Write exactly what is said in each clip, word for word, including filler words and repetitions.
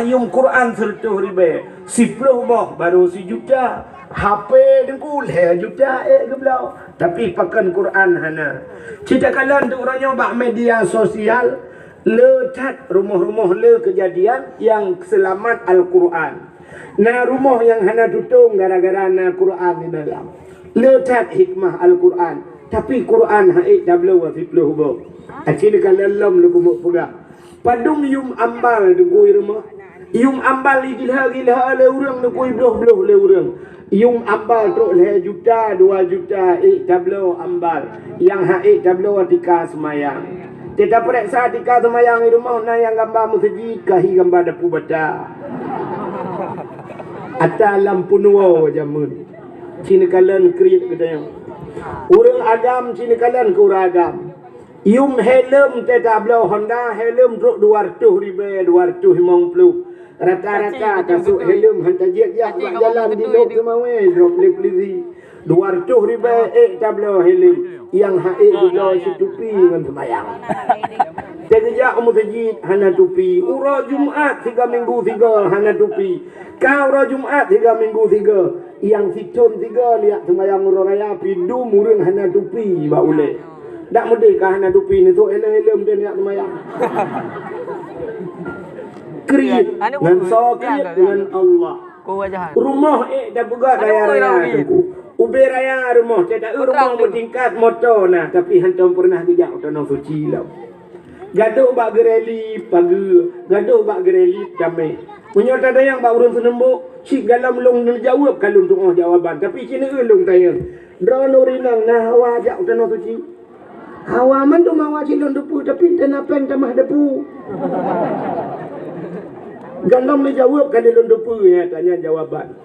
Yuem Quran sireutoh ribèe, siploh boh barô sijuta. H P Teungku lhèe juta ék geubloe, tapi pakon Quran hana. Cit takalon teuk uroe nyoe bak media sosial, le that rumoh-rumoh le keujadian nyang seulamat Al-Quran. Na rumoh nyang hana tutong gara-gara na Quran di dalam. Le that hikmah Al-Quran, tapi Quran han ék tabloe siploh boh. Aci neukalon lom lôn keumeung peugah. Padum yuem ambal Teungku i rumoh. Yuem ambal igilha-gilha lé ureueng, Teungku ibloh-bloh lé ureueng. Yuem ambal trok lhèe juta, dua juta ék tabloe ambal. Nyang han ék tabloe tika seumayang. Teuta peureksa tika seumayang i rumoh na nyang gamba meuseujid, ka hi gamba dapu bata. Ata lam peunuwoe jameun. Ci neukalon kriet geutanyoe. Ureueng agam ci neukalon keu ureueng agam. Yuem helm teuta bloe Honda, helm trok dua reutôh ribèe, dua reutôh limong ploh. Rata-rata tasôk helm han tajiet jak bak jalan di Lhokseumawe, droe lé polisi. Dua reutôh ribèe ék tabloe helm, nyang han ék geubloe cit tupi ngon seumayang. Teugeujak u meuseujid hana tupi, uroe Jumat sigoe minggu sigoe hana tupi. Ka uroe Jumat sigoe minggu sigoe, nyang sithon sigoe neujak seumayang uroe raya pih dum ureueng hana tupi bak ulèe. Dak meudeh ka hana tupi neusôk helm-helm dan neujak seumayang. Kriet ngon soe? Kriet ngon Allah. Rumoh ék tapeugah raya-raya Teungku. Ubé raya rumoh, teuta rumoh meutingkat, moto na, tapi hantom peureunah geujak u Tanoh Suci lom. Gadôh bak geureli pageue, gadôh bak geureli damé. Meunyoe tatanyong bak ureueng seunumbok, cit galom lôn neujaweueb ka lôn tu'oh jawaban, tapi ci neueu lôn tanyong. Droeneuh rinong na hawa jak u Tanoh Suci? Hawa mandum hawa cit lôn teupeue, tapi teuh na péng tamah depu. Galom neujaweueb ka lôn teupeue, nyan tanyan jawaban.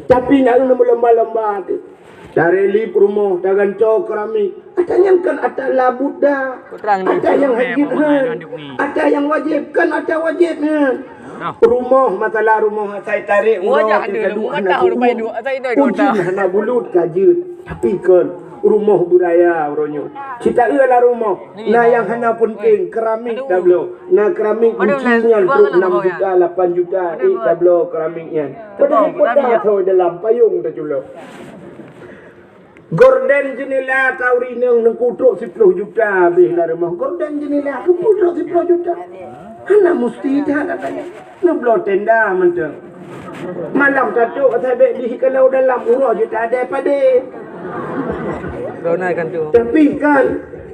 Tapi na ureueng meulomba-lomba teuh. Tareli rumoh, tagantoe keramik. Ata nyan kan ata la Buddha. Ata nyang han jeuet nyan. Ata nyang wajéb kan ata wajéb nyan. Rumoh, masalah rumoh asai tarek uroe teuh ka duek hana bulut. Ujeuen hana bulut ka jeuet. Tapi kon rumoh beuraya uroe nyoe. Ci taeu lam rumoh, na nyang hana peunteng, keramik tabloe. Na keramik guci nyan trok enam juta, lapan juta, ék tabloe keramik nyan. Padahai peue dah tho dalam payong taculok. Gorden jeunela tau rinong Teungku trok siploh juta habéh lam rumoh. Gorden jeunela keupeue trok siploh juta? Hana musti that katanya. Neubloe tenda mantong. Malam tatrok asai bèk dih kalau dalam uroe jeuet adèe padé. Tapi kan,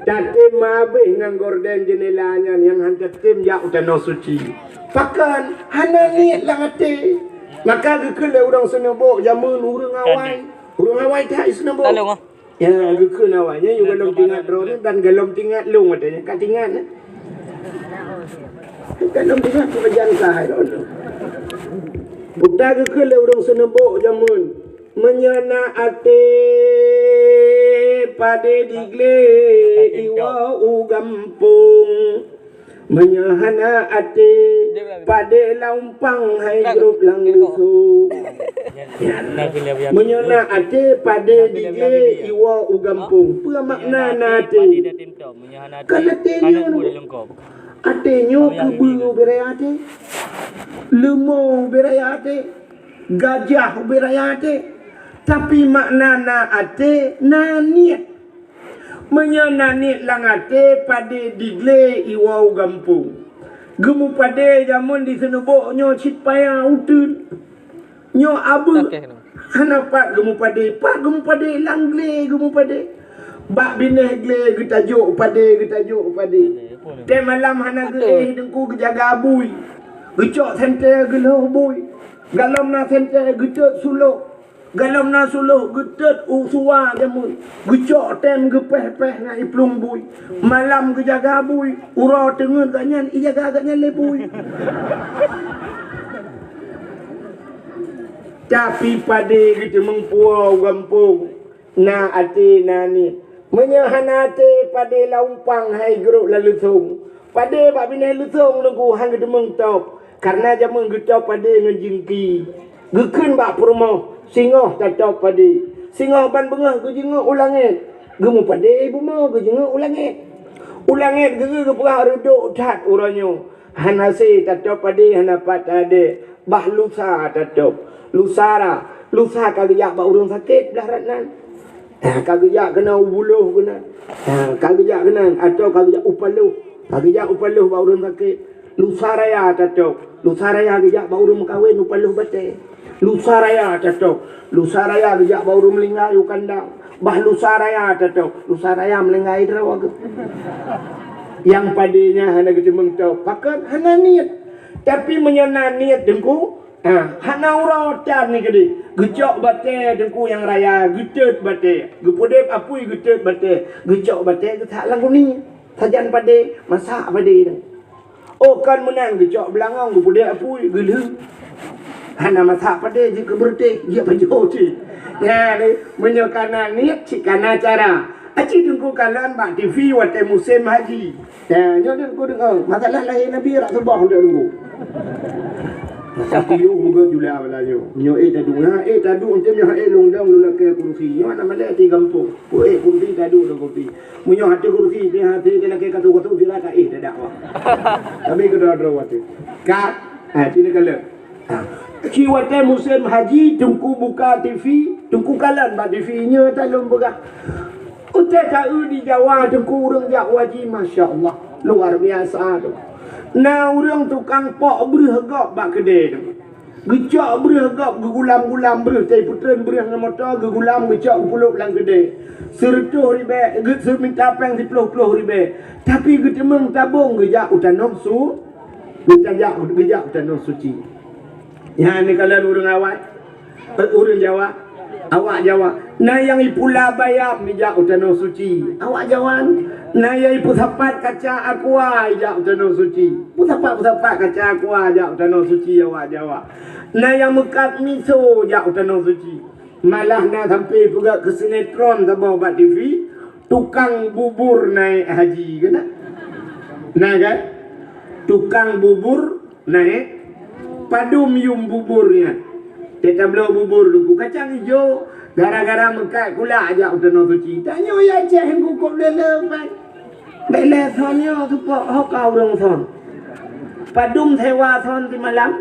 tatem habéh ngon gorden jeunela nyan nyang han tatem jak u Tanoh Suci. Pakon hana niet lam até. Maka geukheun lé ureueng seunumbok jameun ureueng awai. Ureueng awai that i seunumbok. Ya, geukheun awai nyan, yue galom teuingat droeneuh dan galom teuingat lôn watèe nyan ka teuingat, eh. Galom teuingat peujan ka hai droeneuh. Buta geukheun lé ureueng seunumbok jameun, meunyoe na até padé diglé iwoe u gampông. Meunyoe hana até, padé lam umpang hai grob lam leusông. Meunyoe na até, padé diglé iwoe u gampông. Peue makna na até? Kan até nyoe, até nyoe keubeue ubé raya até, leumo ubé raya até, gajah ubé raya até. Tapi makna na até, na niet. Meunyoe na niet lam até, padé diglé iwoe u gampông. Geumeupadé jameun di seunumbok nyoe cit paya uteuen. Nyoe abeuk. Hana pat geumeupadé, pat geumeupadé lam glé geumeupadé. Bak binéh glé geutajok padé, geutajok padé. Tém malam hana geuéh Teungku geujaga bui. Geucok senter geulhôh bui. Galom na senter geutot sulok. Galom na sulok geutot u suwa jameun, geucok tém geupéh-péh ngon iplueng bui. Malam geujaga bui, uroe teungeut gobnyan ijaga gobnyan lé bui. Tapi padé geuteumeung puwoe u gampông, na até na niet. Meunyoe hana até padé lam umpang hai grob lam leusông, padé bak binéh leusông Teungku han geuteumeung top, kareuna jameun geutop padé ngon jeungki. Geukheun bak peurumoh, singoh tatop padé. Singoh ban beungoh geujeungeuk u langét. Geumeupadé bumoe geujeungeuk u langét. U langét geu-eu geupeugah reudôk that uroe nyoe. Hana sé tatôb padé, hana pat tadé, bah lusa tatôb. Lusa ra, lusa ka geujak bak ureuëng sakét blah rot nan. Ha, ka geujak keunan u Buloh keunan. Ha, ka geujak keunan, atawa ka geujak u Paloh. Ka geujak u Paloh bak ureuëng sakét. Lusa raya tatôb. Lusa raya geujak bak ureuëng meukawen u Paloh batée. Lusa raya tatôb. Lusa raya geujak bak ureuëng meulinggai u kandang. Bah lusa raya tatôb. Lusa raya meulinggai droe geuh. Nyang padé nyan hana geuteumeung tôb. Pakon? Hana niet. Tapi meunyoe na niet, Teungku, ha, hana uroe tan nyan keudéh. Geucok batée Teungku nyang raya, geutot batée. Geupeudeb apui, geutot batée. Geucok batée geusak lam guni. Sajan padé, masak padé nyan. Oh, kon meunan geucok beulangong, geupeudeb apui, geulheueh. Hana masak padé jeuet keu beureutéh, jeuet pajoh cit. Nyan, meunyoe kana niet, cit kana cara. Aci Teungku kalon bak T V watée musém haji. Ya, nyoe Teungku deungoe, masalah lahé Nabi rot suboh Teungku. Tapi yôh mugot jula bala nyoe. Nyoe éh taduek, ha, éh taduek, eunteuk nyoe éh lôn dong lôn lakée kursi. Nyoe na malée di gampông. Ku éh kursi taduek dong kursi. Meunyoe hate kursi, pih hate dia lakée katu-katu, sira ka éh dadak wah. Tapi keudroe-droe watée. Ka, ha, sini kalon. Ha. Ci watée musém haji, Teungku buka T V, Teungku kalon bak T V, nyoe tan lôn peugah. Watée ka eu di Jawa, Teungku ureuëng jak haji, masya Allah, luar biasa tu. Na ureuëng tukang pok breueh gob bak keudée tu. Geucok breueh gob, geugulam-gulam breueh, tai peutreun breueh ngon moto, geugulam geucok geupulop lam keudée. Sireutôh ribée, geu-, seumita péng siploh-ploh ribée. Tapi geuteumeung tabong geujak u tanoh su-, geujak, geujak u tanoh suci. Nyan neukalon ureuëng awai, eh, ureuëng Jawa, awak Jawa. Na nyang ipula bayam ijak u tanoh suci, awak Jawa. Na nyang ipeusapat kaca aqua ijak u tanoh suci, peusapat-peusapat kaca aqua jak u tanoh suci, awak Jawa. Na nyang meukat miso jak u tanoh suci. Malah na sampai peugah keu sinetron saboh bak T V, tukang bubur naik haji, kan? Na kan? Tukang bubur naik, padum yum bubur nyan. Teuh tabloe bubur Teungku kacang ijo, gara-gara meukat kulak jak u tanoh suci. Tanyoe ya ceh Teungku kok lele pan. Bèk lé thon nyoe teupok ho ka ureueng thon. Padum sewa thon simalam?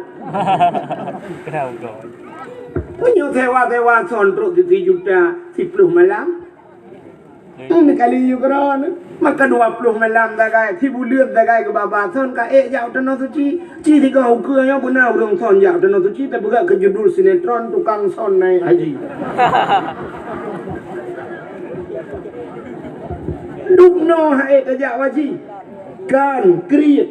Meunyoe sewa-sewa thon trok sijuta siploh malam. Hmm, kali yue keudroe, maka dua ploh malam sagai, sibuleuen sagai geubaba thon ka ék jak u tanoh suci. Ci sigoe ukeue nyoe beuna ureueng thon jak u tanoh suci, tapeugah keu judul sinetron Tukang Son Naik Haji. Dubnoe han ék tajak haji. Kan, kriet.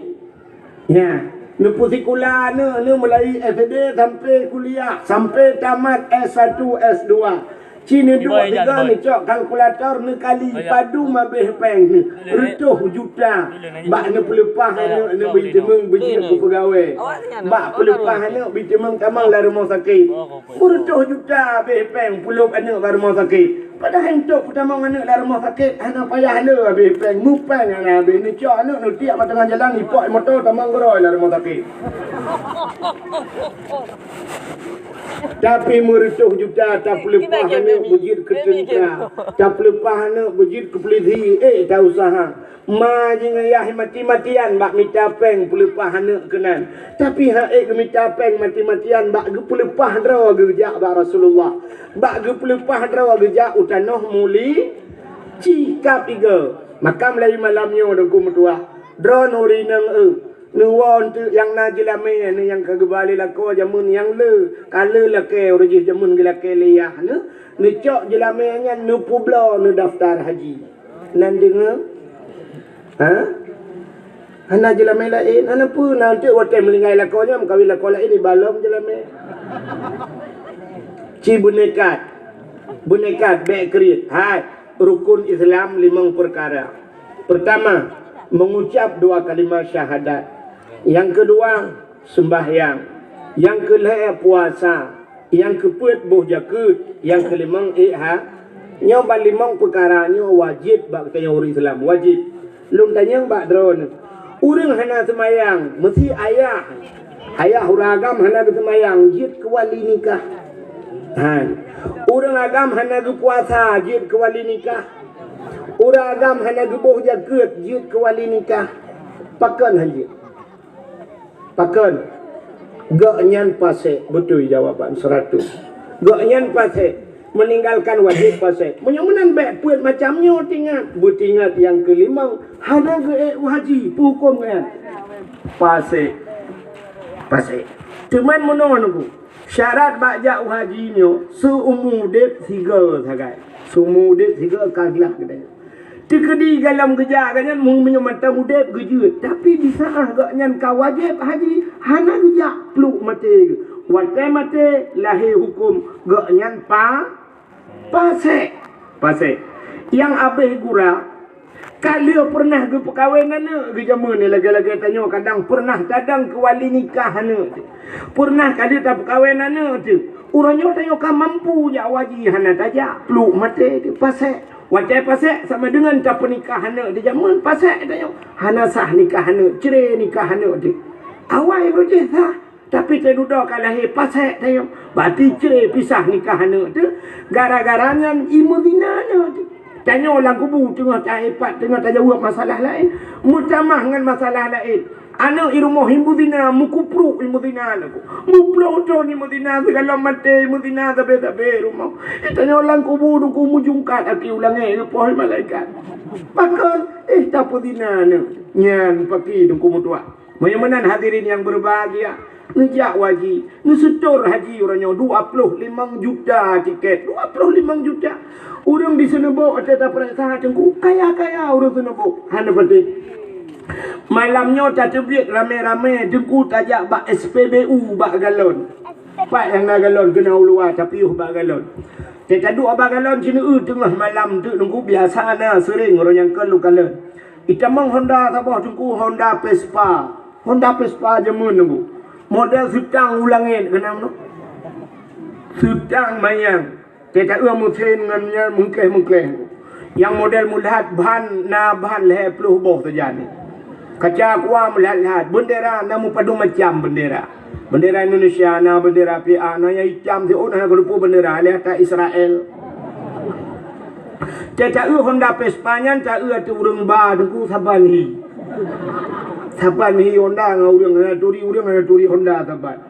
Nyan, neupeusikula aneuk, neuh mulai S D sampai kuliah, sampai tamat S satu, S dua. Ci neuduek sigoe neucok kalkulator, neukali padum habéh péng neuh, reutôh juta. Bak neupeuleupah aneuk, neubri teumeung beujeuet keu peugawée. Bak peuleupah aneuk bri teumeung tamong lam rumoh sakét. Meureutoh juta habéh péng pulop aneuk bak rumoh sakét. Padahai untuk peutamong aneuk lam rumoh sakét hana payah le habéh péng, mupéng hana habéh. Neucok aneuk neutiek bak teungoh jalan, ipok moto tamong keudroe lam rumoh sakét. Tapi meureutoh juta tapeuleupah aneuk beujeuet keu teuntra, tapeuleupah aneuk beujeuet keu peulisi, ék ta-useuha. Ma jih ngon yah mati-matian bak mita péng peuleupah aneuk keunan. Tapi han ék geumita péng mati-matian bak geupeuleupah droe geujak bak Rasulullah. Bak geupeuleupah droe geujak u tanoh muli ci kab igo. Maka mulai malam nyoe Teungku meutuah. Droeneuh uri nang eu. Neuwoe eunteuk nyang na jeulamé, neuh nyang ka geuba lé lakoe jameun nyang le. Ka le lakée uroe jih jameun geulakée lé yah neuh. Neucok jeulamé nyan neupeubloe neudaftar haji. Nan deungoe? Ha? Hana jeulamé laén, hana peue, na eunteuk watée meuninggai lakoe nyan meukawen lakoe laén iba lom jeulamé. Ci beuneukat. Beuneukat, bèk kriet. Hai, rukun Islam limong peukara. Peurtama, mengucap dua kalimah syahadat. Nyang keudua, seumbahyang. Nyang keulhée, puasa. Nyang keupeuet boh jakeuet, nyang keulimong ék ha. Nyoe ban limong peukara nyoe wajéb bak geutanyoe ureueng Islam, wajéb. Lôn tanyong bak droeneuh, ureueng hana seumayang, meusi ayah, ayah ureueng agam hana geuseumayang, jeuet keu wali nikah. Han. Ureueng agam hana geupuasa, jeuet keu wali nikah. Ureueng agam hana geuboh jakeuet, jeuet keu wali nikah. Pakon han jeuet? Pakon? Gobnyan pasék, beutôi jawaban seratus. Gobnyan pasék, meninggalkan wajéb pasék. Meunyoe meunan bèk peuet macam nyoe teuingat, beuteuingat nyang keulimong hana geuék u haji, peu hukôm nyan? Pasék. Pasék. Teuma meunoe nunggu. Syarat bak jak u haji nyoe, seumu udép sigoe sagai. Seumu udép sigoe ka glah keudéh. Teukeudi golom geujak gobnyan meunyoe mantong udép geujeuet, tapi di saat gobnyan ka wajéb haji, hana geujak pluek maté geuh. Watèe maté lahé hukôm gobnyan pa, pasék. Pasék. Nyang abéh gura, ka lheueh peureunah geupeukawen aneuk geuh jameun nyoe lagèe-lagèe tanyoe kadang peureunah tadong keu wali nikah aneuk teuh. Peureunah ka lheueh tapeukawen aneuk teuh. Uroe nyoe tanyoe ka mampu jak u haji hana tajak, pluek maté teuh pasék. Watèe pasék sama deungon tapeunikah aneuk di jameun pasék tanyoe. Hana sah nikah aneuk, cre nikah aneuk teuh. Awai beujih sah, tapi teududoe ka lahé pasék tanyoe. Berarti cre pisah nikah aneuk teuh gara-gara nyan imeuzina aneuk teuh. Tanyoe lam kubu teungoh taépat, teungoh tajaweueb masalah laén. Meutamah ngon masalah laén. Aneuk i rumoh imeuzina, meukupruk imeuzina lagu. Meuploh thon imeuzina, sigohlom maté imeuzina, sabe-sabe rumoh. Tanyoe lam kubu teungku meujungkat aki u langèt geupoh malaikat. Pakon? Eh, tapeuzina aneuk. Nyan paki teungku meutuah. Meunyoe meunan hadirin nyang berbahagia, neujak u haji, neusetor haji uroe nyoe dua ploh limong juta tiket, dua ploh limong juta. Ureueng di Seuneuboh watèe tapareksa teungku, kaya-kaya ureueng Seuneuboh, hana patéh. Malam nyoe tateubiet ramé-ramé teungku tajak bak S P B U bak galon. Pat nyang na galon keunoe u luwa tapiôh bak galon. Teuka duek bak galon sineuk teungoh malam teuk teungku biasa na seuring uroe nyang kon lôn kalon. Itamong Honda saboh teungku, Honda Vespa. Honda Vespa jameun teungku. Model seutang u langèt keunong tu. Seutang manyang. Teuka eu meusén ngon nyan meukleh-meukleh. Nyang model meulat ban na ban lhèe ploh boh sajan. Kaca kuah meulat-lat, bendera na meupadum macam bendera. Bendera Indonesia na, bendera P A na, nyang itam siôh na, geulupeue bendera lé ata Israel. Cak taeu Honda Vespa nyan taeu ateueh ureueng ba teungku saban hi. Saban hi Honda ngon ureueng hana turi, ureueng hana turi Honda saban.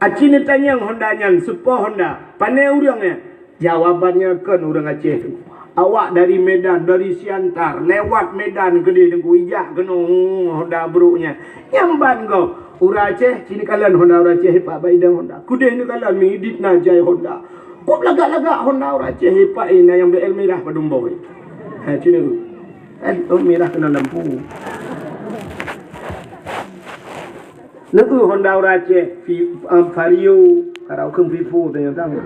Aci neutanyong Honda nyan, soe po Honda? Pané ureueng nyan? Jawabannya kon ureueng Aceh tu. Awak dari Medan, dari Siantar, lewat Medan keudeh teungku ijak keunoe Honda brok nyan. Nyang ban gob ureueng Aceh, ci neukalon Honda ureueng Aceh ipak bak idong Honda. Keudeh neukalon mi idit na jai Honda. Kok lagak-lagak Honda ureueng Aceh ipak na nyang B L mirah padum boh. Hai ci neu. Eh, oh, mirah keunan lampu. Neu Honda ureueng Aceh, Fi-, um, Vario, karau kheun Vivo tanyong tang.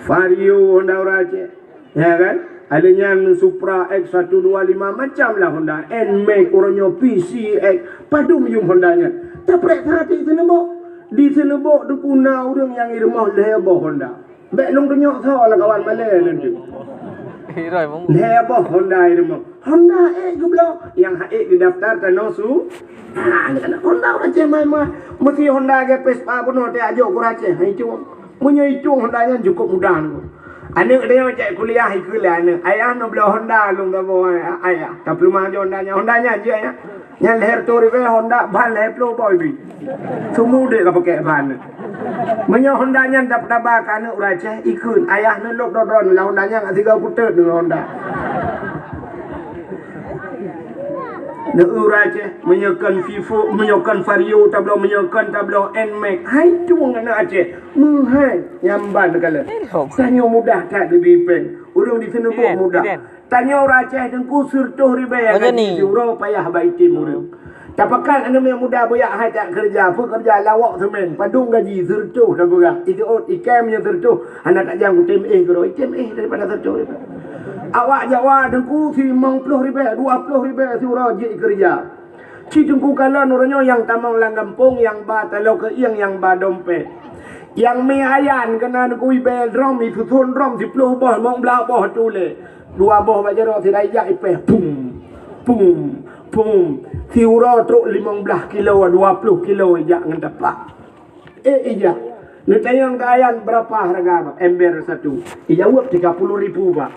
Vario Honda ureueng Aceh. Ya kan? Ada nyan Supra X satu dua lima macam lah Honda. Nmax, uroe nyoe P C X. Padum yum Honda nyan. Taprek hati Seuneuboh. Di Seuneuboh teungku na ureueng nyang i rumoh lhèe boh Honda. Bèk lôn tunyok soe lam kawan malèe lôn tu. Lhèe boh Honda i rumoh. Honda ék geubloe, nyang han ék geudaftar keunoe su. Ha, aneuk Honda ureueng Aceh mai-mai. Meusi Honda gèt Vespa bunoe teuh ajok keu ureueng Aceh. Hai cueng. Meunyoe i cueng Honda nyan cukup mudah nyoe. Aneuk tanyoe jak kuliah ikheun lé aneuk, "Ayah neubloe Honda lôn saboh, ayah." Tapeuleumah jih Honda nyan. Honda nyan jih, ayah. Nyan lhèe reutôh ribèe Honda, ban lhèe ploh boh ibi. Seumu dek ka pakèk ban. Meunyoe Honda nyan dap-, taba keu aneuk ureueng Aceh, ikheun, ayah neulôk droe-droe neulah Honda nyan, sigoe kuteut ngon Honda. Neu ureueng Aceh, meunyoe kon Vivo, meunyoe kon Vario tabloe, meunyoe kon tabloe Nmax. Hai tueng aneuk Aceh, meuhai nyang ban neukalon. Tanyoe mudah that geubri péng. Ureueng di Seuneuboh mudah. Tanyoe ureueng Aceh teungku sireutôh ribèe gaji siuroe payah bak item ureueng. Tapakat aneuk muda buyak hai tak keureuja, peue keureuja lawok seumén, padum gaji sireutôh tapeugah. Iteuôt ikai meunyoe sireutôh, hana tajam kutem éh keudroe, item éh daripada sireutôh ribèe. Awak Jawa teungku limong ploh ribèe, dua ploh ribèe siuroe jeuet keureuja. Ci teungku kalon uroe nyoe nyang tamong lam gampông, nyang ba taloe keuieng, nyang ba dompet. Nyang mi ayan keunan kui bèe drom, isuson drom siploh boh, limong blah boh tulèe. Dua boh bak jaroe sira ijak ipèh. Pum, pum, pum. Siuroe trok limong blah kilo, dua ploh kilo ijak ngon tapak. Eh, ijak. Neutanyong keu ayan, "Berapa harga, Pak, ember satu?" Ijaweueb, "Tiga puluh ribu, Pak."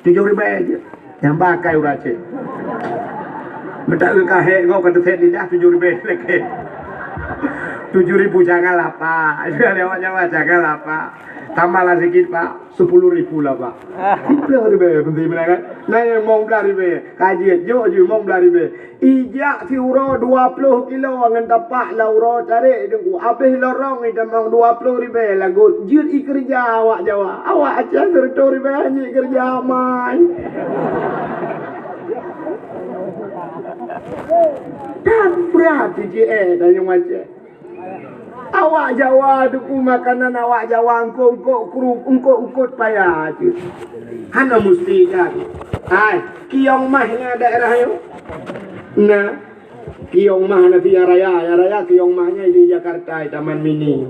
Tujoh ribèe jeuet. Nyang ba akai ureueng Aceh. Meutak keu kahek gob ka teuset lidah tujoh ribèe lagèe. Tujoh ribu jangan lah, Pak. Lewat Jawa jangan lah, Pak. Tambahlah sikit, Pak. Sepuluh ribu lah, Pak. Sepuluh ribèe, penting benar kan? Nah, yang mau belah ribèe. Kaji, jok je, mau belah ribèe. Ijak siuroe dua ploh kilo ngon tapak lam uroe tarek deungon. Abéh lorong itamong dua ploh ribèe lagot. Jeuet ikeureuja awak Jawa. Awak Aceh seratus ribèe hana ikeureuja amai. Tan brat C C E tanyoe Aceh. Awak Jawa teungku makanan awak Jawa eungkot-eungkot krup, eungkot-eungkot paya cit. Hana musti kan. Hai, kiong mah na daerah nyoe. Nah, kiong mah na tiang raya, ya raya kiong mah nyan di Jakarta, Taman Mini.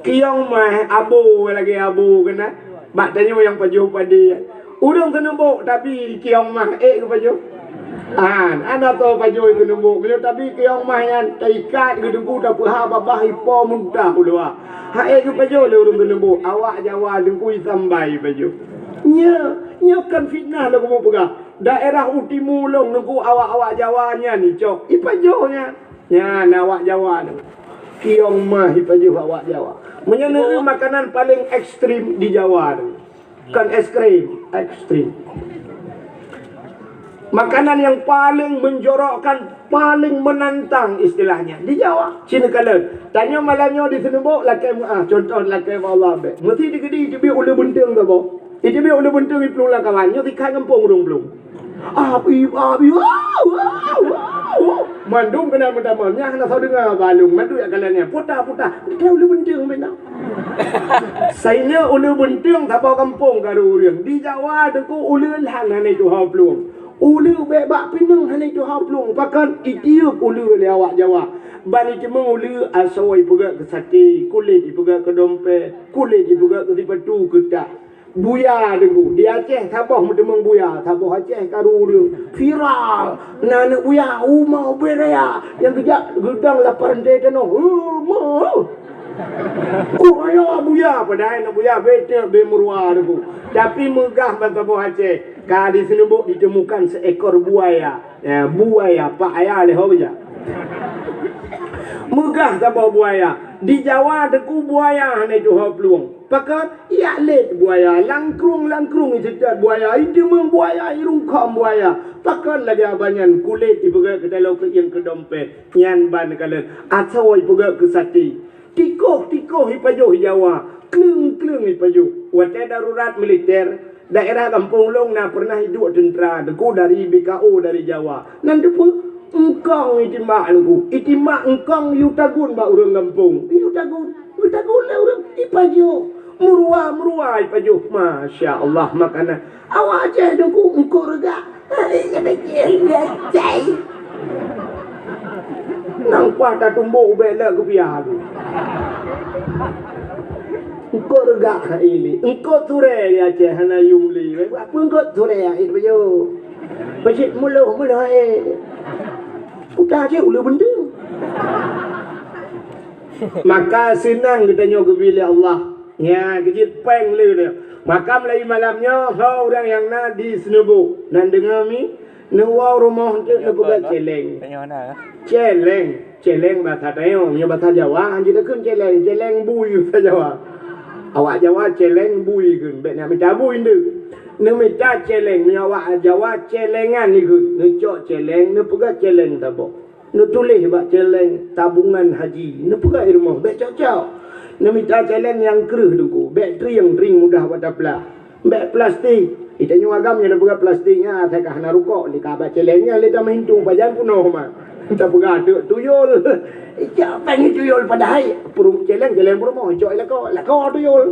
Kiong mah abo lagèe abo keunan. Bak tanyoe nyang pajoh padé. Ureueng keuneubok tapi kiong mah ék geupajoh. An, ana to pajoh keuneubok. Meunyoe tapi kiong mah nyan taikat geudeungku tapeuha babah ipo muntah u luwa. Ha ék geupajoh lé ureueng keuneubok. Awak Jawa deungku isambai pajoh. Nya, nya kan fitnah lôn keumu peugah. Daerah u timu lôn deungku awak-awak Jawa nyan icok. Ipajoh nyan. Nyan awak Jawa tu. Kiong mah ipajoh awak Jawa. Meunyoe negeri makanan paling ekstrim di Jawa tu. Kan ekstrim, ekstrim. Makanan yang paling menjorokkan, paling menantang istilahnya di Jawa. Cina kalen. Tanyoe malam nyoe di Seunubok lakèe meuah, contoh lakèe bak Allah bèk. Meusi di Keudi teubiet uleue beunteueng saboh. Iteubiet uleue beunteueng iplueng lam kawan, nyoe sikat gampông ureueng plueng. Abi, abi, wow, wow, wow, wow. Mandum keunan meutamong, nyan hana soe deungoe balong, mandum yak kalan nyan. Puta, puta. Teuh uleue beunteueng bèk na. Sainyoe uleue beunteueng saboh gampông karu ureueng. Di Jawa teungku uleue lhan hana tuha plueng. Uleue bèk bak pineung hana tuha plueng. Pakon itiup uleue lé awak Jawa. Ban iteumeung uleue asoe ipeugèt keu saté, kulét ipeugèt keu dompet, kulét ipeugèt keu sipatu, keu tah. Buya teungku, di Aceh saboh meuteumeung buya, saboh Aceh karu ureueng. Viral, na aneuk buya, uma ubé raya, nyang geujak geudong lam parante tanoh. Uma! Kok raya buya, padahai aneuk buya bèk teuk bèk meuruwa teungku. Tapi meugah ban saboh Aceh, ka di Seunubok ditemukan seekor buaya. Ya, buaya, pak aya lé ho beujak. Meugah saboh buaya. Di Jawa teungku buaya hana tuha plueng. Pakon? Yak lét buaya, langkrueng-langkrueng iseutôt buaya, iteumeung buaya, irungkông buaya. Pakon lagèe abanyan kulét ipeugèt keu taloe keuieng keu dompet, nyan ban kalon. Asoe ipeugèt keu saté. Tikoh-tikoh ipajoh Jawa, kleueng-kleueng ipajoh. Watèe darurat militer, daerah gampông lôn na peureunah iduek teuntra, teungku dari B K O dari Jawa. Nan teupeu, eungkông itimbak teungku. Itimbak eungkông yue tagun bak ureueng gampông. Yue tagun. Geutagun lé ureueng ipajoh, meuruwa-meuruwa ipajoh. Masya Allah, makanan awak Aceh teungku eungkôt reugak. Nang kuah tatumbok ubek lé geupiah tu. Eungkôt reugak hai li. Eungkôt surée di Aceh hana yum li. Apa eungkôt surée hai pajoh? Pajit muloh-muloh hai. Udah cit uleue beunteng. Maka seunang geutanyoe geubri lé Allah. Nya, geujeuet péng lé nyoe. Maka meulayeue malam nyoe, ho ureuëng nyang na di Seunubok, nan deungoe mi, neuwoe rumoh eunteuk neupeugah celeng. Tanyoe na. Celeng, celeng basa tanyoe, meunyoe basa Jawa, han jeuet takheun celeng, celeng bui basa Jawa. Awak Jawa celeng bui kheun, bék neumita bui eunteuk. Neumita celeng, meunyoe awak Jawa celengan kheun, neucok celeng, neupeugah celeng saboh. Neutuléh bak celeng tabungan haji, neupeugah i rumoh, bék cok-cok. Neumita celeng nyang kreueh teungku, bék trieng-trieng mudah bak taplah. Bék plastik. Di tanyoe agam nyang neupeugah plastik nyan, asai ka hana rukok, lé ka bak celeng nyan lé tameuhintu pajan peunoh ma. Tapeugah teuk tuyul. Ijak péng tuyul padahai peurum-, celeng, celeng peurumoh, cok i lakoe, lakoe tuyul.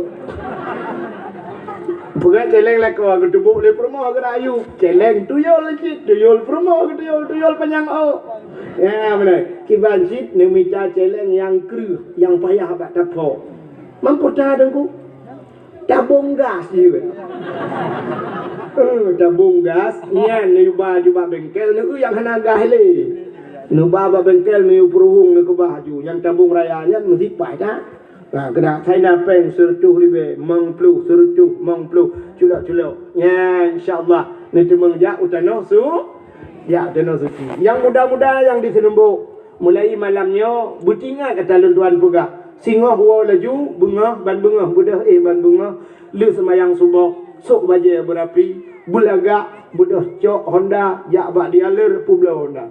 Peugah celeng lakoe, geutuboh lé peurumoh geurayu. Celeng tuyul cit, tuyul peurumoh geutuyul, tuyul panyang ôk. Ya, beuna. Kiban cit neumita celeng nyang kreueh, nyang payah bak taphok. Mampu ta teungku? Tabong gas jih. Eh, tabong gas, nyan neuyue ba ju bak bengkel, neueu nyang hana gas lé. Neuba bak bengkel, neuyue peuruhueng, neukeubah ju. Nyang tabong raya nyan meusipai that. Ha, keunan, hai na péng seureutôh ribèe, mong ploh, seureutôh, mong ploh, culok-culok. Nyan, insya Allah, neuteumeung jak u tanoh su-, Jak tanoh suci. Nyang muda-muda nyang di Seuleumbok, mulai malam nyoe beutingat ata lôn tuan peugah. Singoh woe laju, beungoh ban beungoh, beudôh éh ban beungoh, lheueh seumayang suboh, sôk bajée beurapi, beulagak, beudôh cok Honda, jak bak dealer, peubloe Honda.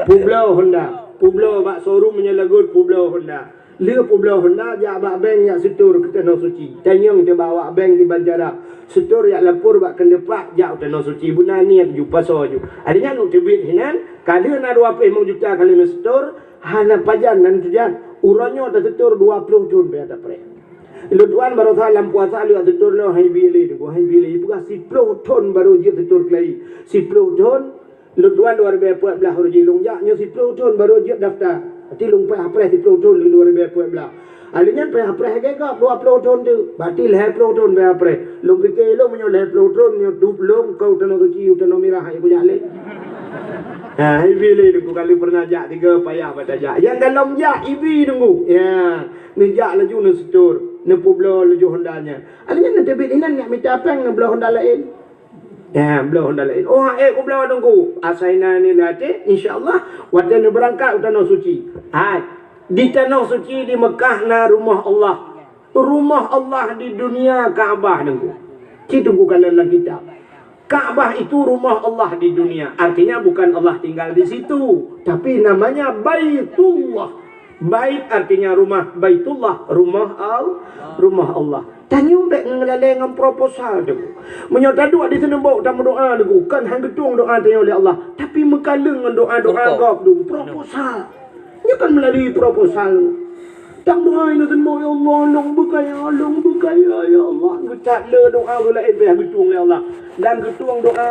Peubloe Honda, peubloe bak showroom meunyoe lagot, peubloe Honda. Lheueh peubloe Honda, jak bak bank, jak setor keu tanoh suci. Tanyong teuh bak awak bank di Banjarah. Setor jak lapor bak keuneuk pak, jak u tanoh suci. Beuna niet ju, pasoe ju. Adak nyan u teubiet hinan, ka lheueh na dua ploh limong juta ka lheueh neusetor, hana pajan nan teujan. Uroe nyoe tasetor dua ploh thon payah tapreh. Lôn tuan baroesa lam puasa lôn setor lôn, hai bi lé, hai bi lé. Peugah siploh thon barô jeuet setor keulayi. Siploh thon, lôn tuan dua ribèe peuet blah uroe jih lôn jak, nyoe siploh thon barô jeuet daftar. Berarti lôn payah preh siploh thon lé dua ribèe peuet blah. Adak nyan payah preh lagèe gob dua ploh thon tu. Berarti lhèe ploh thon payah preh. Lôn pike lôn meunyoe lhèe ploh thon nyoe dub lôn keu tanoh suci, tanoh mirah, hai kujak lé. Ha, ibi lé deungon kali pernah jak tiga payah bak tajak. Nyang galom jak ibi deungon. Ya, neujak laju neusetor, neupeubloe laju Honda nyan. Adak nyan neuteubiet inan nyak mita péng neubloe Honda laén. Ya, bloe Honda laén. Oh, ék kubloe Teungku. Asai na nilai até, insya Allah, watèe neubeurangkat u tanoh suci. Hai, di tanoh suci di Mekah na rumoh Allah. Rumoh Allah di dunia Ka'bah Teungku. Ci Teungku kalon lam kitab. Ka'bah itu rumah Allah di dunia. Artinya bukan Allah tinggal di situ, tapi namanya Baitullah. Bait artinya rumah, Baitullah, rumah Al-, rumah Allah. Tanyoe bèk ngeulalé ngon proposal tu. Meunyoe taduek di sinoe bak tameudoa tu, kon han geutueng doa tanyoe lé Allah, tapi meukaleueng ngon doa-doa gob tu, proposal. Nyoe kan melalui proposal. Tameudoa inoe sinoe, "Ya Allah, lôn beukaya, lôn beukaya, ya Allah." Geucat le doa geuh laén payah geutueng lé Allah. Dan geutueng doa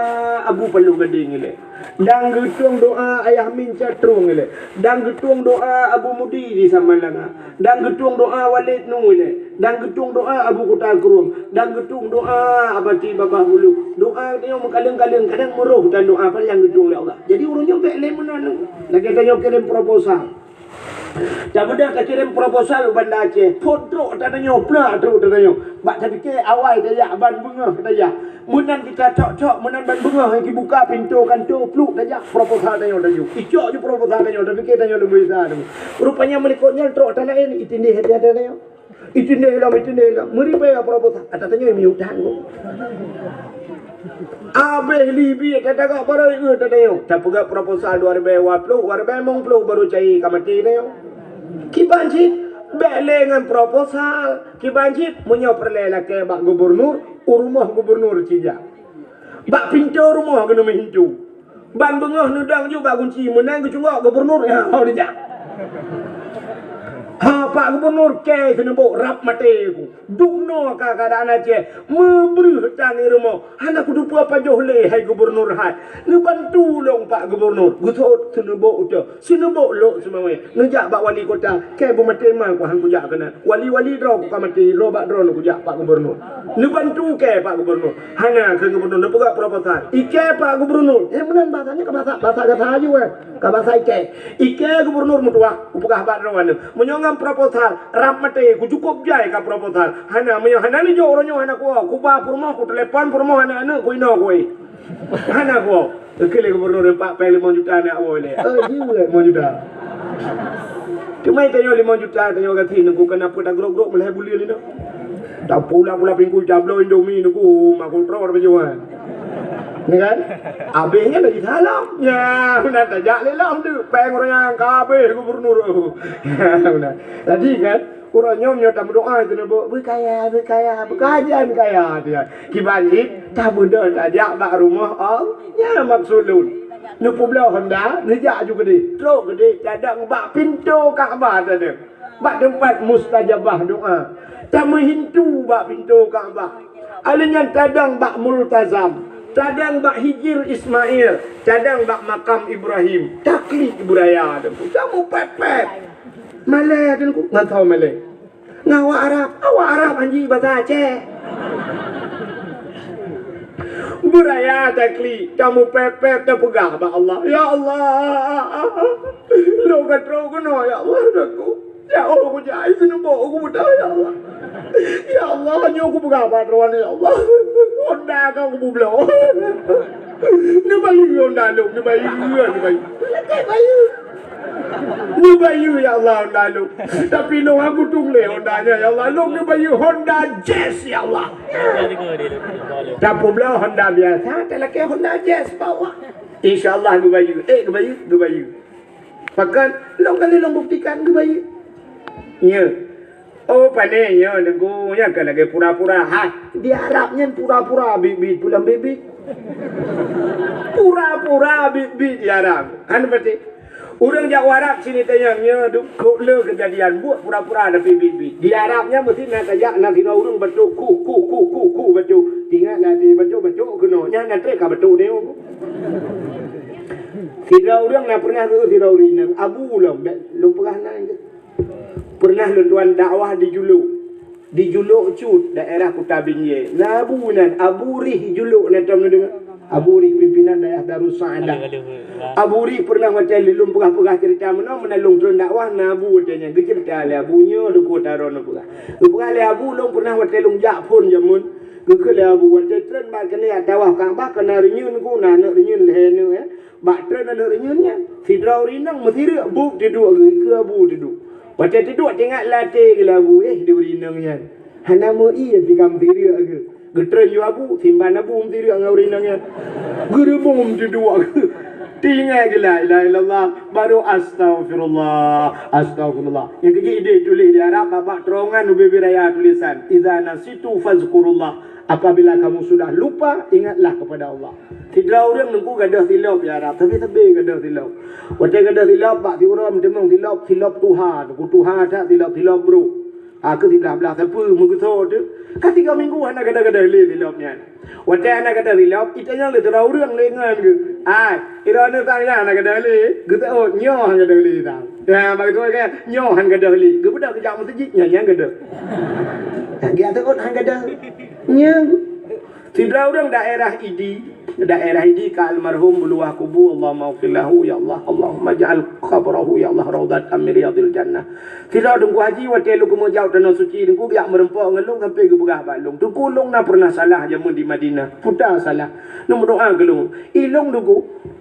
Abu Palong Gadeng ilèe. Dan geutueng doa Ayah Min Catrong ilèe. Dan geutueng doa Abu Mudi di Samalanga. Dan geutueng doa Walid Nu ilèe. Dan geutueng doa Abu Kuta Krueng. Dan geutueng doa Abati Babah Bulu. Doa nyoe meukaleueng-kaleueng, kadang meuroh dan doa paléng geutueng lé Allah. Jadi ureueng nyoe bèk lé meunan. Lagèe tanyoe kirém proposal. Tabeudôh takirém proposal u Banda Aceh. Phôn trok tanyoe, plak trok tanyoe. Bak tapike awai tajak, ban beungoh tajak. Meunan kita cok-cok, meunan ban beungoh jibuka pintoe kantoe, pluk tajak proposal tanyoe taju. Icok ju proposal tanyoe, tapike tanyoe leubeh sa tu. Rupanya meulikot nyan trok ata laén, itindéh ata tanyoe. Itindéh lom, itindéh lom. Meuribèe proposal. Ata tanyoe miyueb that. Abéh libi ata tagak barô ieu ata tanyoe. Tapeugah proposal dua ribèe dua ploh, dua ribèe limong ploh barô cai ka maté tanyoe. Kiban cit, bèk lé ngon proposal. Kiban cit, meunyoe peureulèe lakèe bak gubernur, u rumoh gubernur ci jak. Bak pintoe rumoh keuneuk meuhintu. Ban beungoh neudong ju bak gunci, meunan geucunggok gubernur, ya, ho dijak. Ha, Pak Gubernur, kèe sinoe bak rab maté ku. Dum noe ka keuadaan Aceh, meubreuh tan i rumoh. Hana kuteupeu pajoh lé, hai gubernur hai. Neubantu lôn Pak Gubernur. Geusot sinoe bak utoe, sinoe bak lok seumawé. Neujak bak wali kota, kèe beumaté ma ku han kujak keunan. Wali-wali droe ku ka maté, droe bak droe neukujak Pak Gubernur. Neubantu kèe Pak Gubernur. Hana keu gubernur neupeugah proposal. Ikèe Pak Gubernur. Eh, meunan bahasa nyan ka bahasa, bahasa gata aju, eh. Ka bahasa ikèe. Ikèe gubernur meutuah, kupeugah bak droe nyoe. Meunyoe ngon proposal, rab maté, kucukôp jai ka proposal. Hana, meunyoe hana neujok uroe nyoe hana kuwoe, kuba peurumoh, kutelepon peurumoh aneuk-aneuk, kuinoe kuwoe. Hana kuwoe. Keu lé gubernur empat pèng limong juta aneuk woe lé. Eh, jiwoe limong juta. Teuma tanyoe limong juta, tanyoe gaki nunggu keunan peue tagrok-grok meulhèe buleuen nyoe. Tapula-pula pingkui tabloe Indomie nunggu, mak kontrol baju kan. Ni kan? Abéh nyan lagi salam. Ya, beuna tajak lé lom tu. Pèng ureueng nyang ka abéh gubernur. Beuna. Jadi kan, ureueng nyoe meunyoe tameudoa itu neuba, "Beukaya, beukaya, beukaya, beukaya," dia. Kiban jih, tabeudôh tajak bak rumoh Allah. Nyan maksud lôn. Neupeubloe Honda, neujak aju keudeh. Trok keudeh, tadong bak pintoe Ka'bah tadong. Bak teumpat mustajabah doa. Tameuhintu bak pintoe Ka'bah. Alèh nyan tadong bak Multazam. Tadong bak Hijir Ismail. Tadong bak makam Ibrahim. Taklik beuraya teungku. Tamupèt-pèt. Malèe teungku. Ngon soe malèe? Ngon awak Arab. Awak Arab hanji basa Aceh. Beuraya taklik. Tamupèt-pèt tapeugah bak Allah. Ya Allah. Lôn ka trok keunoe, ya Allah, teungku. Ya Allah, kujak ai sinoe bak kubuta, ya Allah. Ya Allah, nyoe kupeugah bak droeneuh, ya Allah. Honda kau kubloe. Neubayeue Honda lôn, neubayeue, neubayeue. Lakèe bayeue. Neubayeue, ya Allah, Honda lôn. Tapi lôn hana kutueng lé Honda nyan, ya Allah. Lôn neubayeue Honda Jazz, ya Allah. Tapeubloe Honda biasa, talakèe Honda Jazz bak awak. Insya Allah geubayeue. Eh, geubayeue, geubayeue. Pakon, lôn ka lheueh lôn buktikan geubayeue. Nyoe. Oh, pane nyoe, Teungku, nyan ka lagèe pura-pura. Ha, di Arab nyan pura-pura biet-biet pulang biet-biet. Pura-pura biet-biet di Arab. Hana pati. Ureueng jak u Arab sini tanyong nyoe, du-, kok le keujadian buet pura-pura tapi biet-biet. Di Arab nyan meusti na tajak, na sidroe ureueng batuk, kuh, kuh, kuh, kuh, kuh, batuk. Ingat na di batuk, batuk keunoe. Nyan na trép ka batuk nyoe. Sidroe ureueng na pernah geu sidroe ureueng inong, abu lom, bèk lôn peugah nan geu. Pernah lôn tuan dakwah di Julok. Di Julok Cut, daerah Kuta Binjai. Na abu nan, Abu Rih Julok na tom neudeungoe. Abu Rih pimpinan daerah Darussaada. Abu Rih pernah watèe lôn peugah-peugah cerita meunoe, meunan lôn treun dakwah, na abu watèe nyan. Geucerita lé abu nyoe, lôn peugah taron lôn peugah. Lôn peugah lé abu, lôn pernah watèe lôn jak phôn jameun. Geukheun lé abu, watèe treun bak keuneuk tawoh Ka'bah, ka na reunyeun ku, na aneuk reunyeun lhèe neuk, eh. Bak treun aneuk reunyeun nyan, sidroe ureueng inong meusireuk buet teuduek geuh, keu abu teuduek. Watèe teuduek teuingat lam até geuh lé abu, eh, di ureueng inong nyan. Hana meu-ie pih ka meusireuk geuh. Geutreun ju abu, simban abu meusireuk ngon ureueng inong nyan. Geureubom teuduek geuh. Teuingat geuh la ilaha illallah, baru astaghfirullah, astaghfirullah. Nyang keujeuet idéh tuléh di Arab, bak-bak terowongan ubé-ubé raya tulésan, "Idza nasitu fazkurullah." Apabila kamu sudah lupa, ingatlah kepada Allah. Sidroe ureueng Teungku gadôh silop di Arab, tapi sabe gadôh silop. Watèe gadôh silop, bak siuroe meuteumèe silop, silop tuha, Teungku, tuha that silop, silop brôk. Ha, keu siblah-blah sapeue meugeusoe teuh. Ka tiga minggu hana gadôh-gadôh lé silop nyan. Watèe hana gadôh silop, itanyong lé sidroe ureueng lé ngon geuh. Ai, droeneuh sang nyan hana gadôh lé, geuseuôt nyoe hana gadôh lé sang. Ya, bak geutanyoe kan, nyoe hana gadôh lé. Geubeudôh geujak meuseujid, nyan, nyan gadôh. Geuseuôt hana gadôh. Nyan. Sidroe ureueng daerah Idi, daerah Idi ka almarhum beuluwah kubu, Allahumma ighfir lahu, ya Allah, Allahumma ij'al qabrahu, ya Allah, raudhatan min riyadhil jannah. Sidroe Teungku Haji watèe lôn keumeujaweueb Tanoh Suci, Teungku geujak meureumpok ngon lôn sampoe geupeugah bak lôn, "Teungku, lôn na pernah salah jameun di Madinah." "Peue salah?" "Lôn meudoa keu lôn." "I lôn, Teungku,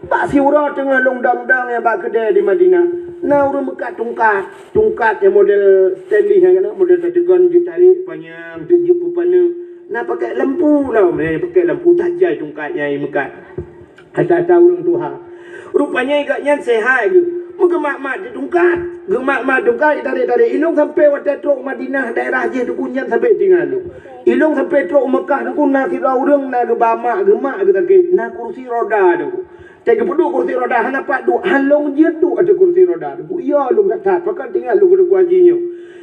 bak siuroe teungoh lôn dong-dong nyang bak keudè di Madinah, na ureueng meukat tungkat, tungkat nyang model stainless nyan, model tateugon jeuet tarék panyang, teujeuet peupaneuk." Na pakèk lampu lom, eh, pakèk lampu tajai tungkat nyang meukat. Ata-ata ureueng tuha. Rupanya gobnyan seuhat geuh. Meugeumat-mat di tungkat. Geumat-mat tungkat, tarék-tarék. I lôn sampoe watèe trok Madinah daerah jih Teungku nyan sampoe tinggai lôn. I lôn sampoe trok Meukah Teungku na sidroe ureueng na geuba mak, geumat geuh sakét. Na kursi roda Teungku. Teugeupeuduek kursi roda hana pat duek, han lôn jeuet duek ateueh kursi roda. Buya lôn that-that, pakon tinggai lôn keu Teungku Haji nyoe.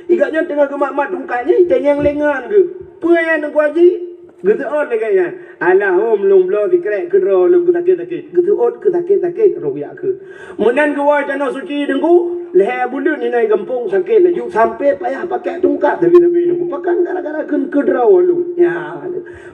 I gobnyan teungoh geumat-mat tungkat nyan, itanyong lé ngon geuh. "Peue nyan Teungku Haji?" Geuseuôt lé gobnyan. "Alah hom lôn bloe sikrek keudroe lôn keu sakét-sakét." Geuseuôt keu sakét-sakét roh geujak kheun. Meunan geuwoe Tanoh Suci Teungku, lhèe buleuen inan gampông sakét laju sampoe payah pakèk tungkat sabe-sabe Teungku. Pakon gara-gara kheun keudroe lôn. Ya.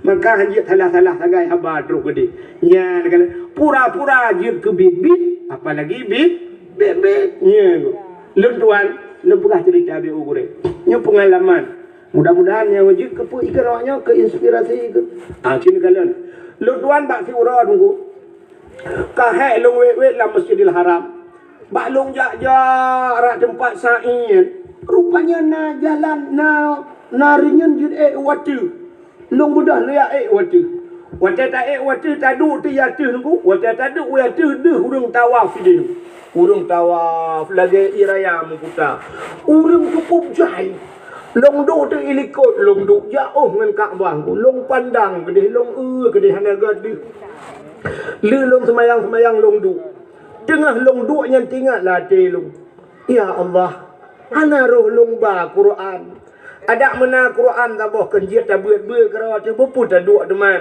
Maka han jeuet salah-salah sagai haba trok keudéh. Nyan kan pura-pura jeuet keu biet-biet, apalagi biet, biet-biet. Nyan. Lôn tuan, lôn peugah cerita bak gurèe. Nyoe peungalaman. Mudah-mudahan nyang jeuet keu peue ikeu awak nyoe keu inspirasi keu. Ah, kheun kalon. Lôn tuan bak siuroe Teungku. Ka hék lôn wét-wét lam Masjidil Haram. Bak lôn jak-jak rot teumpat sa'i nyan. Rupanya na jalan, na, na reunyeun jeuet ék u ateueh. Lôn beudôh lôn jak ék u ateueh. Watèe taék u ateueh, taduek teuh u ateueh Teungku. Watèe taduek u ateueh, deuh ureueng tawaf sidéh. Ureueng tawaf lagèe ie raya meuputa. Ureueng cukôp jai. Lôn duek teuh i likôt, lôn duek jiôh ngon Ka'bah Teungku. Lôn pandang keudéh, lôn eu keudéh hana gadeuh. Lheueh lôn seumayang-seumayang lôn duek. Teungoh lôn duek nyan teuingat lam até lôn, "Ya Allah, hana roh lôn ba Quran. Adak meuna Quran saboh kon jeuet tabeuet-beuet keudroe teuh, beupeue taduek teuma."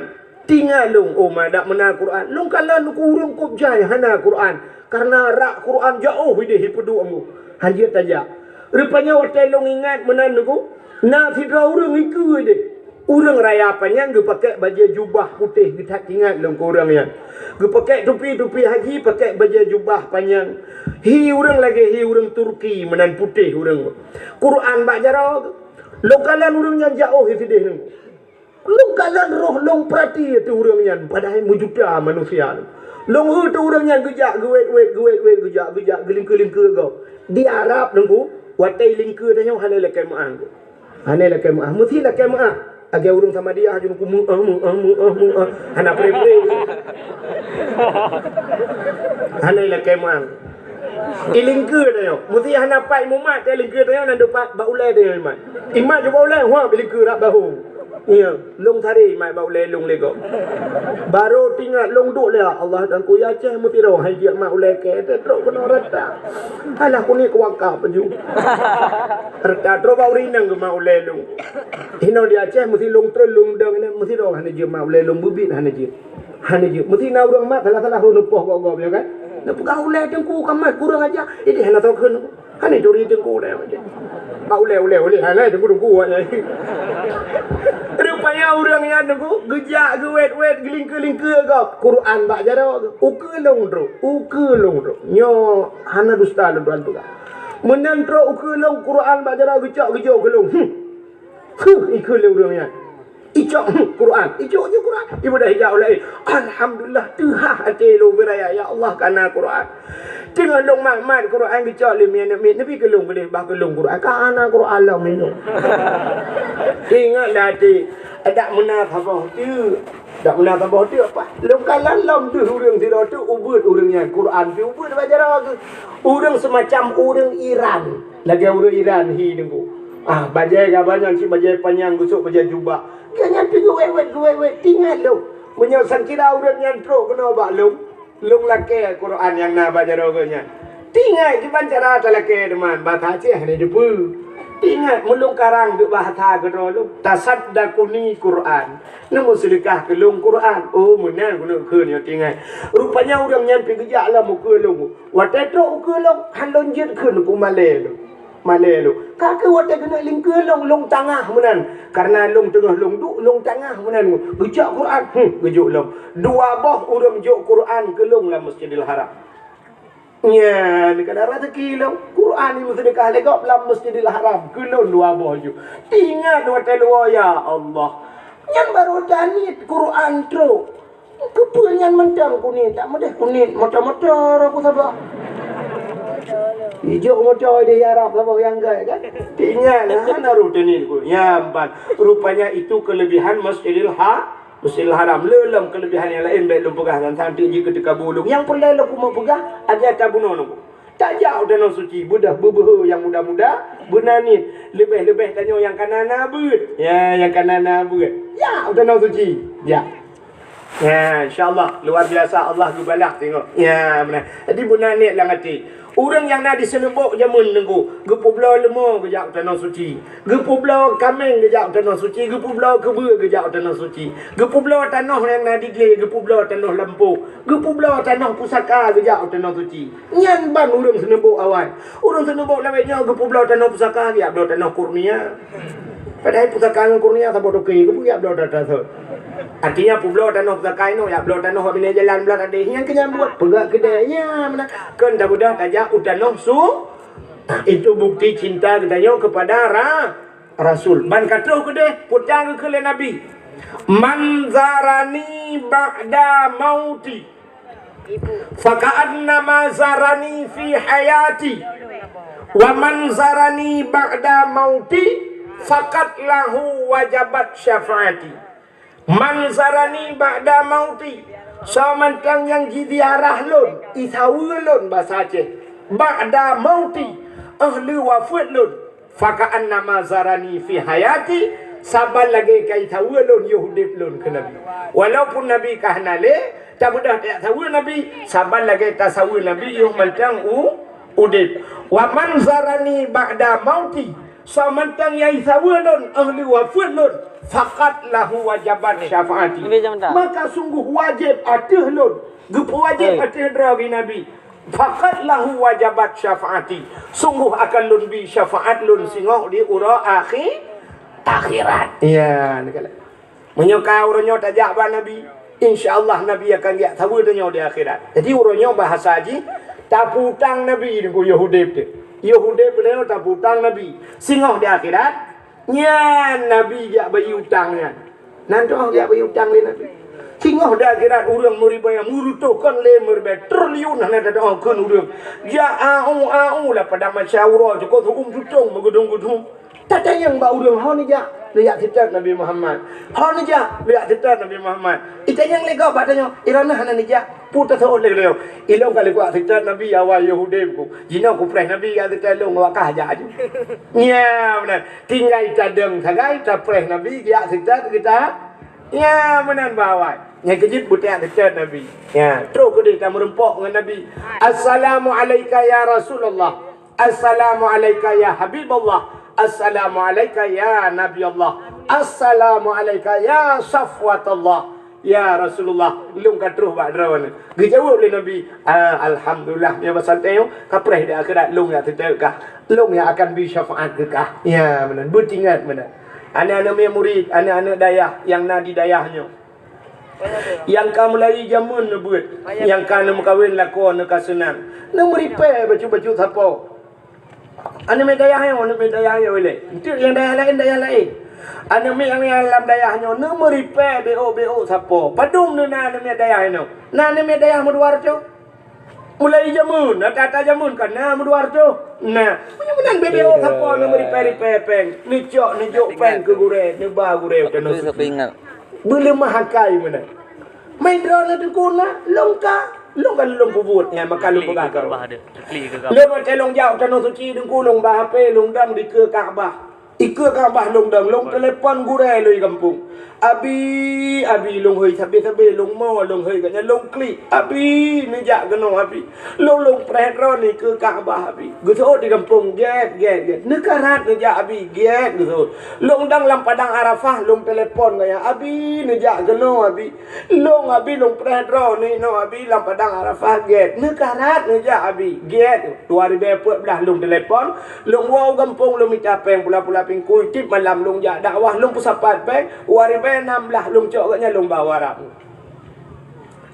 Teuingat lôn, "Oh, ma adak meuna Quran." Lôn kalon keu ureueng cukôp jai hana Quran. Kareuna rak Quran jiôh idéh ipeuduek Teungku. Han jeuet tajak. Rupanya watèe lôn ingat meunan Teungku, na sidroe ureueng ikeue idéh. Ureueng raya panyang geupakék bajèe jubah putéh, geuthat ingat lôn keu ureueng nyan. Geupakék tupi-tupi haji, pakék bajèe jubah panyang. Hi ureueng lagèe hi ureueng Turki meunan putéh ureueng. Quran bak jaroe. Lôn kalon ureueng nyan jiôh sidéh nyan. Lôn kalon roh lôn peurati teuh ureuëng nyan, padahai meujuta manusia. Lôn eu teuh ureuëng nyan geujak geuwet-wet, geuwet-wet, geujak, geujak geulingkeue-lingkeue gob. Di Arab Teungku, watée lingkeue tanyoe hana lakée meuáh. Hana lakée meuáh, meusti lakée meuáh. Lagée ureuëng Samadiyah jeuet ku meuáh, meuáh, meuáh, meuáh. Hana pre-pre. Hana lakée meuáh. Ilingkeue tanyoe. Meusti hana pat mumat, ilingkeue tanyoe na dupat bak ulée tanyoe imat. Imat jeuet bak ulée, huab ilingkeue rab bahô. Iya, lôn tari mat bak ulée lôn lego. Barô teuingat lôn duek lé Allah dan kuya Aceh meusidroe hai jeuet mat ulée kée teutrok keunoe rata. Alah kuni kuwakaf peju. Rata trok bak ureuëng inong geumat ulée lôn. Hinoe di Aceh meusi lôn treun lôn dong ini meusidroe hana jeuet mat ulée lôn beubiet hana jeuet. Hana jeuet. Meusi na ureuëng mat salah-salah rôh neupoh gob-gob ya kan. Neupeugah ulée teungku kamat kurang aja. Ideh hana tokheun. Hana curi teungku deh. Ba ulée, ulée, ulée. Hana teungku-teungku awak nyan. Rupanya ureuëng nyan teungku geujak geuwet-wet geulingkeue-lingkeue gob. Quran bak jaroe geuh. Ukeue lôn trok. Ukeue lôn trok. Nyoe hana dusta lôn tuan peugah. Meunan trok ukeue lôn Quran bak jaroe geucok geujok keu lôn. Hmm. Huh, ikheun lé ureuëng nyan. Icok, hmm, Quran. Icok je Quran. Ibu dah hijau lain. Alhamdulillah, teuhah até lôn beuraya. Ya Allah, kana Quran. Teungoh lôn mat-mat Quran geucok lé miet, miet Nabi keu lôn keudeh bah keu lôn Quran. Kana Quran lom minum. Ingat dah até. Dak meuna saboh tu. Dak meuna saboh tu apa? Lôn kalon lom tu ureuëng sidroe tu ubeuet ureuëng nyan Quran tu ubeuet bak jaroe geuh. Ureuëng semacam ureuëng Iran. Lagée ureuëng Iran hi teungku. Ah, bajée gaba nyan cit bajée panyang gusok bajée jubah. Gobnyan pi geuwet-wet, geuwet-wet, teuingat lôn. Meunyoe sangkira ureuëng nyan trok keunoe bak lôn, lôn lakée Quran nyang na bak jaroe geuh nyan. Teuingat kiban cara talakée teuma, bahasa Aceh hana jeupeue. Teuingat meulôn karang keu bahasa keudroe lôn, tasaddaquni Quran. Neumeuseudekah keu lôn Quran. Oh, meunan keuneuk kheun nyoe teuingat. Rupanya ureuëng nyan pi geujak lam ukeue lôn. Watée trok ukeue lôn, han lôn jeuet kheun keu malée lôn. Malée lôn. Ka kheueh watée keuneuk lingkeue lôn, lôn tangah meunan. Kareuna lôn teungoh lôn duek, lôn tangah meunan. Geucok Quran, hmm, geujok lom. Dua boh ureuëng jok Quran keu lôn lam Masjidil Haram. Nyan, kadang raseuki lôn. Quran nyang meuseudeukah lé gob lam Masjidil Haram. Keu lôn dua boh jok. Teuingat watée luwa, ya Allah. Nyan barô taniet Quran trok. Keupeue nyan mantong kuniet, tak meudeh kuniet moto-moto roh ku saboh. Ijok moto di Arab saboh nyang gai kan. Teuingat lah, hana roh teunin ku. Nyan ban. Rupanya itu kelebihan Masjidil Ha-, Masjidil Haram. Le lom kelebihan nyang laén bèk lôn peugah ngon santi jih keu teuka bulong. Nyang peureulèe lôn kumeung peugah, aja tabunoe nunggu. Tajak u Tanoh Suci, beudah beubeuhe nyang muda-muda, beuna niet. Leubeh-leubeh tanyoe nyang kana na beuet. Ya, nyang kana na beuet. Jak u Tanoh Suci. Jak. Ya, insya Allah, luar biasa Allah geubalah tengok. Ya, beuna. Jadi beuna niet lam até. Ureueng nyang na di Seuneumbok jameun nunggu, geupeubloe leumô geujak u Tanoh Suci. Geupeubloe kaméng geujak u Tanoh Suci, geupeubloe keubeue geujak u Tanoh Suci. Geupeubloe tanoh nyang na di glé, geupeubloe tanoh lampôh. Geupeubloe tanoh pusaka geujak u Tanoh Suci. Nyan ban ureueng Seuneumbok awai. Ureueng Seuneumbok lawét nyoe geupeubloe tanoh pusaka, geujak bloe tanoh kurnia. Padahai pusaka ngon kurnia saboh toke, geupeue geujak bloe tanoh. Artinya peubloe tanoh pusaka inoe, jak bloe tanoh bak binéh jalan blah tadeh. Nyan keu nyan buet peugah keudè. Ya, meunan. Kon tabeudah tajak u Tanoh Su-, itu bukti cinta geutanyoe kepada Ra-, Rasul. Ban ka troh keudeh, peue geukheun lé Nabi, "Man zarani ba'da mauti, faka'annama zarani fi hayati. Wa man zarani ba'da mauti, faqad lahu wajabat syafaati." Man zarani ba'da mauti, soe mantong nyang jiziarah lôn, isaweue lôn basa Aceh, ba'da mauti, óh lheueh wafeuet lôn, faka'annama zarani fi hayati, saban lagèe ka isaweue lôn yoh udép lôn keu Nabi. Walaupun Nabi ka hana lé, tabeudah tajak saweue Nabi, saban lagèe tasaweue Nabi yoh mantong u-, udép. Wa man zarani ba'da mauti, soe mantong nyang isaweue lôn óh lheueh wafeuet lôn, faqad lahu wajabat syafaati. Maka sungguh wajéb ateueh lôn, geupeuwajéb ateueh droe geuh Nabi. Faqad lahu wajabat syafaati. Sungguh akan lôn bi syafaat lôn singoh di uroe akhi-, akhirat. Ya, neukalon. Meunyoe ka uroe nyoe tajak bak Nabi, insya Allah Nabi akan geujak saweue tanyoe di akhirat. Jadi uroe nyoe bahasa jih, tapeutang Nabi nunggu yoh udép teuh. Yoh udép tanyoe tapeutang Nabi. Singoh di akhirat, nyan Nabi jak bayeue utang nyan. Nan teuh jak bri utang lé Nabi. Singoh di akhirat ureuëng meuribèe, meureutôh kon lé meuribèe, triliun hana teudoa kheun ureuëng. Jak au-au lah padang Masyura, cukôp siuem tutong meugeudong-geudong. Tatanyong bak ureuëng, "Ho neujak?" "Neujak seutôt Nabi Muhammad." "Ho neujak?" "Neujak seutôt Nabi Muhammad." Itanyong lé gob bak tanyoe, "Droeneuh hana neujak?" Peue taseuôt lé geutanyoe? "Ilôn ka lheueh kuseutôt Nabi awai Yahudi ku. Jinoe kupreh Nabi jak seutôt lôn, awak kah jak aju." Nyan meunan. Tinggai tadong sagai, tapreh Nabi jak seutôt geutanyoe. Nyan meunan bak awai. Nyang keujeuet beuteuak seutôt Nabi. Nyan, trôh keudéh tameureumpok ngon Nabi. "Assalamu alaika ya Rasulullah. Assalamu alaika ya Habiballah. Assalamu alaika ya Nabi Allah. Assalamu alaika ya Safwatullah." "Ya Rasulullah, lôn ka trôh bak droeneuh." Geujaweueb lé Nabi, "Ah, alhamdulillah, meunyoe bak santée nyoe, kapreh di akhirat lôn nyang seutôt kah. Lôn nyang akan bri syafaat keu kah." Nyan meunan, beutingat meunan. Aneuk-aneuk murit, aneuk-aneuk dayah nyang na di dayah nyoe. Nyang ka meulayeue jameun neubeuet, nyang ka neumeukawen lakoe neuh ka seunang. Neumeuripèe bacut-bacut sapo. Aneuk miet dayah nyoe, aneuk miet dayah nyoe ilée. Enteuk nyang dayah laén, dayah laén. Aneuk miet nyang lam dayah nyoe neumeuripèe beuôk-beuôk sapo. Padum neuh na aneuk miet dayah nyoe? Na aneuk miet dayah meudua reutôh? Mulai jameun, ata-ata jameun ka na meudua reutôh. Na, meunyoe meunan beuôk-beuôk sapo neumeuripèe-ripèe péng, neucok, neujok péng keu gurée, neuba gurée u tanoh suci. Beuleumah akai meunan. Meudroe na teungku na, lôn ka, lôn ka lôn peubuet, nyan maka lôn peugah keu lôn. Lôn watée lôn jak u tanoh suci teungku, lôn ba H P, lôn dong dikeue Ka'bah. Dikeue Ka'bah lôn dong, lôn telepon gurée lôn di gampông. "Abi, abi, lôn hôi sabé-sabé, lôn mo, lôn hôi geuh nyan lôn klik. Abi, neujak keunoe, abi. Lôn, lôn preh droeneuh keu Ka'bah, abi." Geuseuôt di gampông, "Gét, gét, gét." "Neukarat neujak, abi." "Gét," geuseuôt. Lôn dong lam padang Arafah, lôn telepon geuh nyan, "Abi, neujak keunoe, abi. Lôn, abi, lôn preh droeneuh inoe, abi, lam padang Arafah." "Gét." "Neukarat neujak, abi." "Gét." Dua ribèe peuet blaih lôn telepon, lôn woe u gampông, lôn mita péng pula-pula pingkui, tiep malam lôn jak dakwah, lôn peusapat péng, dua ribèe nam blaih lôn cok geuh nyan lôn ba u Arab.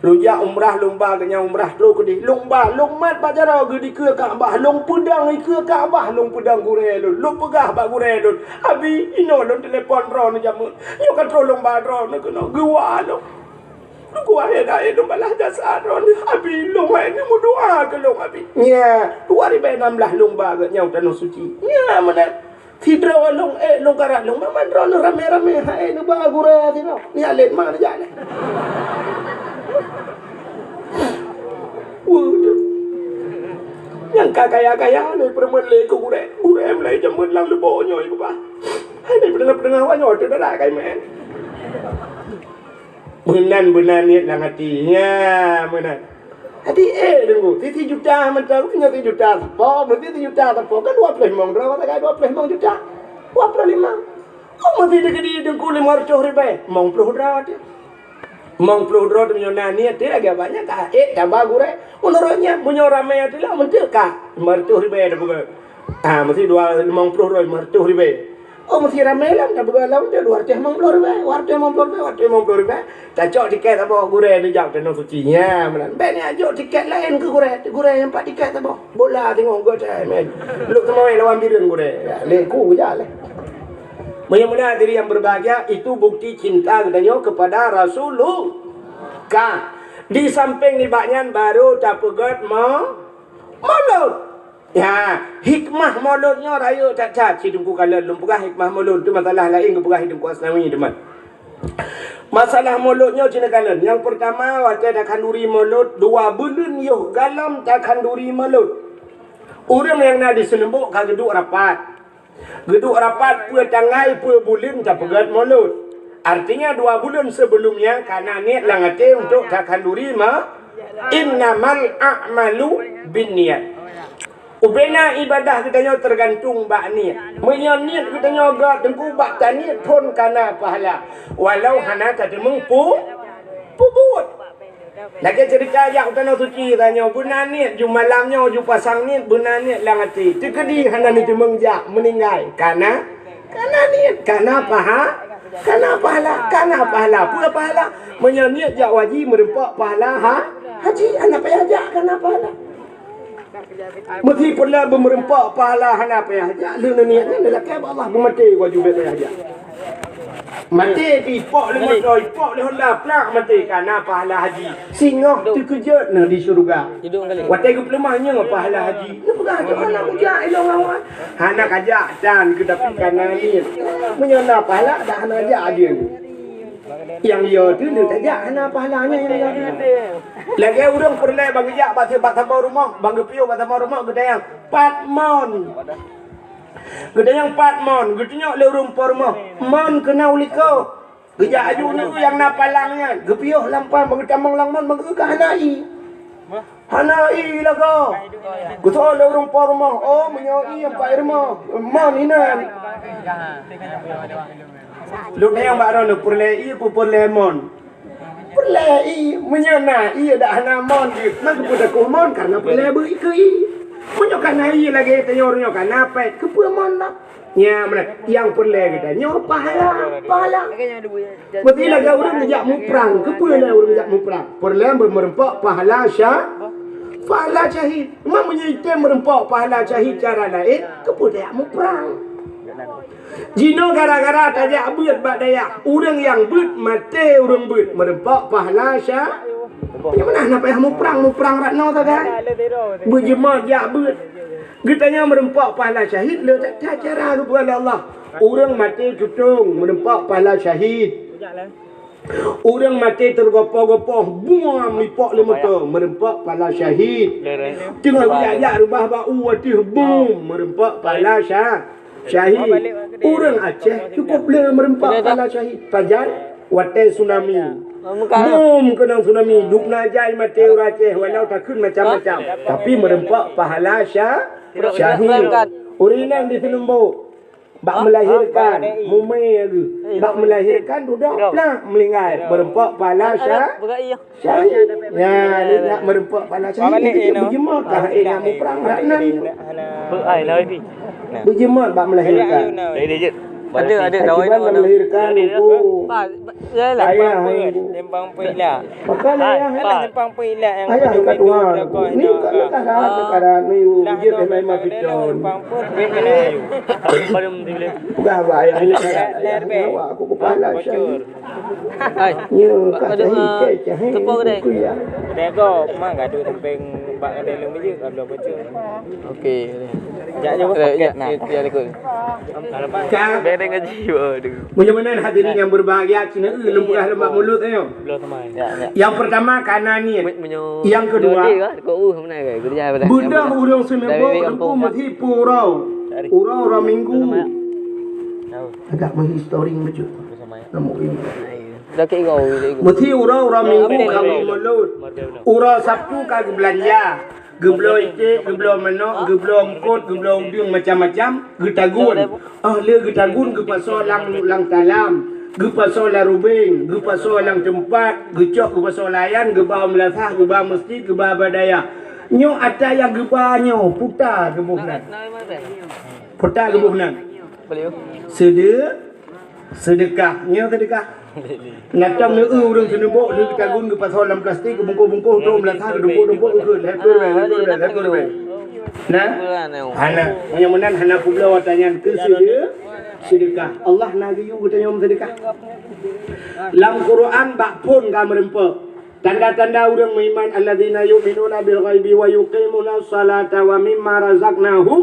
Lôn jak umrah, lôn ba geuh nyan umrah trôh keudéh. Lôn ba, lôn mat bak jaroe geuh dikeue Ka'bah, lôn peudong dikeue Ka'bah, lôn peudong gurée lôn. Lôn peugah bak gurée lôn, "Abi, inoe lôn telepon droeneuh jameun. Nyoe ka trôh lôn ba droeneuh keunoe." Geuwa lôn. Lôn geuwa, "Hai, hai, lôn balaih jasa droeneuh, abi, lôn hai neumeudoa keu lôn, abi." Nyan, dua ribèe nam blaih lôn ba geuh nyan u tanoh suci. Nyan meunan. Sidroe lôn, eh, lôn karat lôn, memang droeneuh ramé-ramé, hai, neuba gurée sidroe. Nyan lé ma neujak lé. Waduh. Nyang ka kaya-kaya lé peureumeun lé keu gurée. Gurée mulai jameun lam lubok nyoe keubah. Hai, ni peudeungoh-peudeungoh awak nyoe teuh dara kai meu'en. Meunan beuna niet lam até. Nya, meunan. Até, eh, deungoe, si sijuta mantong, nyoe sijuta sapo, meusti sijuta sapo, kan dua ploh limong droe, masa ka dua ploh limong juta. Dua ploh limong. Oh, meusti teukeudi teungku limong reutôh ribèe, limong ploh droe teuh. Limong ploh droe teuh meunyoe na niet teuh lagèe awak nyan ka, eh, taba gurée. Meunurot nyan, meunyoe ramé teuh lah, meuteuk ka, limong reutôh ribèe teuh bukan. Ah, meusti dua, limong ploh droe, limong reutôh ribèe. Oh, meusti ramé lom, tapeugah lom tu dua ratus lima puluh ribu, dua ratus lima puluh ribu, dua ratus lima puluh ribu. Tacok tiket saboh gurée neujak tanoh suci. Nya, meunan. Bèk neujok tiket laén keu gurée, gurée nyang pat tiket saboh. Bola tengok gurée, men. Lôn teumawé lawan Bireuen gurée. Ya, lé ku jak lé. Meunyoe meunan hadirin yang berbahagia, itu bukti cinta geutanyoe kepada Rasulullah. Ka. Di samping nibak nyan baru tapeugét mo-, molot. Ya, hikmah molot nyoe rayeuk that-that. Si Teungku kalon lôn peugah hikmah molot, tu masalah laén geupeugah Teungku Asnawi teuma. Masalah molot nyoe cit neukalon. Nyang peurtama, watée takhanduri molot, dua buleuen yoh galom takhanduri molot. Ureuëng nyang na di seuneubok ka geuduek rapat. Geuduek rapat peue tanggai peue buleuen tapeugét molot. Artinya dua buleuen sebelum nyan ka na niet lam até untuk takhanduri ma-, innamal a'malu binniyat. Ubena ibadah geutanyoe teugantung bak niet. Meunyoe niet geutanyoe göt teungku bak taniet phon ka na pahala, walau hana tateumeung pu-, peubuet. Lagée ceurita jak u Tanoh Suci tanyoe, beuna niet, ju malam nyoe ju pasang niet, beuna niet lam até. Teukeudi hana neuteumeung jak, meuninggai, ka na, ka na niet, ka na paha-, ka na pahala, ka na pahala. Peue pahala? Meunyoe niet jak haji meureumpok pahala ha-, haji, hana payah jak, ka na pahala. Meusti peureulée beumeureumpok pahala hana payah jak, lheueh neuniet nyan neulakée bak Allah beumaté wajéb bèk payah jak. Maté dipok lé moto, ipok lé Honda, plak maté, kana pahala haji. Singoh teukeujot na di syeuruga. Watèe geupeuleumah nyoe pahala haji. Neupeugah, "Hana kujak ilong awai." Hana kajak tan, keu tapi kana nyan. Meunyoe na pahala dah hana jak ajeuen. Nyang yo tu lé tajak hana pahala nyan nyang yo tu. Lagèe ureueng peureulèe bak geujak bak saboh rumoh, bak geupiôh bak saboh rumoh geutanyong, "Pat mon?" Geutanyong pat mon, geutunyok lé ureueng po rumoh, mon keunong likot. Geujak aju nyoe nyang na palang nyan, geupiôh lam pan, bak geutamong lam mon, bak geupeugah hana ie. Hana ie lagoe. Geusoe lé ureueng po rumoh, "Oh, meunyoe ie pat ie rumoh, mon inan." Lôn tanyong bak droeneuh, peureulèe ie peue peureulèe mon? Peureulèe ie, meunyoe na ie dak hana mon jih, meukeubeuet takeuh mon, karena peureulèe beuet keu ie. Meunyoe ka na ie lagèe tanyoe nyoe ka na pèt, keupeue mon dak? Nyan meunan, nyang peureulèe geutanyoe pahala, pahala. Meusti lagèe ureueng geujak muprang, keupeue lé ureueng jak muprang? Peureulèe meureumpok pahala sya-, pahala syahid. Meunyoe item meureumpok pahala syahid cara laén, keupeue tajak muprang? Jinoe gara-gara tajak beuet bak dayah, ureueng nyang beuet maté ureueng beuet meureumpok pahala sya-, nyang meunan na payah muprang, muprang rat noe sagai. Beujeumot jak beuet. Geutanyoe meureumpok pahala syahid le that-that cara geupeugah lé Allah. Ureueng maté tutong meureumpok pahala syahid. Ureueng maté teugopoh-gopoh, buam ipok lé moto, meureumpok pahala syahid. Teungoh geujak-jak reubah bak u ateueh bom, meureumpok pahala sya-, syahid. Ureueng Aceh cukôp le meureumpok pahala syahid. Pajan watèe tsunami. Bom keunong tsunami, dum na jai maté ureueng Aceh, walau takheun macam-macam, tapi meureumpok pahala sya-, syahid. Ureueng inong di Seunumbok, bak melahirkan, mumè geuh. Bak melahirkan dudoe plak meuninggai, meureumpok pahala sya-, syahid. Nyan, nak meureumpok pahala syahid, itu beujeumot kah, eh, nak muprang rat nan. Beujeumot bak melahirkan. Ada, ada. Akibat melahirkan, ibu. Ayah, ibu. Lempang pui lah. Pakai ayah, lempang pui lah yang ayah kat tuan. Ni kat letak dah, kat dah ni, ibu. Dia memang piton. Pegang bah ayah ni kat dah. Ayah ni awak aku kepala syahid. Hai. Ya, kat syahid, cek syahid. Tepuk deh. Aku ya. Tengok, memang gaduh samping bak kedai lembiji, kalau baca. Okey. Jak je, eh, ya, ya, ya, ikut. Ka. Beda ngaji, waduh. Meunyoe meunan hadirin yang berbahagia, cina eu lôn peugah lom bak mulut nyoe. Yang pertama, kana niet. Yang kedua, beudôh ureueng Seunumbok teungku meusi pue uroe. Uroe, uroe Minggu. Agak menghistoring bacut. Namun ini. Meusi uroe, uroe Minggu ka mulod. Uroe Sabtu ka geubeulanja. Geubloe iték, geubloe manok, geubloe eungkot, geubloe udeueng macam-macam, geutagun. Ah, lé geutagun geupasoe lam, lam talam, geupasoe lam rubeng, geupasoe lam teumpat, geucok geupasoe lam ayan, geuba u meulasah, geuba meuseujid, geuba bak dayah. Nyoe atra nyang geuba nyoe, puta geuboh nan. Puta geuboh nan. Seudeu-, Seudeukah. Nyoe seudeukah. Natong neu ureueng Seunumbok, lheueh geutagun geupasoe lam plastik, geubungkoh-bungkoh, trok meulasah, geudumpok-dumpok, geukheun, "Hai peureulèe, hai peureulèe, hai peureulèe." Nah? Hana. Meunyoe meunan hana peubloe atra nyan keu seudeu-, seudeukah. Allah na geuyue geutanyoe meuseudeukah. Lam Quran bak phon ka meureumpok. Tanda-tanda ureueng meuiman, "Alladzina yu'minuna bil ghaibi wa yuqimunas salata wa mimma razaqnahum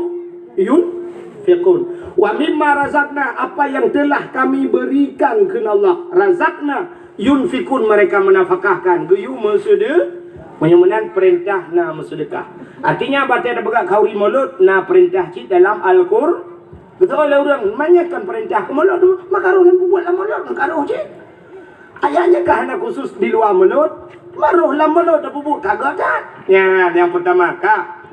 yunfiqun." Wa mimma razaqna, apa yang telah Kami berikan, kheun Allah, razaqna, yunfiqun, mereka menafkahkan. Geuyue meuseudeu-, meunyoe meunan peurintah na meuseudeukah. Artinya, batée tapeugah khanduri mulod na peurintah cit dalam Al-Qur-, beutôi lé ureueng, meunyoe kon peurintah keu mulod, maka roh nyang peubuet lam mulod, maka roh cit. Ayat nyan ka hana khusus di luwa mulod, ma roh lam mulod tapeubuet ka gata. Nyan nyang peurtama ka.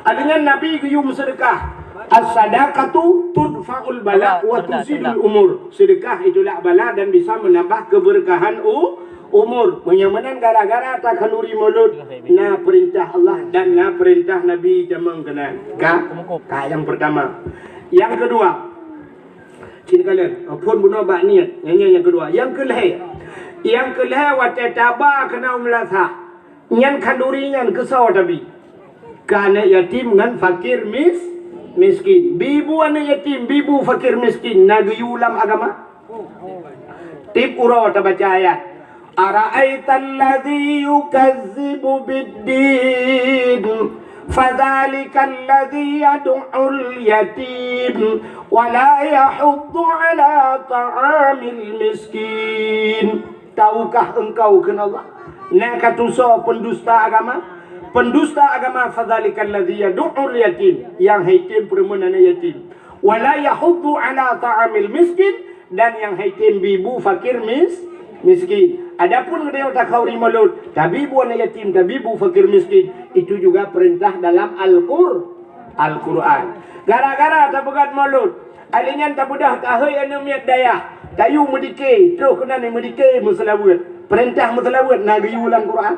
Adeuh nyan Nabi geuyue meuseudeukah. As-sadaqatu tudfa'ul bala wa tuzilul umur. Seudeukah itu lak bala dan bisa menambah keberkahan u-, umur. Meunyoe meunan gara-gara takhanduri mulod, na peurintah Allah dan na peurintah Nabi jamong keunan. Ka, ka nyang peurtama. Nyang keudua, Cit kalon, phon bunoe bak niet. Nyan, nyan nyang keudua. Nyang keulhée. Nyang keulhée watée taba keunoe meulasah. Nyan khanduri nyan keusoe tabi. Keu aneuëk yatim ngon fakir mis-, miskin. Bi bu aneuëk yatim, bi bu fakir miskin, na geuyue lam agama? Tiep uroe tabaca ayat. Ara'aital ladzi yukazzibu biddin, fadzalikal ladzi yad'ul yatim, wa la yahuddu ala ta'amil miskin. Tahukah engkau, kheun Allah, na ka tusoe pendusta agama? Pendusta agama, fadzalikal ladzi yad'ul yatim, nyang hai tem peureumeun aneuk yatim. Wa la yahuddu ala ta'amil miskin, dan nyang hai tem bi bu fakir mis-, miskin. Adapun geutanyoe takhauri mulod, tabi bu aneuk yatim, tabi bu fakir miskin, itu juga perintah dalam Al-Qur-, Al-Qur'an. Gara-gara tapeugöt mulod, alèh nyan tapeugah tahôi aneuk miet dayah, tayue meudike, troh keunan meudike meuseulaweuet. Perintah meuseulaweuet na geuyue lam Qur'an.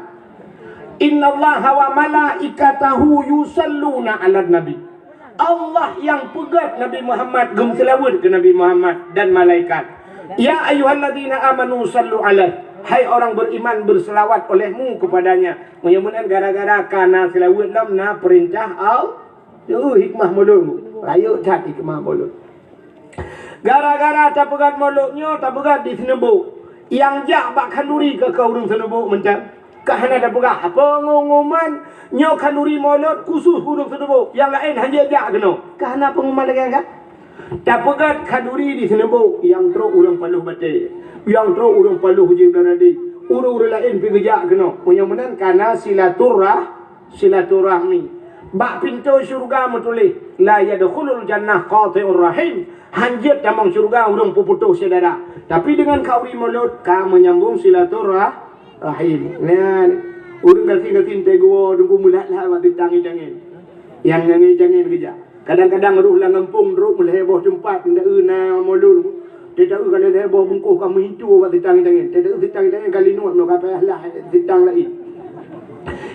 Innallaha wa malaikatahu yusalluna 'alan nabi. Allah nyang peugöt Nabi Muhammad, geumeuseulaweuet keu Nabi Muhammad dan malaikat. Ya ayyuhalladzina amanu sallu alaihi. Hai orang beriman, berselawat olehmu kepadanya. Meunyoe meunan gara-gara ka na seulaweuet lom na peurintah Allah. Nyoe hikmah mulod. Rayeuk that hikmah mulod. Gara-gara tapeugöt mulod nyoe, tapeugöt di Seuneubok. Nyang jak bak khanduri keu, keu ureueng Seuneubok mantong. Ka hana tapeugah pengumuman nyoe khanduri mulod khusus ureueng Seuneubok. Nyang laén hana jak keunoe. Ka hana pengumuman lagèe nyan. Tapeugöt khanduri di Seuneubok, nyang trok ureueng Paloh Batèe, nyang trok ureueng Paloh Jeuem dan Radé, ureueng-ureueng laén pih geujak keunoe. Meunyoe meunan ka na silaturah-, silaturahmi. Bak pintoe syeuruga meutuléh, "La yadkhulul jannah qati'ur rahim." Hanjeuet tamong syeuruga ureueng peuputôh syedara. Tapi deungon khanduri mulod ka meunyambong silaturah-, rahim. Nyan, ureueng gasien-gasien teugoe deungon meulat-lat bak teutanggi-tanggi. Nyang nanggi-tanggi geujak. Kadang-kadang rôh lam gampông trok meulhèe boh teumpat, ndak eu na mulod. Teuta eu ka lhèe boh bungkôh ka meuhintu bak teutanggi-tanggi. Teuta eu teutanggi-tanggi ka linot nyoe ka payah lah teutang laén.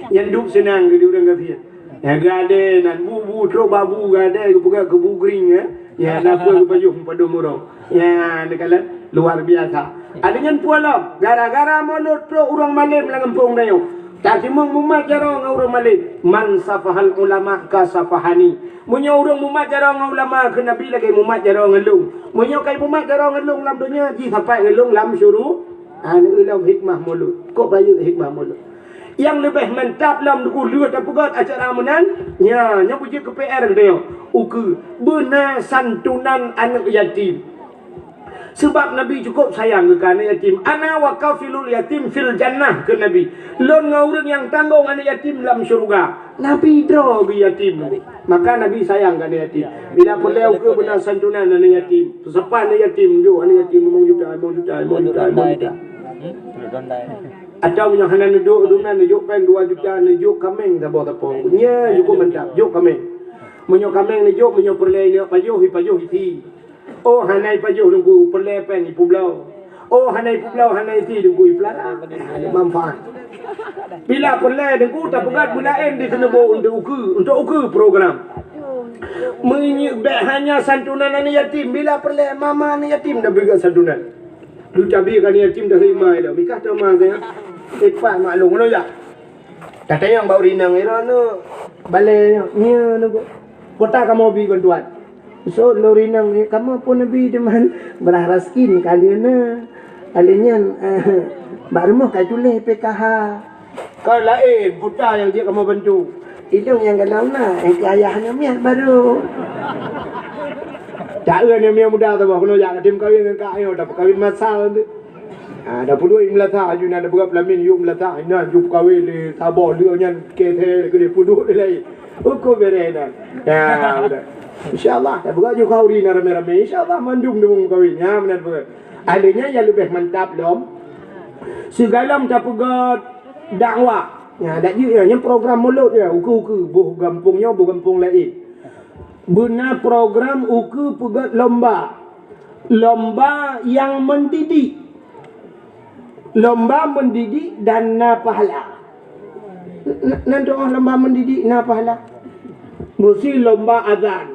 Nyan duek seunang keu di ureueng gasien. Nyang gadée nan bu-bu trok babu gadée geupeugah keu bu grieng, ya. Ya, na peue geupajoh padum uroe. Ya, neukalon luar biasa. Ada nyan peue lom, gara-gara mulod trok ureueng malém lam gampông tanyoe. Tatimong mumat jaroe ngon ureueng malém. "Man safahal ulama ka safahani." Meunyoe ureueng mumat jaroe ngon ulama keu Nabi lagée mumat jaroe ngon lôn. Meunyoe kai mumat jaroe ngon lôn lam donya, jisapat ngon lôn lam syuru-, ah, nyoe lom hikmah mulod. Kok bayeue hikmah mulod. Nyang leubeh mantap lom dukue lheueh tapeugöt acara meunan, nya, nyoe beujeuet keu P R geutanyoe. Ukeue, beuna santunan aneuk yatim. Seubab Nabi cukup sayang keu aneuk yatim. "Ana wa kafilul yatim fil jannah," kheun Nabi. "Lôn ngon ureueng nyang tanggong aneuk yatim lam syeuruga." Nabi droe geuh yatim. Maka Nabi sayang keu aneuk yatim. Bila peureulée ukeue beuna santunan aneuk yatim. Peusapat aneuk yatim, jok aneuk yatim limong juta, limong juta, limong juta, limong juta. Atawa meunyoe hana neujok, dum na neujok péng dua juta, neujok kaméng saboh sapo. Nya cukup mantap, jok kaméng. Meunyoe kaméng neujok, meunyoe peureulée neujok pajoh, ipajoh isi. Oh, hana ipajoh Teungku, peureulée péng ipeubloe. Oh, hana ipeubloe, hana isi Teungku, ipeulara. Manfaat. Bila peureulée Teungku, tapeugöt beulaén di Seuneubok untuk ukeue, untuk ukeue program. Meunyoe bék hanya santunan aneuk yatim, bila peureulée mama aneuk yatim tapeugöt santunan. Leucabi ka aneuk yatim dahôi ma ilée. Mikah teuma keu nyan. Ipat maklum lôn jak. Tatanyong bak ureueng inong, "Ira neuk balée nyoe?" "Nyo, neuk." "Peue ta kamoe bi bantuan?" Sot lôn ureueng inong, "Kamoe pun neubi, cuman beurah raskin ka lheueh na. Alheuh nyan, eh, bak rumoh ka tuléh P K H." Ka laén, peue ta nyang jeuet kamoe bantu? Ilôn nyang galom na, nyang keu ayah nyoe miet barô. Taeu aneuk miet muda saboh keunoe jak, ka tem kawen ngon kak nyoe, tapeukawen masal tu. Ha, dah peuduek i meulasah, aju na peugah peulamin yuk meulasah, inan ju peukawen lé saboh lheueh nyan, keu thee lé keu lé peuduek lé laén. Ukeue bereh inan. Ya, udah. Insya Allah, tapeugah ju khanduri na ramé-ramé. Insya Allah, mandum deungon meukawen. Ya, meunan peugah. Ahli nyan nyang leubeh mantap lom. Sigohlom tapeugah dakwah. Ya, dak jeuet ya, nyan program mulod ya, ukeue-ukeue, boh gampông nyoe, boh gampông laén. Beuna program ukeue peugah lomba. Lomba nyang mendidik. Lomba mendidik dan na pahala. N-, n-, nan doa lomba mendidik na pahala. Meusi lomba azan.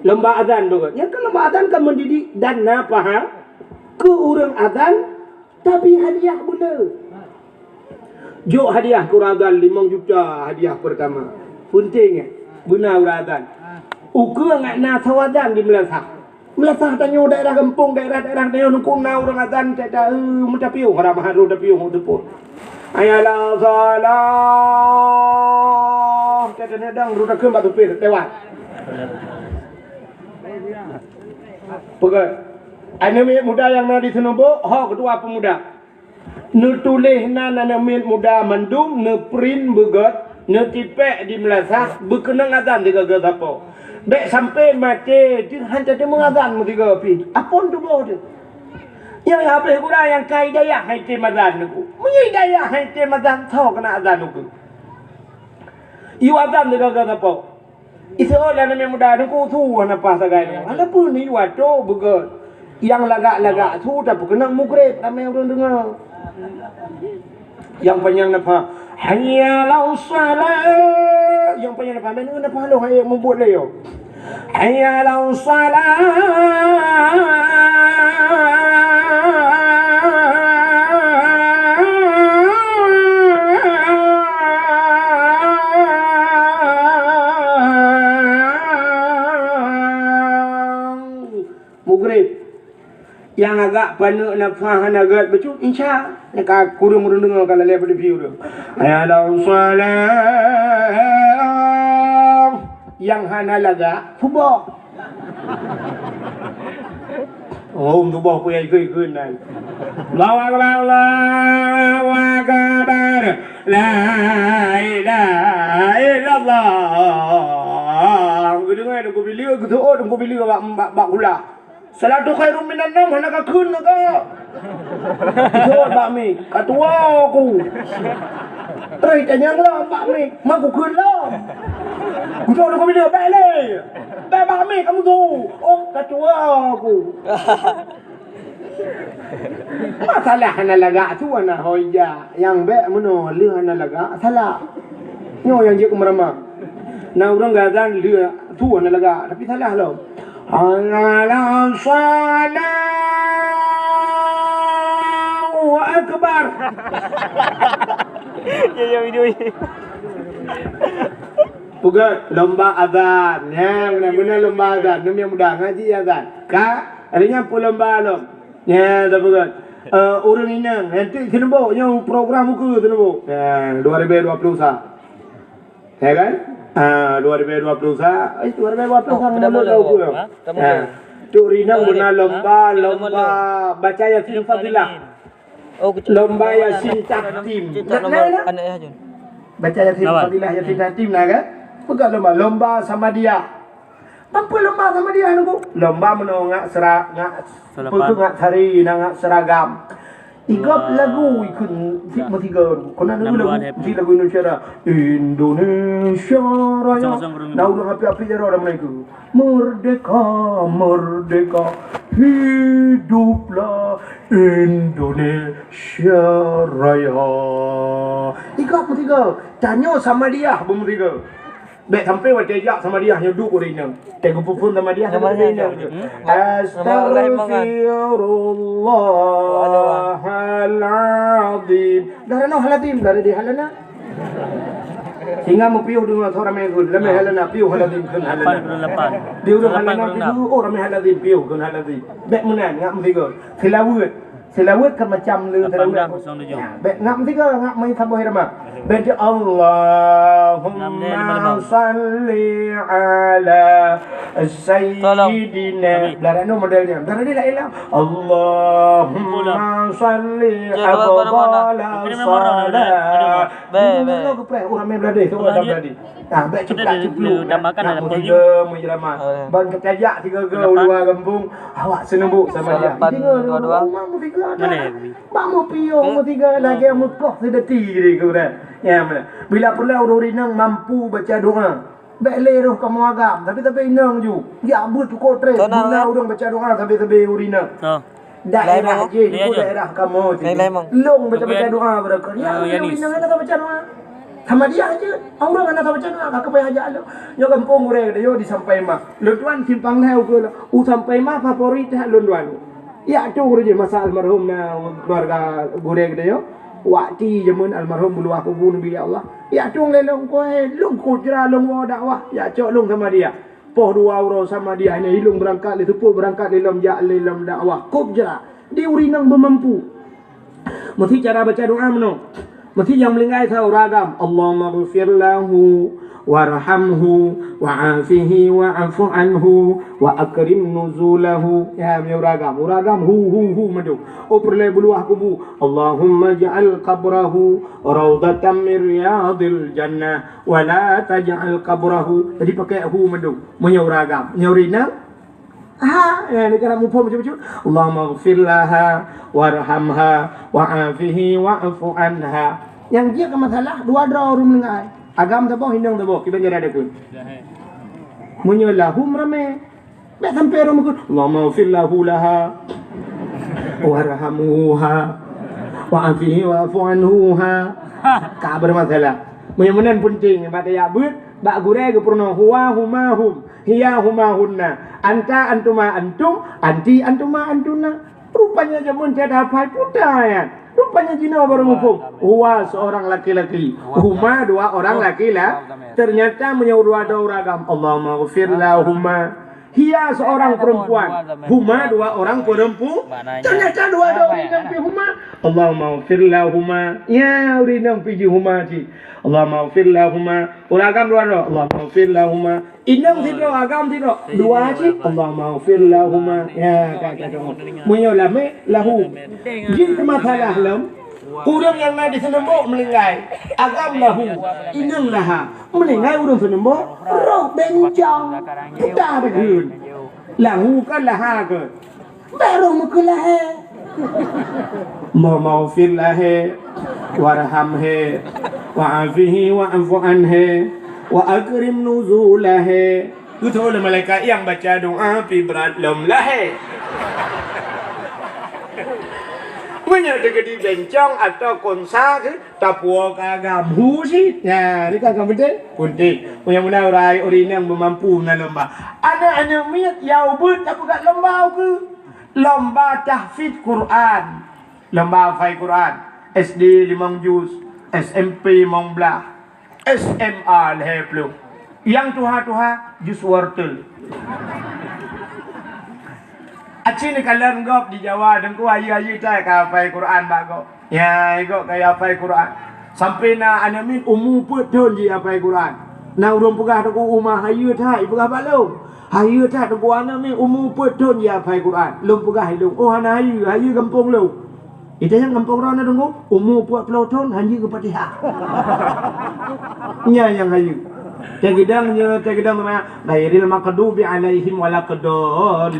Lomba azan tu kan. Nyang kan lomba azan kan mendidik dan na pahala. Keu ureueng azan, tapi hadiah beu le. Jok hadiah keu ureueng azan limong juta hadiah pertama. Penting eh, beuna ureueng azan. Ukeue ngat na sawadang di meulasah. Meulasah tanyoe daerah gampông, daerah-daerah tanyoe nungku na ureuëng azan, cak-cak, eh, meutapiôh, hana meuharôh tapiôh teupot. Hayya 'alas shalah. Cak-cak neudang, rôh takheun bak tupéh, teuwat. Peugah. Aneuk miet muda nyang na di Seunumbok, ho ketua pemuda. Neutuléh nan aneuk miet muda mandum, neuprint beugöt, neutipék di meulasah, beukeunong azan sigoe-goe sapo. Bék sampoe maté jeuet han tadeungoe azan meusigoe pih. Apon tuboh teuh. Nyang habéh gura nyang ka hidayah han item azan nungku. Meunyoe hidayah han item azan, soe keuneuk azan nungku? Yue azan sigoe-goe sapo. Iseuôt lé aneuk muda nyoe, "Ku su hana paih sagai nyoe." Hana peue, neuyue atoe beugöt. Nyang lagak-lagak su, tapi keuneuk mugreb, ramé ureuëng deungoe. Nyang panyang na paih, "Hayya 'alas shalah." Nyang panyang na paih, "Meunyoe na paih lôn, hai mubuet lé yo." "Hayya 'alas shalah." Mugreb. Nyang agak paneuk nafah hana gét bacut, insya. Nyang ka kureueng ureuëng deungoe ka lalée bak TV ureuëng. Hayya 'alas shalah. Nyang hana lagak, suboh. Oh, suboh pun ikut-ikut nan. Allahu Akbar, Allahu Akbar. La ilaha illallah. Geudeungoe Teungku Bileu, geuseuôt Teungku Bileu bak, bak, bak kulah. Salatu khairum minan naum hana kakheun lagak. Jaweueb bak mi, "Ka tuwoe ku." Terus tanyong lom bak mi, "Ma kukheun lom?" Kujaweueb lom, "Ka bila bèk lé? Bèk bak mi kamoe tu." "Oh, ka tuwoe ku." Masalah hana lagak tu hana ho ija. Nyang bèk meunoe lheueh hana lagak, salah. Nyoe nyang jeuet keu meurama. Na ureuëng geuazan lheueh su hana lagak, tapi salah lom. Hayya 'alas shalah. Allahu Akbar. Ya, ya, video ini. Peugah lomba azan. Ya, beuna-beuna lomba azan. Nyoe nyang muda ngaji azan. Ka, hari nyan peue lomba lom. Ya, dah peugah. Eh, ureuëng inong, nanti Seunumbok, nyoe program ukeue Seunumbok. Ya, dua ribu dua puluh satu. Ya kan? Ah, dua ribu dua puluh satu, eh, dua ribu dua puluh satu. Oh, mulut dah ukeue. Ha? Dah mulut. Ya. Tu rinong beuna lomba, lomba baca Yasin Fadilah. Oh, lomba Yasin Taktim. Cek tak nombor anak ayah Jun. Baca Yasin Fadilah, Yasin Taktim na kan? Peugah lomba, lomba Samadiyah. Apa lomba Samadiyah nungku? Lomba meunoe ngak sera-, ngak peue ngak sari, na ngak seragam. Igop lagu ikheun cit meusigoe. Kona lagu, cit lagu Indonesia dah. Indonesia Raya. Na ureuëng api-api jaroe dah mulai ku. Merdeka, merdeka, hiduplah Indonesia Raya. Igop meusigoe. Tanyoe Samadiyah beumeusigoe. Bèk sampoe watèe jak Samadiyah nyoe duek ureuëng inong. Teuka peuphon Samadiyah, Samadiyah inong. Astaghfirullahalazim. Dah ranoh halazim, dah di halana. Singa meupiôh deungoe soe ramé kheun, ramé halana, piôh halazim kheun halana. Di ureuëng halana piôh, oh, ramé halazim, piôh kheun halazim. Bèk meunan, ngak meusigoe. Seulaweuet. Seulaweuet kan macam le seulaweuet. Lapan belas kosong tujuh. Ya, bèk ngak meusigoe, ngak meusaboh irama. Bèk Allahumma salli ala sayyidina. Belah nyoe model nyan. Belah ni la ilah. Allahumma salli afdala salat. Bèk, bèk. Ureuëng ramé belah deh, tu ureuëng belah deh. Ah, bèk cuplak-cupluk. Nak meusigoe meuirama. Ban teutajak sigoe-goe u luwa gampông, awak Seunumbok Samadiyah. Salapan dua dua. Bak meupiôh meusigoe lagèe meukoh seudeuti jih keu ureuëng. Ya, mana? Bila pula ureuëng inong mampu baca doa. Bèk lé roh kamoe agam, tapi, tapi inong ju. Jak beuet cukôp trép. Guna ureuëng baca doa sabe-sabe ureuëng inong. Daerah jih, nyoe daerah kamoe jih. Long baca-baca doa barokon. Ya, inong hana baca doa. Samadiyah jeuet. Ureuëng hana baca doa, ka keupeue hajat lom. Nyoe gampông gurèe geutanyoe di Sampai Mah. Lôn tuan simpang lhèe ukeue lom. U Sampai Mah favorit that lôn tuan. Ya, tu gurèe jih masa almarhum na keluarga gurèe geutanyoe. Waktu jameun almarhum beuluwah kubu Nabi, ya Allah. Ya, tu lé lôn kueh, lôn kujra, lôn woe dakwah. Ya, cok lôn Samadiyah. Poh dua uroe sama dia hana ilong beurangkat lé teupeu beurangkat lé lom jak lé lom dakwah. Kop jra di ureueng nyang beumampu. Meusti cara baca doa meunoe. Meusti nyang meuninggai sa ureueng agam. Allahumma ghfir lahu warhamhu wa'afihi wa'fu anhu wa akrim nuzulahu. Ya, meunyoe ureueng agam. Ureueng agam hu hu hu mandum. Oh peureulée beuluah kubu. Allahumma ja'al qabrahu raudatan min riyadil jannah wa la taj'al qabrahu. Jadi pakai hu mandum. Meunyoe ureueng agam. Meunyoe ureueng inong, ha, ya, ni kan muphom bacut-bacut. Allahumma ghfir laha warhamha wa'afihi wa'fu anha. Nyang jeuet keu masalah dua droe ureueng meuninggai. Agam saboh, inong saboh, kiban jadah deukun. Meunyoe lahum ramé. Bèk sampai ureueng meukheun, Allahumma ghfir lahu laha warhamha wa'afihi wa'fu anhu ha. Ka bermasalah. Meunyoe meunan penting bak tajak beuet, bak gurée geupeurunoe huwa huma hum. Hiya huma hunna. Anta antuma antum, anti antuma antunna. Rupanya jameun tiada hafai puta nyan. Rupanya jinoe baru muphom. Huwa seorang laki-laki. Huma dua orang laki-laki. Ternyata meunyoe dua droe ureueng agam. Allahumma ghfir lahuma. Hiya seorang perempuan. Huma dua orang perempu-, ternyata dua droe ureueng inong pih huma. Allahumma ghfir lahuma. Ya, ureueng inong pih jih huma cit. Allahumma ghfir lahuma. Ureueng agam dua droe. Allahumma ghfir lahuma. Inong sidroe, agam sidroe. Dua cit. Allahumma ghfir lahuma. Ya, ka, ka, ka. Meunyoe lamé, lahu. Jih keu masalah lom. Ureueng nyang na di Seuneumbok meuninggai, agam lahu, inong laha. Meuninggai ureueng Seuneumbok, roh bencong. Entah deukeun. Lahu kan laha keun. Bèk roh meukeue lahé. Allahumma ghfir lahé, warhamhé, wa'afihi wa'fu anhé, wa akrim nuzulahé. Geutôh lé malaikat nyang baca doa pih brat lom lahé. Meunyoe teukeudi bencong atawa konsa keu tapuwoe keu agam hu cit. Nyan, ni kan, kan penting? Penting. Meunyoe meunan urai ureueng inong beumampu meunan lomba. Aneuk-aneuk miet nyang ubit tapeugah lomba ukeue. Lomba tahfidz Quran. Lomba hafai Quran. S D limong juz, S M P limong blaih. S M A lhèe ploh. Nyang tuha-tuha juz wortel. Aci neukalon gob di Jawa, Teungku, hayeue-hayeue that ka hafai Quran bak gob. Ya, gob ka hafai Quran. Sampoe na aneuk miet umu peuet thon jih hafai Quran. Na ureueng peugah, "Teungku, uma hayeue that," ipeugah bak lôn. "Hayeue that, Teungku, aneuk miet umu peuet thon jih hafai Quran." Lôn peugah ilôn, "Oh, hana hayeue, hayeue gampông lôn." Ita nyang gampông droeneuh, Teungku, umu peuet ploh thon han jeuet keu Fatihah. Nyan nyang hayeue. Teukeudang nyoe, teukeudang teuma, "Ghairil maghdubi alaihim waladdallin."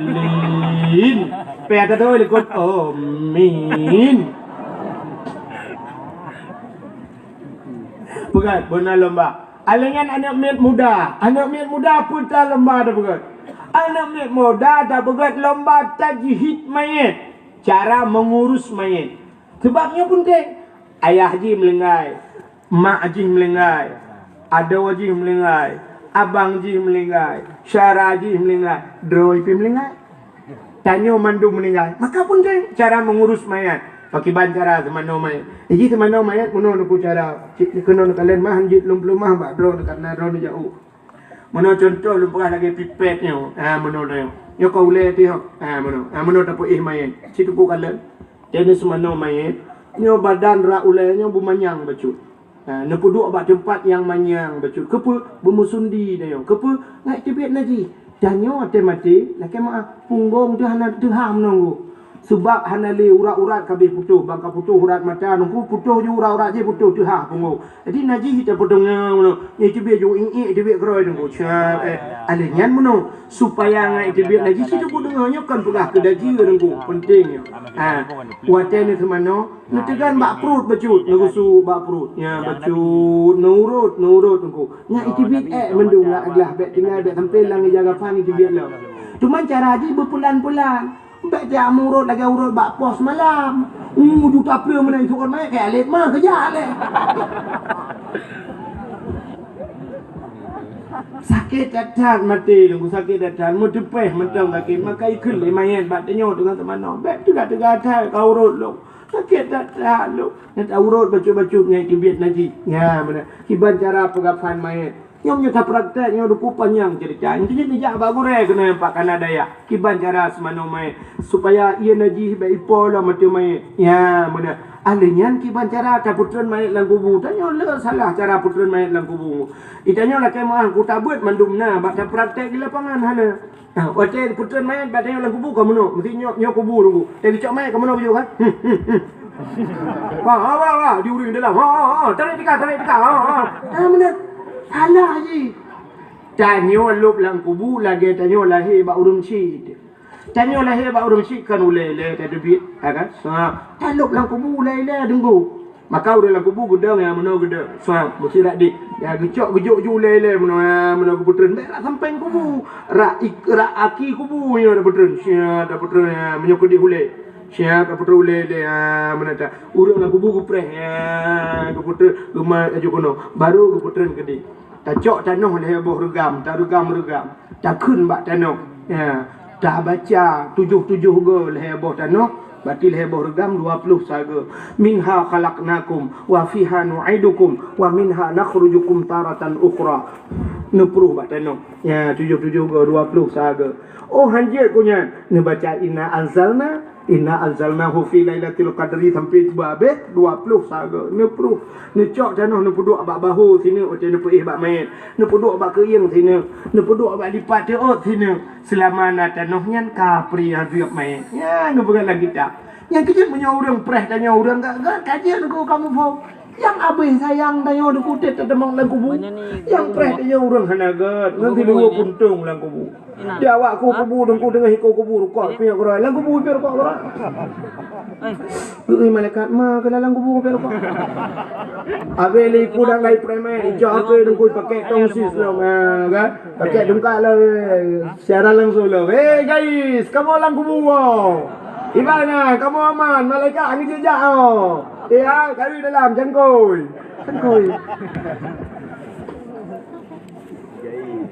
Pih ata tu likot, "Amin." Peugah, beuna lomba. Alingan aneuk miet muda. Aneuk miet muda peue ta lomba tapeugah? Aneuk miet muda tapeugah lomba tajhid manyét. Cara mengurus manyét. Sebab nyoe penting. Ayah jih meuninggai, mak jih meuninggai, adoe jih meuninggai, abang jih meuninggai, syedara jih meuninggai, droe pih meuninggai. Tanyoe mandum meuninggai. Maka penting cara mengurus mayat. Pakiban cara seumanoe mayat. Jadi seumanoe mayat meunoe Teungku cara. Cit keunoe neukalon mah, han jeuet lom peuleumah bak droe karena droe neujaoh. Meunoe cuntoh lôn peugah lagèe pipet nyoe. Ha, meunoe nyoe. Nyoe ka ulèe teuh. Ha, meunoe. Ha, meunoe tapeuéh mayét. Cit Teungku kalon. Teungoh seumanoe mayét, nyoe badan rak ulèe nyoe beumanyang bacut. Ha, neupeuduek bak teumpat nyang manyang bacut. Keupeue? Beumeusundi nyoe. Keupeue? Ngat teubiet najih. Dan nyoe watèe maté, lakèe meu'ah, punggong teuh hana teuhah meunoe. Sabab hana lé urat-urat ka abéh putôh, ban ka putôh urat mata, Teungku putôh ju urat-urat jih putôh teuhah punggong. Jadi najih tapeudeungoe meunoe, nyoe teubiet ju iék-iék teubiet keudroe Teungku. Cat, eh, alah nyan meunoe, supaya ngat teubiet najih cit Teungku deungoe nyoe kon peugah keu dajih Teungku, penting nyoe. Ha, watèe neuseumanoe, neuteugan bak pruet bacut, neugusu bak pruet. Nya bacut, neurot, neurot Teungku. Nyan teubiet ék mandum lam glah bèk tinggai bèk sampoe lam ija gapan teubiet lom. Cuman cara jih beupelan-pelan. Bèk jak meurot lagèe urot bak pos malam. Uh, juta pleueng meunan, sukon manyét keu alet mah keujak lé. Sakét that-that maté Teungku, sakét that-that. Meuteupéh mantong sakét, maka ikheun lé mayét bak tanyoe deungon seumanoe. Bèk teuga-teuga that ka urot lom. Sakét that-that lom. Nyan urot bacut-bacut nyan teubiet najih. Nya, meunan. Kiban cara peugapan mayét. Nyoe meunyoe tapraktek nyoe dukuk panyang ceurita. Inti jih neujak bak gurée keunoe bak Kanada ya. Kiban cara seumanoe manyét supaya ie najih bak ipo lom ateueh manyét. Ya, meunan. Ahli nyan kiban cara tapeutreun manyét lam kubu. Tanyoe le salah cara peutreun manyét lam kubu. Itanyoe lakée meuah ku tabeuet mandum na bak tapraktek di lapangan hana. Ha, watée peutreun manyét bak tanyoe lam kubu ka meunoe. Meusti nyoe, nyoe kubu teungku. Teucok manyét ka meunoe bujôh kan? Hmm, hmm, hmm. Wah, wah, wah, wah, di ureuëng dalam. Ha, ha, ha, tarék tika, tarék tika. Ha, ha. Ha, meunan. Salah jih. Tanyoe lôb lam kubu lagée tanyoe lahé bak ureuëng syik. Tanyoe lahé bak ureuëng syik kan ulée-ulée tateubiet, ha kan? Ha, talôb lam kubu ulée-ulée deunggô. Maka ureuëng lam kubu geudong ya meunoe geudong. Sa meusirat di. Ya geucok geujok ju ulée-ulée meunoe, ya meunoe geupeutreun. Bèk rak sampéng kubu. Rak ik-, rak aki kubu nyoe tapeutreun. Sia tapeutreun, ya, meunyoe keudeh ulée. Sia tapeutreun ulée-ulée, ya, meunoe ta. Ureuëng lam kubu geupreh, ya, geupeutreun, geuma aju keunoe. Baru geupeutreun keudeh. Tacok tanoh lhée boh reugam, tareugam-reugam, takheun bak tanoh. Ya, tabaca tujoh-tujoh go lhée boh tanoh, berarti lhée boh reugam dua ploh saga. Minha khalaqnakum wa fiha nu'idukum wa minha nakhrujukum taratan ukhra. Neupruh bak tanoh. Ya, tujoh-tujoh go dua ploh saga. Oh, hanjeuet ku nyan, neubaca inna anzalna Inna anzalnahu fi lailatul qadri sampai beu habéh dua ploh saga. Neupruh, neucok tanoh neupeuduek bak bahô sineuk watée neupeuéh bak manyét. Neupeuduek bak keuieng sineuk, neupeuduek bak lipat teuôt sineuk. Seulama na tanoh nyan ka pri azeub manyét. Nyan geupeugah lam kitab. Nyang keujeuet meunyoe ureuëng preh tanyoe ureuëng gak-gak ka jeuet keu kamoe phon. Nyang abéh sayang tanyoe dikutét tateumong lam kubu. Nyang preh tanyoe ureuëng hana gét, ngon sidua puntông lam kubu. Di awak ku kubu teungku teungoh iko kubu rukok piek keudroe. Lam kubu piek rukok keudroe. Ui malaikat ma keu dalam kubu piek rukok. Abéh lé iku dan lai preman, ijak ape teungku pakai tongsis lom, ha, kan? Pakai tungkak lom, siaran langsung lom. Hey guys, kamoe lam kubu, oh. Ibarat kamoe aman, malaikat hana jejak, oh. Ya, kali dalam jangkoi. Jangkoi.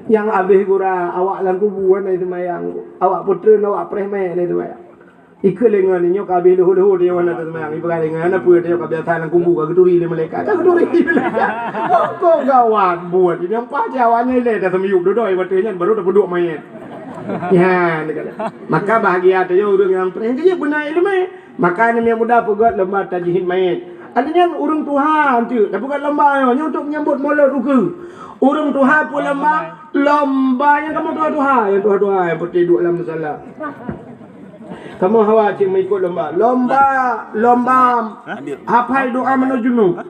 Nyang abéh gura awak lam kubu na seumayang. Awak peutreun, awak preh mé na seumayang. Ikeu lé ngon nyoe ka abéh leuho-leuho dia wana seumayang. Ipeugah lé ngon na peue dia ka biasa lam kubu ka geuturi lé malaikat. Ka geuturi lé malaikat. Kok gawat buet ini nyang pajan awaknyan ilée dah seumiyup dudoi watée nyan baru tapeuduek manyét. Ya, maka bahagia tu ureuëng nyang preh. Jadi beuna ileumé. Maka aneuk muda peugét lomba tajhid manyét. Artinya ureuëng tuha anteuk tapeugét lomba nyoe, nyoe untuk menyambut molot ukeue. Ureuëng tuha peue lomba? Lomba nyang kamoe tuha-tuha, nyang tuha-tuha nyang peuti duek lam musala. Kamoe hawa cit meuikot lomba. Lomba, lomba hafai doa manoe junub.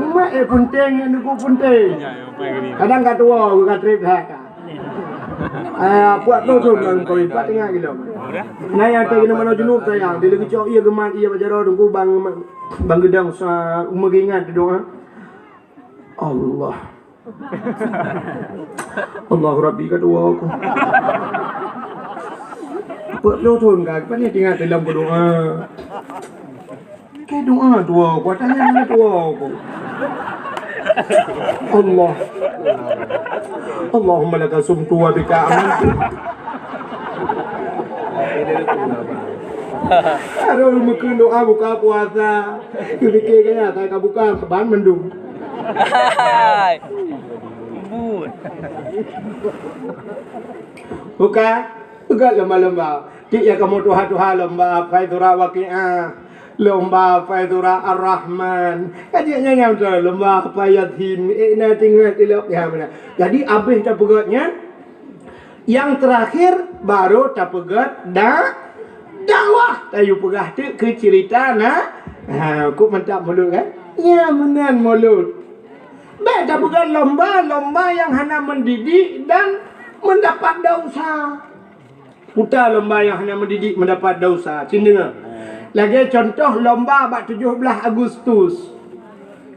Umat eh penting, eh, nunggu penting. Kadang ka tuwo, ka trép that. Ah, puak tu tu nang koi, puak tengah gila. Nah, yang tadi nama junub sayang, dia lagi cok ia geman ia bajaro tunggu bang bang gedang sa umur ingat doa. Allah. Allah Rabbi ka dua aku. Puak tu tu kan, kan dia tinggal dalam berdoa. Keu doa tuha ku, tanya hana tuha ku. Allah. Allahumma laka sumtu wa bika amantu. Aduh, meukeun doa buka puasa. Keu pikir kaya, saya ka buka ban mendung. Hai. But. Buka. Peugah lomba-lomba. Cit ya kamoe tuha-tuha lomba hafai surah Waqiah, lomba hafai surah Ar-Rahman. Ka jeuet nyan nyang beutôi lomba hafai Yasin. Eh, na tinggai tilok ya mana. Jadi abéh tapeugét nyan, nyang terakhir baru tapeugét da dakwah. Tayu peugah teuk keu cerita na. Ha, kok mantap mulut kan? Ya meunan mulut. Bèk tapeugét lomba, lomba nyang hana mendidik dan mendapat dosa. Puta lomba nyang hana mendidik mendapat dosa. Cit deungoe. Lagèe contoh lomba bak tujoh blaih Agustus.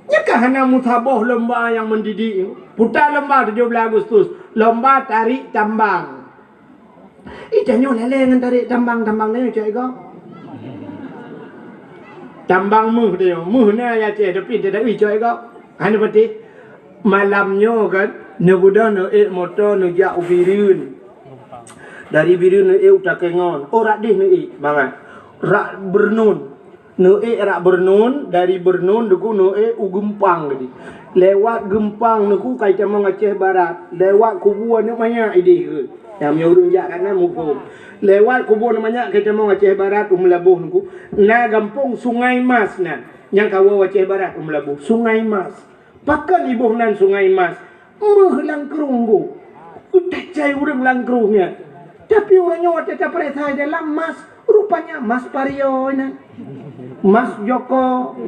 Nyan ka hana meusaboh lomba nyang mendidik. Puta lomba tujoh blaih Agustus. Lomba tarék tambang. Ih, tanyoe lalè ngon tarék tambang, tambang nyoe cok igoe. Tambang méuh tanyoe. Méuh na ya ceh, tapi tidak ui cok igoe. Hana pati. Malam nyoe kan, neubeudôh neuék moto neujak u Bireuen. Dari Bireuen neuék u Takengon. Oh, rak deh neuék mangat. Rak Beureunon. Neuék rak Beurneun, dari Beurneun Teungku neuék u Geumpang tadi. Lewat Geumpang Teungku ka itamong Aceh Barat, lewat kubu aneuk manyak idéh keuh. Nyang meunyoe ureueng jak ka na muphom. Lewat kubu aneuk manyak ka itamong Aceh Barat u Meulaboh Teungku. Na gampông Sungai Mas na, nyang kawoe Aceh Barat u Meulaboh. Sungai Mas. Pakon iboh nan Sungai Mas? Méuh lam krueng bu. Udah cai ureueng lam krueng nyan. Tapi uroe nyoe watée tapeuriksa di dalam mas, rupanya mas pario nyan. Mas Joko.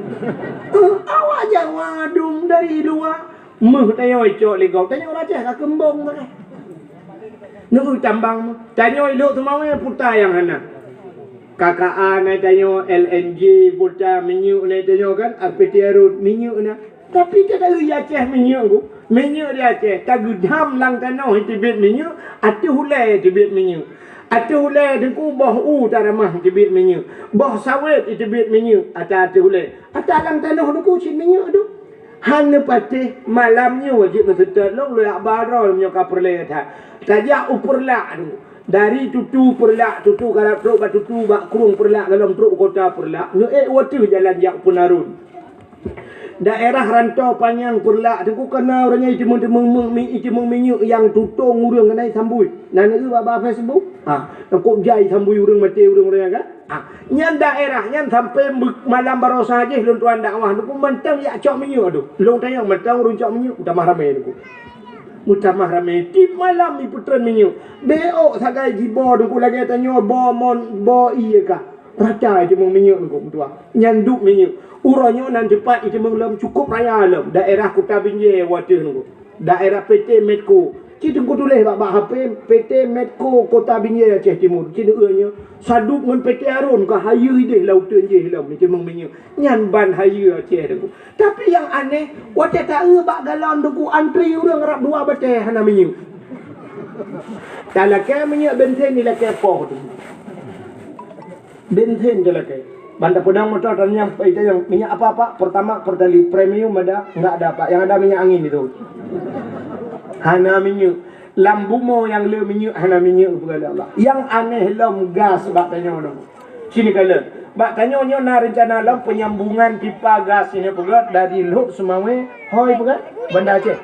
Eh, awak Jawa dum dari luwa. Méuh tanyoe icok lé gob. Tanyoe ureueng Aceh ka keumbong sagai. Neu tambang méuh. Tanyoe ilok teumawé puta nyang hana. K K A na tanyoe, L N G puta, minyeuk na tanyoe kan, R P T Arun, minyeuk na. Tapi teuka i Aceh minyeuk ku, minyeuk di Aceh, tageudam lam tanoh iteubiet minyeuk, ateueh ulée iteubiet minyeuk. Ateueh ulée Teungku boh u taramah iteubiet minyeuk, boh sawét iteubiet minyeuk, ata ateueh ulée. Ata lam tanoh Teungku cit minyeuk tu. Han neupatéh, malam nyoe wajéb meuseutôt lôn, lôn jak ba droe meunyoe ka peureulée that. Tajak u Peureulak Teungku. Dari Tutu Peureulak, Tutu karab trok bak Tutu, bak krueng Peureulak, golom trok u kota Peureulak. Neuék u ateueh jalan jak u Peunarun. Daerah Rantau Panyang Peureulak Teungku, kana uroe nyan iteumeuteumeu mi-, iteumeu minyeuk nyang tutong ureueng keunan isambui. Na neueu bak, bak Facebook? Ha, takot jai isambui ureueng maté ureueng-ureueng nyan kan? Ha, nyan daerah nyan sampai be-, malam baroesa jih lôn tuan dakwah Teungku mantong jak cok minyeuk tu. Lôn tanyong mantong ureueng cok minyeuk, meutamah ramé Teungku. Meutamah ramé. Tiep malam ipeutreun minyeuk. Bék sagai jiboh Teungku lagée tanyoe boh mon, boh ié ka. Rata iteumeu minyeuk Teungku meutuah. Nyan duek minyeuk. Uroe nyoe nan teupat iteumeu lom cukup raya lom. Daerah Kuta Binjai watée Teungku. Daerah P T Medco. Ci Teungku tuléh bak, bak H P, P T Medco Kota Binjai Aceh Timur. Ci neueu nyoe. Sadup ngon P T Arun ka hayeue idéh lauteuen jih lom iteumeu minyeuk. Nyan ban hayeue Aceh Teungku. Tapi nyang aneh, watée taeu bak galon Teungku antri ureueng rab dua batée hana minyeuk. Talakée minyeuk bensin dilakée poh tu. Bensin talakée. Ban tapeudong moto tanyong, eh, tanyong, "Minyak apa, Pak?" "Pertamax, Pertalite." "Premium ada?" "Enggak ada, Pak. Yang ada minyak angin itu." Hana minyeuk. Lam bumoe nyang le minyeuk hana minyeuk, peugah lé Allah. Nyang aneh lom gas bak tanyoe nyoe. Sini kalon. Bak tanyoe nyoe na reuncana lom peunyambungan pipa gas sini peugah dari Lhok Seumawé, hôi peugah, Banda Aceh.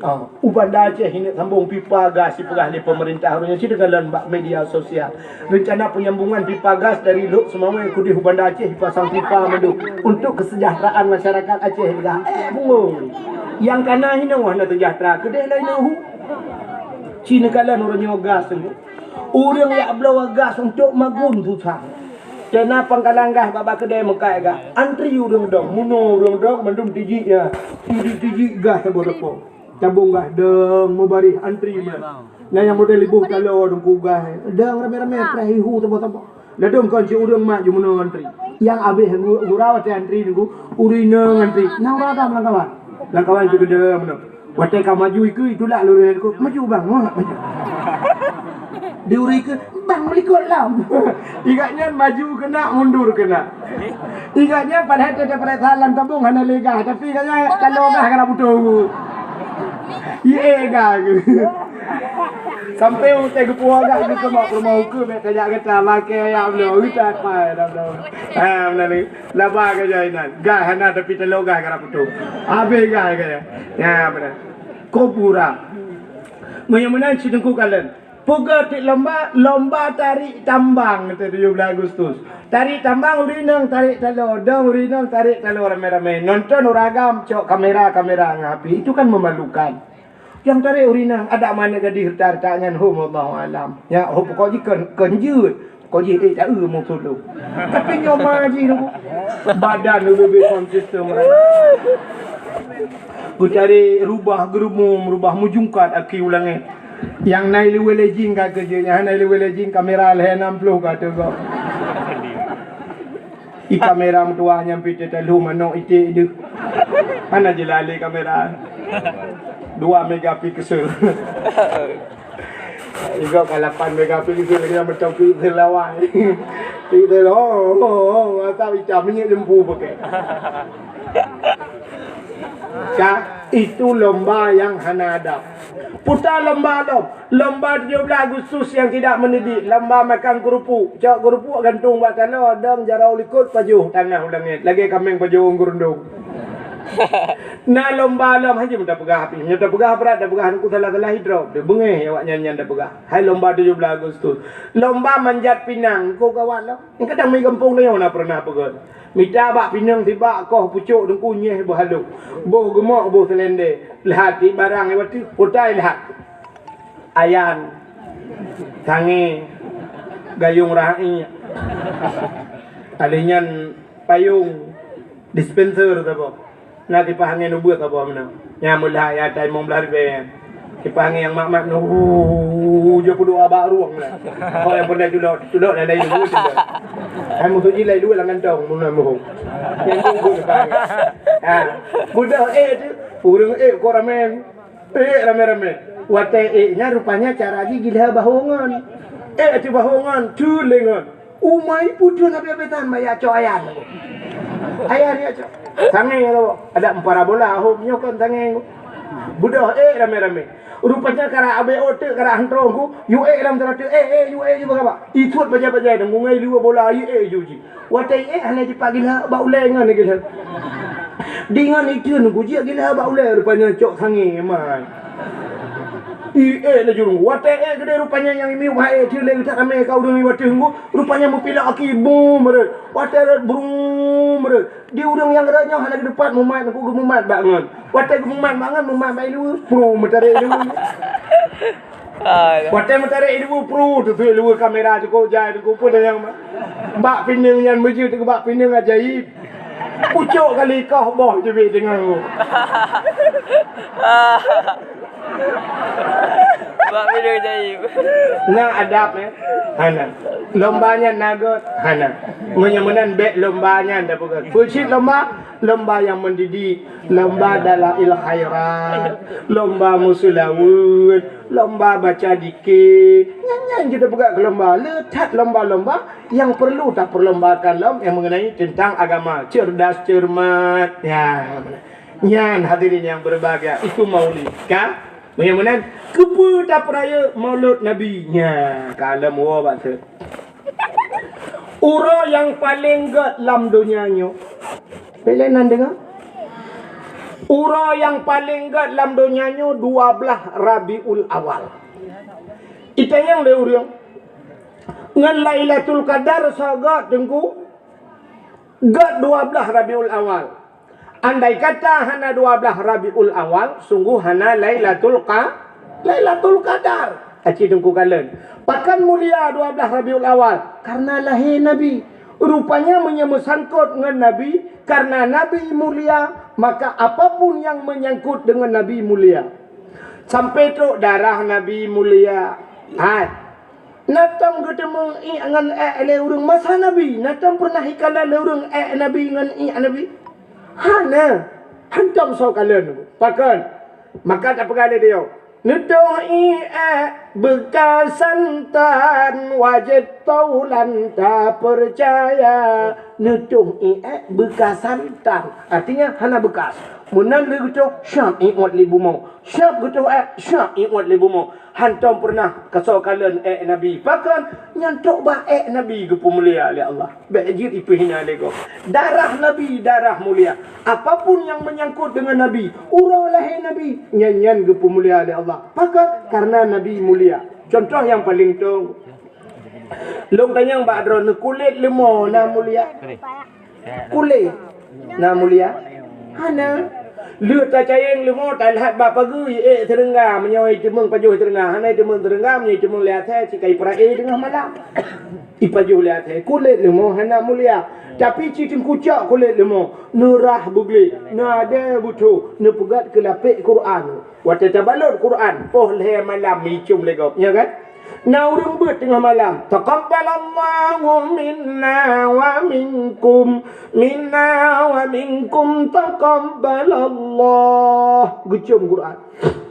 Ah, u Banda Aceh ini sambung pipa gas dipeugah lé pemerintah ureueng nyoe, sini kalon bak media sosial. Reuncana peunyambungan pipa gas dari Lhok Seumawé keudeh u Banda Aceh dipasang pipa mandum untuk kesejahteraan masyarakat Aceh peugah. Eh, bungong. Nyang kana hinoe hana sejahtera, keudeh laén hu. Sini kalon ureueng nyoe gas tu. Ureueng jak bloe gas untuk magun susah. Kena pangkalan gas bak, bak keudè meukat gas. Antri ureueng dong, munoe ureueng dong, mandum tijik nyan. Tijik-tijik gas saboh teupông. Tabông gas dong, meubaréh antri nyan. Nyan nyang model iboh taloe Teungku gas. Dong ramé-ramé, preh ihu saboh-saboh. Ladôm kon cit ureueng mat jimeunoe antri. Nyang abéh gu-, gura watèe antri Teungku, ureueng inong antri. Na ureueng agam lam kawan. Lam kawan cukôp deuh meunoe. Watèe ka maju ikeue, itulak lé ureueng nyan Teungku, "Maju bang, wah, maju." Di ureueng ikeue, "Bang, meulikot lom." Ingat nyan maju keunak, mundur keunak. Ingat nyan padahai teupeuriksa lam tabông hana lé gas, tapi ingat nyan taloe gas ka na putôh. Ié gas. Sampai utai geupeugah gas geukeumah peurumoh ukeue, bèk tajak gata makai ayam bloe, gata pai dah bloe. Ha, meunan ni. Laba ka jai nan. Gas hana tapi taloe gas ka na putôh. Habéh gas ka jai. Ya, beuna. Kopura. Meunyoe meunan cit Teungku kalon. Peugah tiep lomba, lomba tarék tambang keu tujoh belas Agustus. Tarék tambang ureueng inong tarék taloe, dong ureueng inong tarék taloe ramé-ramé. Nonton ureueng agam cok kamera-kamera ngon HP. Itu kan memalukan. Nyang tarék ureueng inong, adak manèk gadih reuta-reuta nyan hom, wallahu alam. Nyan hom pokok jih kon, kon jeuet. Pokok jih, eh, taeu musoh lôn. Tapi nyoe ma jih Teungku. Badan leubeh-leubeh kon sistem ureueng. Geutarek rubah geureumu, rubah meujungkat aki u langèt. Nyang na ileue lé jin ka keujeuet, nyang hana ileue lé jin kamera lhèe nam ploh ka teugob. I kamera meutuah nyan pih teutaleuh manok iték deuh. Hana jeulaih lé kamera. Dua megapiksel. Igob ka lapan megapiksel, kena meutoh piksel lawan. Piksel, oh, oh, oh, asal itam minyeuk lempu pakai. Ka, itu lomba nyang hana adab. Puta lomba lom. Lomba tujoh blaih Agustus nyang tidak mendidik. Lomba makan keurupuk. Cok keurupuk gantung bak taloe, dong jaroe likot pajoh tangah u langét. Lagée kaméng pajoh u geurundong. Na lomba lom, hana meuta peugah api. Meuta peugah brat, tapeugah nyan salah-salah hidrop. Beungéh awaknyan nyan tapeugah. Hai lomba tujoh blaih Agustus. Lomba manjat pinang, ko gawat lom. Kadang mi gampông tanyoe na peureunah peugah. Mita bak pinang sibak koh pucok teungku nyeh boh halôh. Boh geumok boh seulendé. Lheuh barang lewat tu, putai lheuh. Ayan. Sangé. Gayong ra'i. Alèh nyan payong. Dispenser saboh. Na kipah angén ubeuet saboh meunan. Nyang meulah ya tai mong blah ribèe. Kipah angén nyang mat-mat nyoe, jeuet peuduek bak rueng lah. Kok nyang pandai culok, culok lah laén dua culok. Hai musoji laén dua lam kantong meunan muhong. Nyang tu ubeuet kipah angén. Ha. Budak ék tu, ureueng ék kok ramé. Ék ramé-ramé. Watèe ék nyan rupanya cara jih gila bahongan. Ék tu bahongan, tu lengon. Umai putun habéh-habéh tan maya cok ayan. Ayan ya cok. Sangé tu. Ada parabola hom nyoe kon sangé. Budak ék ramé-ramé. Rupanya kara abéh otak kara hantrong ku, yu ék lam teratur, ék, ék, yu ék, yu bakaba. Ituat bajai-bajai dan bungai liwa bola, yu ék, yu ji. Watèe ék hana jipat gila bak ulèe ngon gila. Di ngon itu nunggu jiak gila bak ulèe rupanya cok sangé mai. I ék laju nunggu. Watèe ék gede rupanya nyang imiu bahai ék cile geutak ramé ka ureueng i watèe nunggu. Rupanya meupilak aki bum rot. Watèe rot brum rot. Di ureueng nyang rot nyoe hana geudepat mumat nunggu geumumat bak ngon. Watèe geumumat bak ngon mumat bak ilu. Brum meutarek ilu. Watèe meutarek ileumèe pru, teuteuek leumèe kamera cukôp jai teungku peue nyang bak pineung nyan meujeuet keu bak pineung ajaib. Pucôk kali koh boh jeuet deungon. Bak pineung ajaib. Na adab, eh? Hana. Lomba nyan na göt? Hana. Meunyoe meunan bèk lomba nyan tapeugöt. Peue cit lomba? Lomba nyang mendidik, lomba dalail khairat, lomba meuseulaweuet, lomba baca dike. Nyan, nyan jeuet tapeugah keu lomba. Le that lomba-lomba nyang perlu tapeulombakan lom nyang mengenai tentang agama, cerdas cermat. Ya, nyan hadirin yang berbahagia, itu maulid, kan? Meunyoe meunan, keupeue tapeurayeuk Maulud Nabi? Nya, ka lom woe bak seuet. Uroe nyang paleng göt lam donya nyoe. Bèk lé nan deungoe. Uroe nyang paleng göt lam donya nyoe dua blaih Rabiul Awal. Itanyong lé ureueng, ngon Lailatul Qadar soe göt teungku? Göt dua blaih Rabiul Awal. Andai kata hana dua blaih Rabiul Awal, sungguh hana Lailatul Qa-, Lailatul Qadar. Aci teungku kalon. Pakon mulia dua blaih Rabiul Awal? Karena lahé Nabi. Rupanya meunyoe meusangkot ngon Nabi, karena Nabi mulia, maka apapun yang menyangkut dengan Nabi mulia. Sampai trok darah Nabi mulia. Hai. Na tom geuteumeung iek ngon ék lé ureueng masa Nabi? Na tom peureunah ikalon lé ureueng ék Nabi ngon iek Nabi? Hana. Hantom soe kalon. Pakon? Maka tapeugah lé tanyoe, neutoh iek ék beukasan tan wajéb taulan tapeucaya. Neutoh iek ék beukasan tan. Artinya hana beukas. Meunan lé geutoh, syab iek ngon lé bumoe. Syab geutoh ék, syab iek ngon lé bumoe. Hantom peureunah kasoe kalon ék Nabi. Pakon? Nyan trok bak ék Nabi geupeumulia lé Allah. Bèk jeuet ipeuhina lé gob. Darah Nabi, darah mulia. Apapun yang menyangkut dengan Nabi, uroe lahé Nabi, nyan, nyan geupeumulia lé Allah. Pakon? Karena Nabi mulia. Contoh nyang paleng tong. Lôn tanyong bak droeneuh, kulét leumo na mulia? Kulét na mulia? Hana. Lheueh tacayeng leumo, talhat bak pageue, iék seureungga, meunyoe iteumeung pajoh seureungga, hana iteumeung seureungga, meunyoe iteumeung lé asèe, sikai peurae teungoh malam. Ipajoh lé asèe, kulét leumo hana mulia. Tapi ci teungku cok kulét leumo, neurah beugleh, neudèe beutho, neupeugöt keu lapék Quran. Watèe tabalot Quran, poh lhèe malam micum lé gob, nya kan? Na ureueng beuet teungoh malam, "Taqabbalallahu minna wa minkum, minna wa minkum taqabbalallah." Geucom Quran.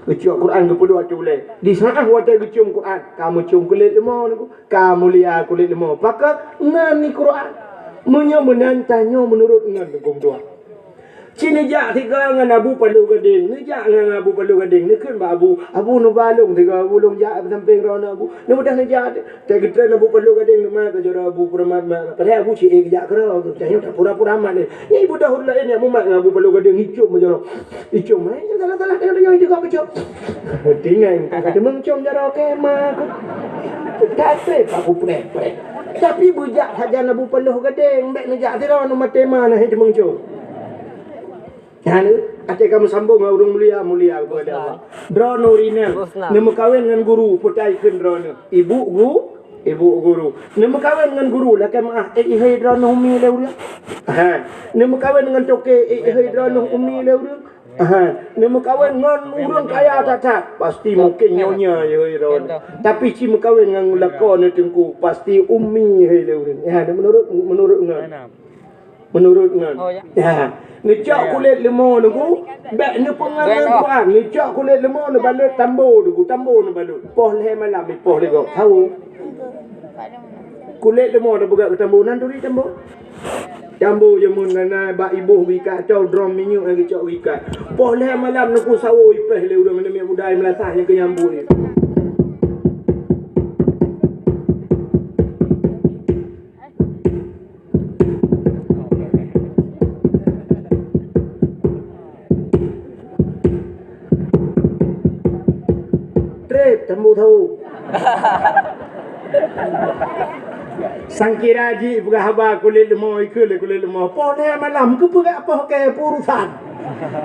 Geucom Quran geupeudua ateueh ulèe. Di saát watèe geucom Quran, ka meucom kulét leumo, ka mulia kulét leumo. Pakon? Ngon ni Quran. Meunyoe meunan tanyoe meunurot ngon geucom Quran. Ci neujak sigoe ngon Abu Paloh Gadeng. Neujak ngon Abu Paloh Gadeng. Neukheun bak Abu, "Abu, neuba lôn sigoe, Abu, lôn jak sampéng droeneuh, Abu." Neubeudôh neujak, teugeutreun Abu Paloh Gadeng neumat bak jaroe Abu Paloh Gadeng. Padahai Abu ci ék geujak keudroe, geutanyoe pura-pura mat lé. Nyan beudôh ureueng laén nyang mumat ngon Abu Paloh Gadeng, icom bak jaroe. Icom, eh, salah-salah, tanyoe, tanyoe, icom. Tinggai, ka teumeung com jaroe kemah. Ka trép aku preh-preh. Tapi beujak sajan Abu Paloh Gadeng, bèk neujak sidroe, neumaté ma na hai teumeung com. Nyan, até ka meusambông ngon ureueng mulia, mulia keupada Allah. Droeneuh rineuh, neumeukawen ngon guru, peue ta ikheun droeneuh. Ibu gu-, ibu guru. Neumeukawen ngon guru, lakèe meu'ah, ék ihôi droeneuh umi lé ureueng. Ha. Neumeukawen ngon toke, ék ihôi droeneuh umi lé ureueng. Ha. Neumeukawen ngon ureueng kaya that-that, pasti mungken nyonya ihôi droeneuh. Tapi ci meukawen ngon lakoe neuh teungku, pasti umi ihôi lé ureueng. Ya, meunurot, meunurot ngon. Meunurot ngon. Oh, ya. Ya. Neucok kulét leumo nunggu, bèk neupeungon ngon Quran. Neucok kulét leumo neubalot tambo nunggu, tambo neubalot. Poh lhèe malam, poh lhèe gob. Tahu? Kulét leumo neupeugah keu tambo, nan turi tambo. Tambo jameun na, na bak iboh geuikat, atau drum minyeuk nyang geucok geuikat. Poh lhèe malam nunggu sawo ipèh lé ureueng, aneuk miet muda nyang meulasah nyang keu nyambut. Trép, tambo tho. Sangkira jih peugah haba kulét leumo, ikheun lé kulét leumo. Poh lhèe malam, keupeugah poh kèe, peue urusan.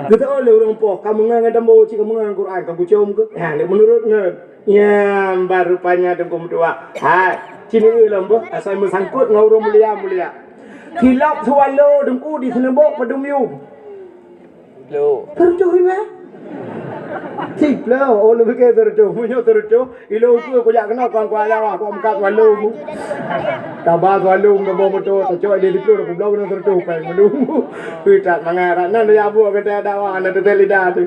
Geuteu'oh lé ureueng poh, ka meungon ngon tambo, cit ka meungon ngon Quran, ka kucom keuh. Ha, lé meunurot ngon. Nyan, baru panya teungku meutuah. Hai, ci neueu lom beuh, asai meusangkot ngon ureueng mulia-mulia. Silop swallow teungku di Seuneubok padum yum? Sireutoh ribèe? Siploh, oh, leubeh keu sireutoh. Meunyoe sireutoh, ilôn ukeue kujak keunoe kon kuat Jawa, kuat meukat swallow. Taba swallow, taba moto, tacok di siploh, kubloe keunoe sireutoh pèng meunung. Ui, that mangat, nan ya buet kata dakwah, aneuk teutek lidah tu.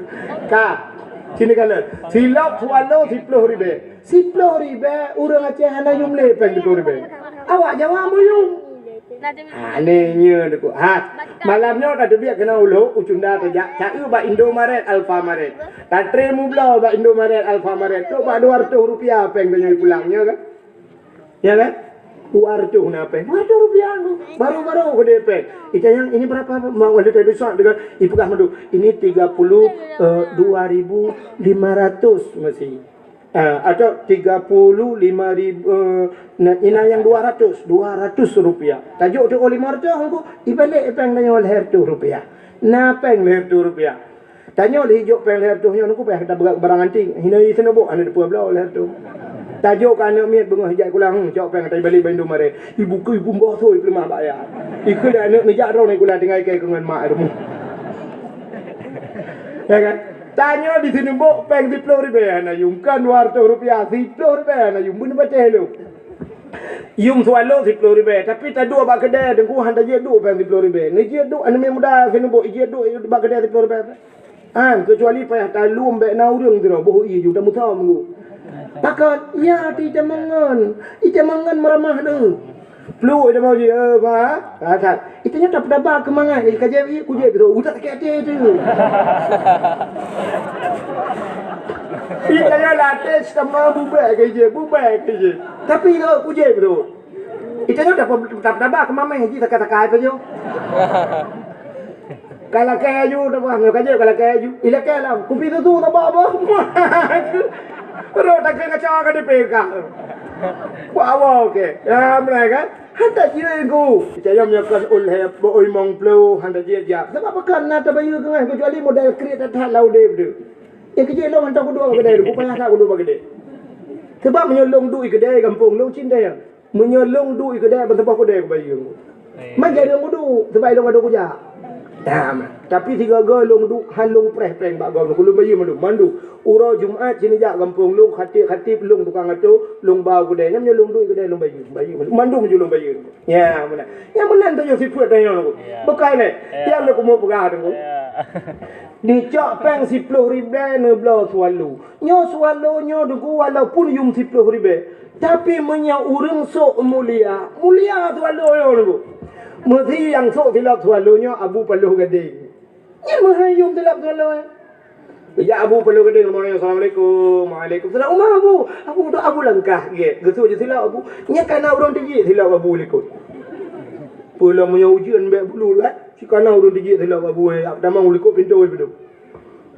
Ka. Sini kala. Silop swallow siploh ribèe. Siploh ribèe ureueng Aceh hana yum lé pèng siploh ribèe. Awak Jawa meuyum. Ha, nyoe nyoe deuk. Ha, malam nyoe tateubiet keunoe u Lhok, u Cunda tajak, taeu bak Indomaret, Alfamaret. Tatré mubloe bak Indomaret, Alfamaret. Trok bak dua ratus rupiah pèng tanyoe pulang, nyoe kan? Ya kan? Dua ratus na pèng. Dua ratus rupiah tu. Baru-baru keudéh pèng. Itanyong, "Ini berapa?" Mau ada tadi soal dengan ipeugah madu. "Ini tiga puluh, eh, dua ribu lima ratus masih." Ah, atau tiga puluh lima ribu, eh, na, ina nyang dua ratus, dua ratus rupiah. Tajok tu lima ratus engko, ibalek pèng tanyoe lhèe ratus rupiah. Na pèng lhèe ratus rupiah. Tanyoe lé jok pèng lhèe ratus nyoe nungku payah tapeugah barang antik. Hina i Seuneubok hana teupeu bloe lhèe ratus. Tajok keu aneuk miet beungoh ijak kulang, hmm, jok pèng tai balik bandum mareh. Ibu keu ibu boh sôi peuleumah bak ya. Ikeu lé aneuk neujak droe nikulah tinggai kai keu ngon mak rumoh. Ya kan? Tanyoe di Seuneubok pèng siploh ribèe hana yum, kan dua ratus rupiah, siploh ribèe hana yum, beuneubatèe lom. Yum swallow siploh ribèe, tapi taduek bak keudè teungku han tajeuet duek pèng siploh ribèe. Neujeuet duek aneuk miet muda Seuneubok, ijeuet duek bak keudè siploh ribèe. Ah, keucuali payah talum bèk na ureueng sidroe boh ié ju tameusom ngon. Pakon, ya, ti teumeu'en. I teumeu'en meuramah deuh. Pluek i teumeu'en ji, eh, ba. Ka that. I tanyoe tapeudaba keumangat, eh, ka jép ié, kujép tu. Utak sakét até tu. I tanyoe latih sama bubek ke je, bubek ke je. Tapi tu kujép tu. I tanyoe tape-, tapeudaba keumaméh ji sakai-sakai tu ju. Ka lakèe aju, tabah nyoe ka jeuet ka lakèe aju. Ilakèe lam, kupi susu tabah boh. Rot takheun ngaco ka dipeka. Buat awak ke. Ya, mulai kan? Hantar jiran ku. Kita yang menyokong uleh, boh imong pelu, hantar jiran jak. Sebab apa kan na tabayu kengah, kecuali modal kredit that lau deh bedu. Yang kecil lo hantar kedua kedai, ku payah tak kedua kedai. Sebab menyolong duit kedai kampung lo cinta ya. Meunyoe lôn duek i keudè, ban saboh keudè kubayeue. Eh. Man jai lôn duek, sabab lôn adoe kujak. Nah, tapi sigoe-goe lôn duek, han lôn preh pèng bak gob, keu lôn bayeue mandum, mandum. Uroe Jumat, ci neujak gampông lôn, khatib-khatib lôn tukang atô, lôn ba u keudè. Nyan meunyoe lôn duek i keudè, lôn bayeue, bayeue mandum. Mandum ju lôn bayeue. Ya, meunan. Nyang meunan tu nyang sifeuet tanyoe. Ya. Bukan, eh? Ya. Tiang lôn keumu peugah tu. Ya. Dicok pèng siploh ribèe neubloe swallow. Nyoe swallow nyoe deungoe walaupun yum siploh ribèe, tapi meunyoe ureueng sôk mulia, mulia swallow nyoe deungoe. Meusi nyang sôk silop swallow nyoe Abu Paloh Gadeng. Nyan meuhai yum silap tuan lôn. Jak Abu Paloh Gadeng, "Assalamualaikum." "Waalaikumsalam." "Uma Abu." Abu dok Abu langkah gét. Geusut jih silap Abu. Nyan ka na ureuëng teujiek silap Abu likot. Peue lom meunyoe ujeuen bèk bulu kan? Cit ka na ureuëng teujiek silap Abu, eh, tamong likot pintoe, pintoe.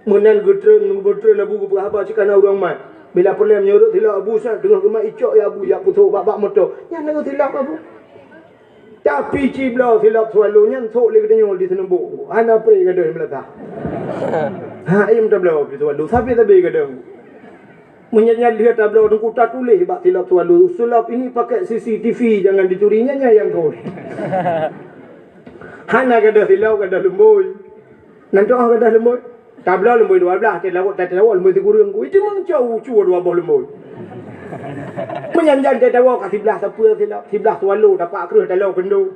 Meunan geutreun, geutreun Abu geupeugah haba, cit ka na ureuëng mat. Bila peureulèe meunyoe rhot silap Abu sa, teungoh geumat icok ya Abu, jak peutrok bak-bak moto. Nyan na silap Abu. Tapi cibloe silap Swallow nyan sôk lé geutanyoe di Seuneubok. Hana pré gadôh meulata. Ha, im tabloe di Swallow, sabe-sabe gadôh. Meunyan nyan lheueh tabloe teungku tatuléh bak silap Swallow, "Sulap ini pakai C C T V, jangan dicuri." Nyan nyang keu. Hana gadôh silap, gadôh lumbôi. Nan toh gadôh lumbôi. Tabloe lumbôi dua blah, teuh lawôt, teuh lawôt lumbôi sikureueng ku. Itu meucau cua dua boh lumbôi. Meunyan jan teuh tawoe ka siblah sapeue silap, siblah Swallow dapat kreueh taloe keundo.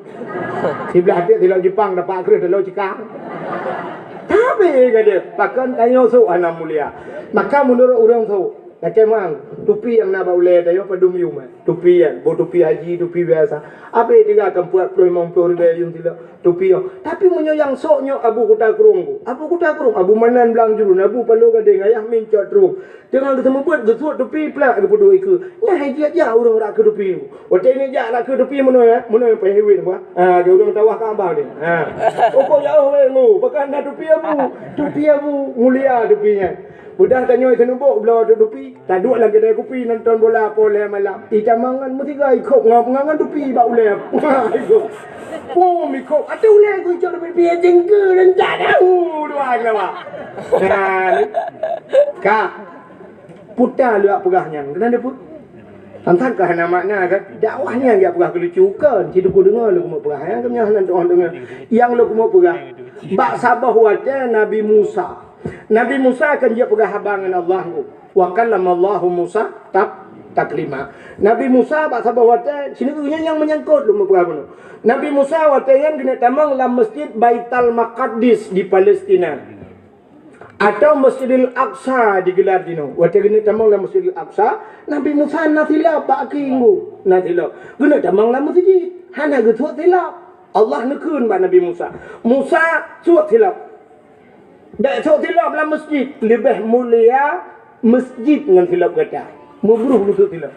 Siblah teuk silap Jepang dapat kreueh taloe cikang. Tapi gadôh, pakon tanyoe sôk hana mulia. Maka meunurot ureuëng sôk, lakée mang, tupi nyang na bak ulée tanyoe padum yum, eh. Tupi nyan, boh tupi haji, tupi biasa. Abéh tiga akan puat ploh limong ploh ribée yum silap. Tupi nyoe. Tapi meunyoe nyang sôk nyoe Abu Kuta Krueng, Abu Kuta Krueng, Abu Manan Blang Jurun, Abu Paloh Gadeng, Ayah Min Cot Trueng. Teungoh geuseumeubeuet, geusut tupi plak geupeuduek ikeue. Nyan hai jijak ureuëng rakeue tupi. Watée nyoe jak rakeue tupi meunoe, eh, meunoe payah hiwit, bah. Ha, ureuëng tawah Ka'bah ni. Ha. Ukoe jauh wéh ngu, pakon na tupi Abu. Tupi Abu, mulia tupi nyan. Udah tanyoe Seuneubok bloe tupi. Taduek lam keudai kupi nonton bola poh lhée malam. Itamong ngon meusiga ikop ngon, ngon, ngon tupi bak ulée. Pum ikop. Ateueh ulée ku icok tupi piye jengke dan tak tahu dua keulawa. Nah, ni. Ka. Puta leuak peugah nyan. Keunan deungoe? Tantang ka hana makna kan? Dakwah nyan jak peugah keu lucu kan? Ci deungoe lôn keumeung peugah. Nyang keumeung hana deungoe. Nyang lôn keumeung peugah. Bak saboh watée Nabi Musa. Nabi Musa kan jeuet peugah haba ngon Allah. Wa kallamallahu Musa tak-, taklima. Nabi Musa bak saboh watée, sineuk nyan nyang meunyangkot lôn meupeugah bunoe. Nabi Musa watée nyan geuneuk tamong lam Masjid Baitul Maqdis di Palestina. Atau Masjidil Aqsa digelar dinoe. Watée geuneuk tamong lam Masjidil Aqsa, Nabi Musa na silap bak akhé nyoe. Na silap. Geuneuk tamong lam masjid. Hana geusut silap. Allah neukheun bak Nabi Musa. Musa, sut silap. Bèk sot silop lam masjid, leubeh mulia masjid ngon silop gata. Meubruh geusut silop.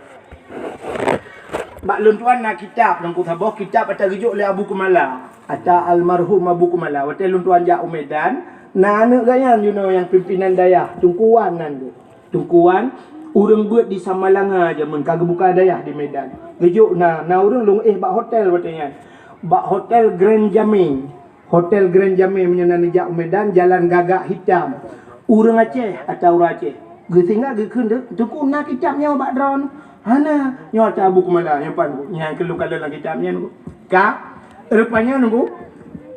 Bak lôn tuan na kitab, lam saboh kitab ata geujok lé Abu Kumala, ata almarhum Abu Kumala. Watèe lôn tuan jak u Medan, na aneuk gobnyan jinoe nyang pimpinan dayah, Teungku Wan nan geuh. Teungku Wan, ureueng beuet di Samalanga jameun ka geubuka dayah di Medan. Geujok na, na ureueng lôn éh bak hotel watèe nyan. Bak hotel Grand Jamé. Hotel Grand Jamé meunyoe na neujak u Medan, jalan Gagak Hitam. Ureueng Aceh atawa ureueng Aceh. Geusinggah geukheun, "Teungku, na kitab nyoe bak droeneuh?" "Hana." "Nyoe ata Abu Kumala, nyoe pan, nyang keu lôn kalon lam kitab nyan." Ka, rupanya nunggu,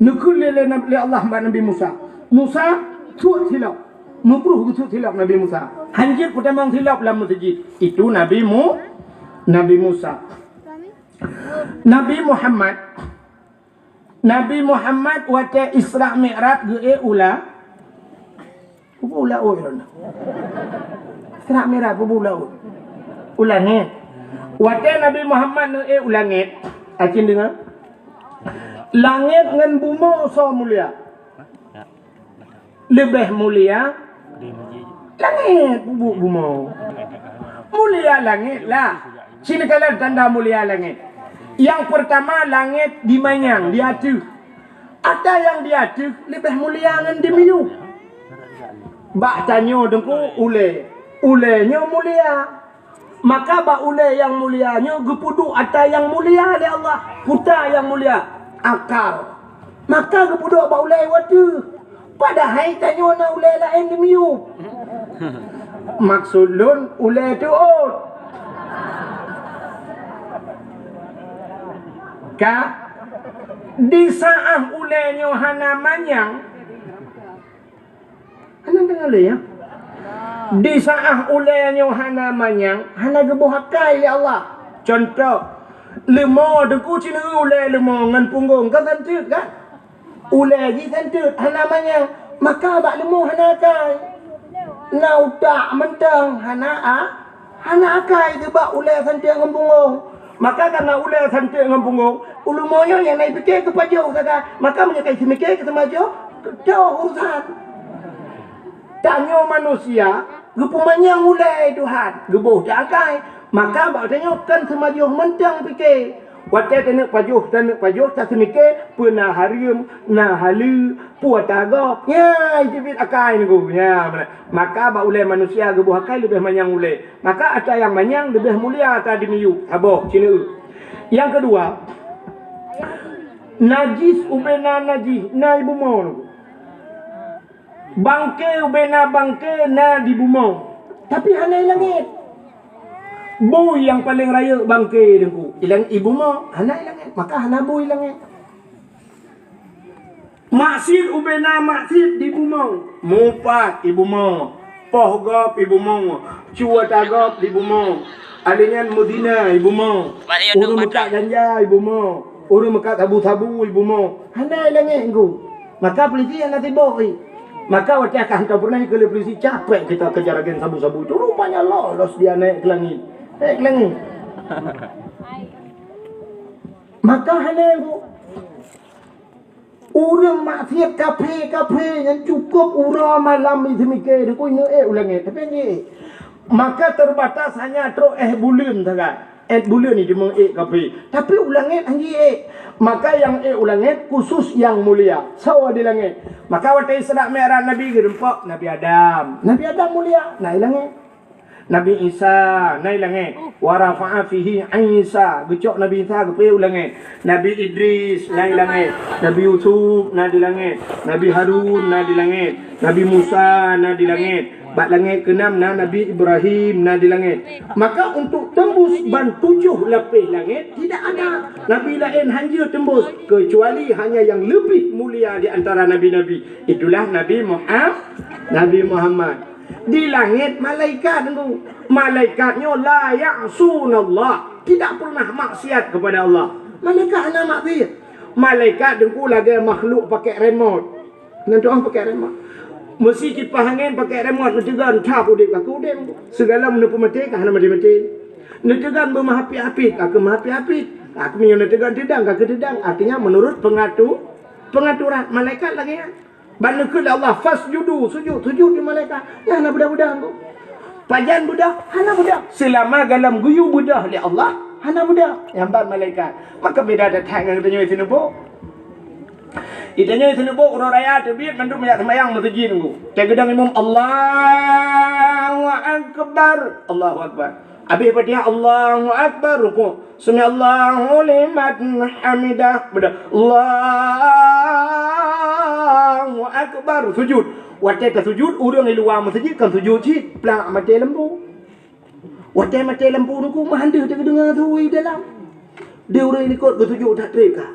neukheun lé, lé, lé Allah bak Nabi Musa. Musa, sut silop. Meubruh geusut silop Nabi Musa. Hanjeuet peutamong silop lam meuseujid. Itu Nabi Mu-, Nabi Musa. Nabi Muhammad Nabi Muhammad watèe Isra Mi'raj geuék u la-, peue u laôt droeneuh? Isra Mi'raj peue u laôt? U langèt. Watèe Nabi Muhammad neuék u langèt, aci deungö. Langèt ngon bumoe soe mulia? Leubeh mulia langèt bu-, bumoe. Mulia langèt lah. Sinoe kalon tanda mulia langèt. Nyang peurtama langèt di manyang, di ateueh. Ata nyang di ateueh leubeh mulia ngon di miyueb. Bak tanyoe Teungku ulèe. Ulèe nyoe mulia. Maka bak ulèe nyang mulia nyoe geupeuduek ata nyang mulia lé Allah. Kuta nyang mulia, akal. Maka geupeuduek bak ulèe watèe. Padahai tanyoe na ulèe laén di miyueb. Maksud lôn, ulèe teuôt. Ka, di saát ulèe nyoe hana manyang, Hana deungö lé, ya? Di saát ulèe nyoe hana manyang, hana geuboh akai lé Allah. Cuntoh, leumo Teungku, ci neue ulèe leumo ngon punggong, ka santeut, kan? Ulèe jih santeut, hana manyang, maka bak leumo hana akai. Na utak mantong, hana a-, Hana akai geuh bak ulèe santeut ngon punggong. Maka kareuna ulèe santeut ngon punggong, leumo nyoe nyang na jipike keu pajoh sagai. Maka meunyoe ka jiseumiké keu seumajoh, Keudroe urusan. Tanyoe manusia, geupeumanyang ulée Tuhan, geuboh teuakai. Maka bak tanyoe kon seumajoh mantong pike. Watée taneuk pajoh, taneuk pajoh, taseumike, peue na hareuem, na haleue, peue ata gob. Nyan, jeuet akai nunggu. Nyan, meunan. Maka bak ulée manusia geuboh akai leubeh manyang ulée. Maka ata nyang manyang leubeh mulia ata di miyueb. Saboh, sineuk. Nyang keudua, najih ubena najih, na i bumoe nunggu. Bangke ubena bangke na di bumoe, tapi hana i langét. Bui nyang paleng rayeuk bangke nunggu, i lang-, i bumoe, hana i langét, maka hana bui i langét. Maksiet ubena maksiet di bumoe, mupat i bumoe, poh gob i bumoe, cu ata gob di bumoe, alèh nyan meuzina i bumoe, ureueng meukat ganja i bumoe, ureueng meukat sabu-sabu i bumoe, hana i langét nunggu. Maka peulisi hana sibok i. Maka watèe ka hantom peureunah keu lé peulisi, capek kita kejar agen sabu-sabu itu. Rupanya lolos dia naik ke langit. Naik ke langit. Maka hana nunggu. Ureueng maksiet kafé-kafé nyang cukup uroe malam i seumike, deuh ku ineuk ék u langét. Tapi nyoe, maka terbatas hanya trok éh buleuen sagai. Éh buleuen ni deungon ék kafé. Tapi u langét hana ék. Maka nyang ék u langét khusus nyang mulia. Soe di langét? Maka watèe Isra Mi'raj Nabi geureumpok Nabi Adam. Nabi Adam mulia, na i langét. Nabi Isa na i langét. Wa rafa'a fihi Isa. Geucok Nabi Isa geupeu u langét. Nabi Idris na i langét. Nabi Yusuf na di langét. Nabi Harun na di langét. Nabi Musa na di langét. Bak langét keunam na Nabi Ibrahim na di langét. Maka untuk tembus ban tujoh lapéh langét tidak ada nabi laén hanjeuet tembus, kecuali hanya yang lebih mulia di antara nabi-nabi. Itulah Nabi Muha-, Nabi Muhammad. Di langét malaikat tu. Malaikat nyoe la ya'sunallah, tidak pernah maksiat kepada Allah. Malaikat hana maksiat. Malaikat teungku lagèe makhluk pakai remote. Nyan tu ah pakai remote. Meusi kipah angén pakai remote, neuteugon thap udép ka udép. Sigohlom neupeumaté ka hana maté-maté. Neuteugon beumeuhapit-hapit ka keu meuhapit-hapit. Ka keu meunyoe neuteugon teudang ka keu teudang. Artinya menurut pengatu-, pengaturan malaikat lagèe nyan. Ban neukheun lé Allah, "Fasjudu, sujud, sujud," di malaikat. Nyan hana beudah-beudah tu. Pajan beudah? Hana beudah. Seulama gohlom geuyue beudah lé Allah, hana beudah. Nyan ban malaikat. Maka beda that-that ngon geutanyoe sineubok. Geutanyoe sineubok uroe raya teubiet mandum jak seumayang meuseujid nunggu. Teugeudong imum, "Allahu Akbar, Allahu Akbar." Abéh Fatihah, "Allahu Akbar," rukuk. "Sami'allahu liman hamidah." Beudah, "Allahu Akbar." Sujud. Watèe tasujud, ureueng di luwa meuseujid kon sujud cit, plak maté lampu. Watèe maté lampu nunggu, meuhan deuh teudeungoe su i dalam. Di ureueng likot geusujud that trép ka.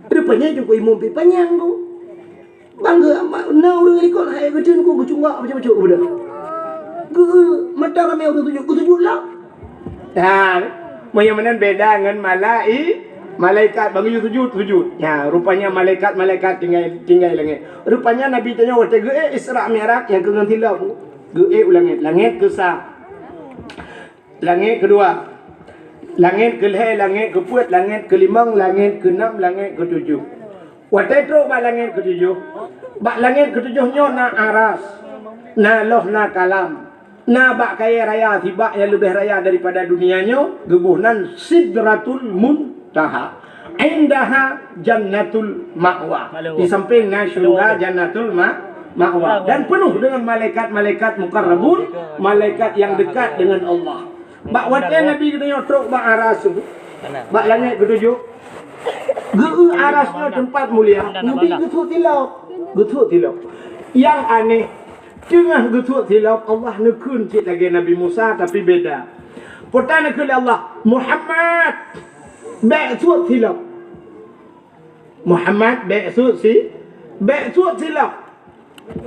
Rupanya jukuk imum pih panyang tu. Bang geu-, ma-, na ureueng likot hai geuteun ku geucunggak bacut-bacut geubeudôh. Geu-, mata ramé ureueng sujud, geusujud lah. Ha, meunyoe meunan beda ngon malai-, malaikat bang geuyue sujud, sujud. Ha, rupanya malaikat-malaikat tinggai, tinggai langét. Rupanya Nabi tanyoe watèe geuék Isra Mi'raj nyang keu ngon silop. Geuék u langét, langét keu sa. Langét keudua, langét keulhèe, langét keupeuet, langét keulimong, langét keunam, langét keutujoh. Watèe trok bak langét keutujoh, bak langét keutujoh nyoe na aras, na loh na kalam, na bak kayèe raya sibak nyang leubeh raya daripada dunia nyoe, geuboh nan Sidratul Muntaha. Indaha jannatul ma'wa. Di samping na syurga jannatul ma-, ma'wa. Dan penuh dengan malaikat-malaikat mukarrabun, malaikat yang dekat dengan Allah. Bak watèe Nabi geutanyoe trok bak aras, bak langét keutujoh, geu-eu aras nyoe teumpat mulia, Nabi geusuet silop. Geusuet silop. Nyang aneh, teungoh geusuet silop, Allah neukheun cit lagèe Nabi Musa, tapi beda. Peue ta neukheun lé Allah, "Muhammad, bèk suet silop." Muhammad, bèk suet si-, bèk suet silop.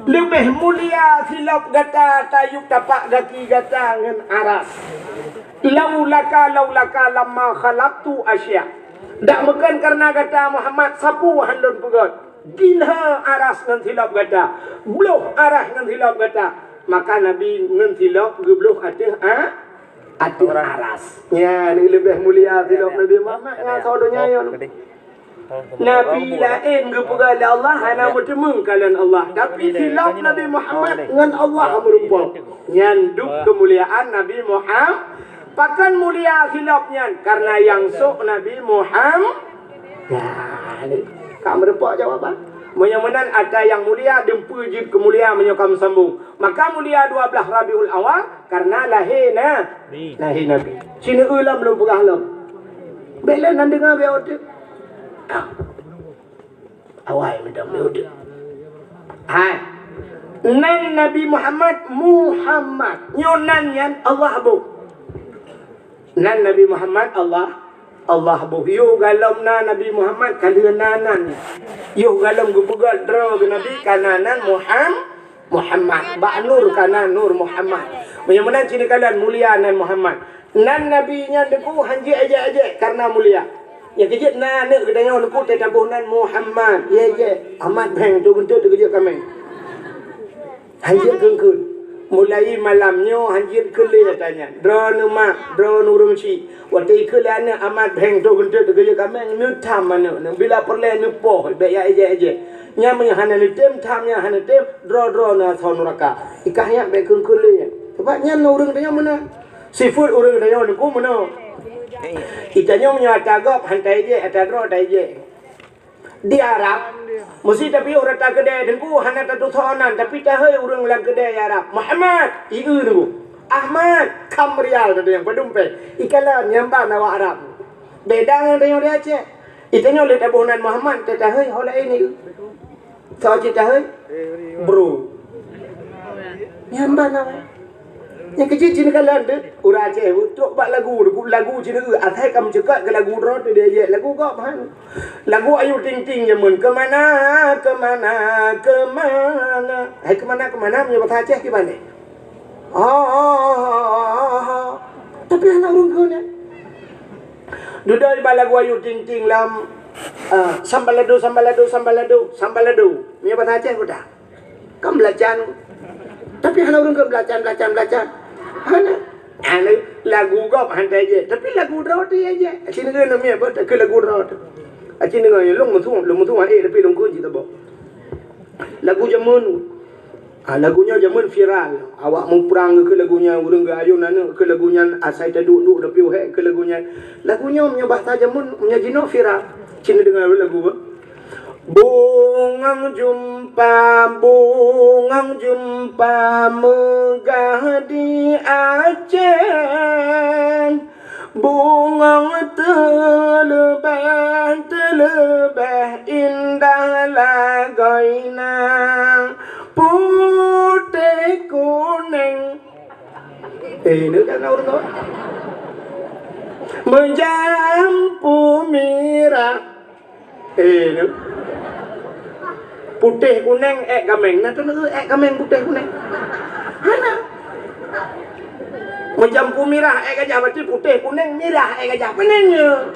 Leubeh mulia silop gata tayueb tapak gaki gata ngon aras. Laulaka, laulaka lamma khalaqtu asya. Dak meukon kareuna gata Muhammad sapeue han lôn peugöt. Gila aras ngon silop gata. Bloh aras ngon silop gata. Maka Nabi ngon silop geubloh ateueh a-, ateueh aras. Nyan leubeh mulia silop Nabi Muhammad ngon saboh donya nyoe. Nabi laén geupeugah lé Allah hana meuteumeung kalon Allah, tapi silop Nabi Muhammad ngon Allah meurumpok. Nyan dub keumuliaan Nabi Muhammad. Pakon mulia silop nyan? Karena nyang sôk Nabi Muhammad. Nah, ka meurumpok jawaban. Meunyoe meunan atra nyang mulia, dumpeue jeuet keumulia meunyoe ka meusambông. Maka mulia dua blaih Rabiul Awal karena lahé na, lahé Nabi. Sineuk lom lôn peugah lom. Bèk lé nan deungö bèk oteuk. Awai mantong lé udeueng. Hai. Nan Nabi Muhammad, Muhammad. Nyoe nan nyan Allah boh. Nan Nabi Muhammad Allah, Allah boh. Yoh galom na Nabi Muhammad ka lheueh na nan. Yoh galom geupeugah droe geuh Nabi ka na nan Muham-, Muhammad. Bak Nur ka na Nur Muhammad. Meunyoe meunan cit neukalon mulia nan Muhammad. Nan Nabi nyan Teungku hanjeuet ejek-ejek karena mulia. Nyang keujeuet na aneuk geutanyoe Teungku teuh taboh nan Muhammad. Ye, ye. Ahmad Bheng tu geunteuk teuh keujeuet kaméng. Hanjeuet keungkeut. Mulai malam nyoe hanjeuet keu lé ata nyan. Droeneuh mak, droeneuh ureueng chik. Watèe ikheun lé aneuk Ahmad Bheng tu geunteuk teuh keujeuet kaméng, neutham aneuk, neubila peureulèe neupoh, bèk ya ejek-ejek. Nyan meunyoe hana neutem, tham nyan hana tem, droe-droeneuh asoe nuraka. Ikah nyan bèk keungkeut lé nyan. Sabab nyan ureueng tanyoe meunan. Sifeuet ureueng tanyoe Teungku meunoe. Itanyoe meunyoe ata gob han taejek, ata droe taejek. Di Arab, meusé tapiôh rata keudè Teungku hana tatusoe nan, tapi tahôi ureueng lam keudè di Arab, "Muhammad!" Ieu Teungku. "Ahmad!" Kam rial teuh nyang padum pèh. Ikalon nyang ban awak Arab. Beda ngon tanyoe di Aceh. Itanyoe lé taboh nan Muhammad, teuh tahôi ho laén ieu. Soe cit tahôi? Bro. Nyan ban awai. Nyang keujeuet cit neukalon teuh, ureueng Aceh trok bak lagu, lagu cit neueu, asai ka meucukot keu lagu droe teuh diejek, lagu gob han. Lagu Ayu Ting Ting jameun, "Kemana, kemana, kemana." Hai kemana, kemana meunyoe basa Aceh kiban nyan? Ah, tapi hana ureueng kheun nyan. Dudoe bak lagu Ayu Ting Ting lam, ah, sambalado, sambalado, sambalado, sambalado. Meunyoe basa Aceh peue dah? Kan belacan. Tapi hana ureueng kheun belacan, belacan, belacan. Hana. Hana. Lagu gob han taejek, tapi lagu droe teuh ejek. Aci deungoe namiet beuh takheun lagu droe teuh. Aci deungoe nyoe lôn meutueng, lôn meutueng, eh, tapi lôn kheun cit saboh. Lagu jameun. Ah, lagu nyoe jameun viral. Awak muprang geukheun lagu nyan, ureueng geuayôn aneuk keu lagu nyan, asai taduek-duek tapi wahé keu lagu nyan. Lagu nyoe meunyoe basa jameun, meunyoe jinoe viral. Cit neudeungoe lagu beuh. Bungong jumpa, bungong jumpa meugah di Aceh. Bungong teuleubeh, teuleubeh indah lagoina putéh kunéng. Eh, ni kan ureueng tu. Meujampu mirah. Eh, nyoe. Putéh kunéng ék kaméng. Na teuh nyoe ék kaméng putéh kunéng. Hana. Meujampu mirah ék gajah, berarti putéh kunéng mirah ék gajah. Peue nan nyoe?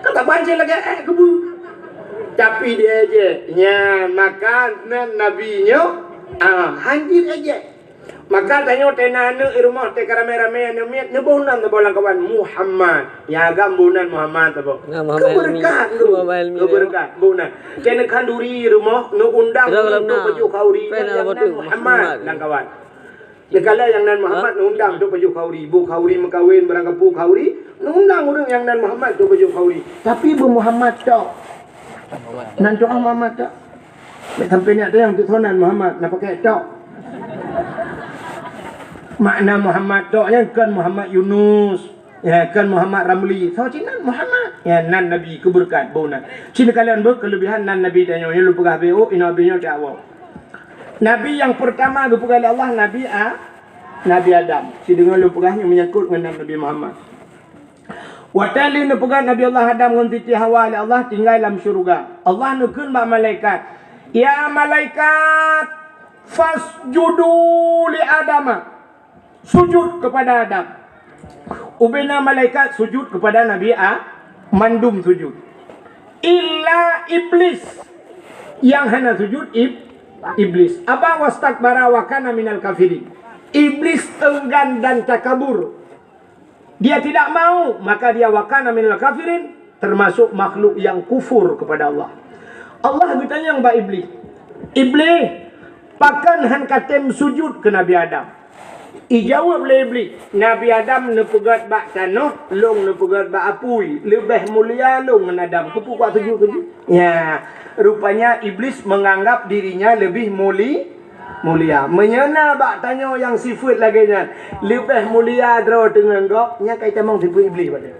Ka taban cit lagèe ék keubeue. Tapi di ejek. Nyan, maka nan Nabi nyoe, ah, han jeuet ejek. Maka tanyoe teuh na aneuk i rumoh teuh ka ramé-ramé aneuk miet, neuboh nan saboh lam kawan Muhammad. Nyang agam boh nan Muhammad saboh. Nah, Muhammad Helmi. Keubeureukat tu. Muhammad Helmi tu. Keubeureukat boh nan. Teuh neukhanduri i rumoh, neuundang ureueng untuk pajoh khanduri. Nyang nan Muhammad lam kawan. Neukalon nyang nan Muhammad neuundang untuk pajoh khanduri. Boh khanduri meukawen barang kapeue khanduri, neuundang ureueng nyang nan Muhammad untuk pajoh khanduri. Tapi beu Muhammad tok. Nan cok Muhammad tok. Bèk sampai nyak teuh nyang teusoe nan Muhammad, na pakai tok. Makna Muhammad tok nyan kon Muhammad Yunus, ya, kon Muhammad Ramli. Soe cit nan Muhammad. Ya, nan Nabi keubeureukat boh nan. Cit neukalon beuh keuleubihan nan Nabi tanyoe, nyoe lôn peugah beuh, oh, inoe beuh nyoe teuh awak. Nabi nyang peurtama geupeugah lé Allah, Nabi A-, Nabi Adam. Cit deungoe lôn peugah nyoe meunyangkot ngon nan Nabi Muhammad. Watèe lheueh neupeugöt Nabi Allah Adam ngon Siti Hawa lé Allah tinggai lam syeuruga. Allah neukheun bak malaikat, "Ya malaikat, fasjudu li Adama." Sujud kepada Adam. Ubena malaikat sujud kepada Nabi A-, mandum sujud. Illa Iblis. Nyang hana sujud Ib-, Iblis. Aba wastakbara wa kana minal kafirin. Iblis enggan dan takabur. Dia tidak mau, maka dia wa kana minal kafirin, termasuk makhluk yang kufur kepada Allah. Allah geutanyong bak Iblih, "Iblih, pakon han katem sujud keu Nabi Adam?" Ijaweueb lé Iblih, "Nabi Adam neupeugét bak tanoh, lôn neupeugét bak apui. Leubeh mulia lôn ngon Adam. Keupeue kuat sujud keu jih?" Ya, rupanya Iblis menganggap dirinya lebih muli-, mulia. Meunyoe na bak tanyoe nyang sifeuet lagée nyan, leubeh mulia droe teungeut gob, nyan ka itamong sifeuet Iblih bak dia.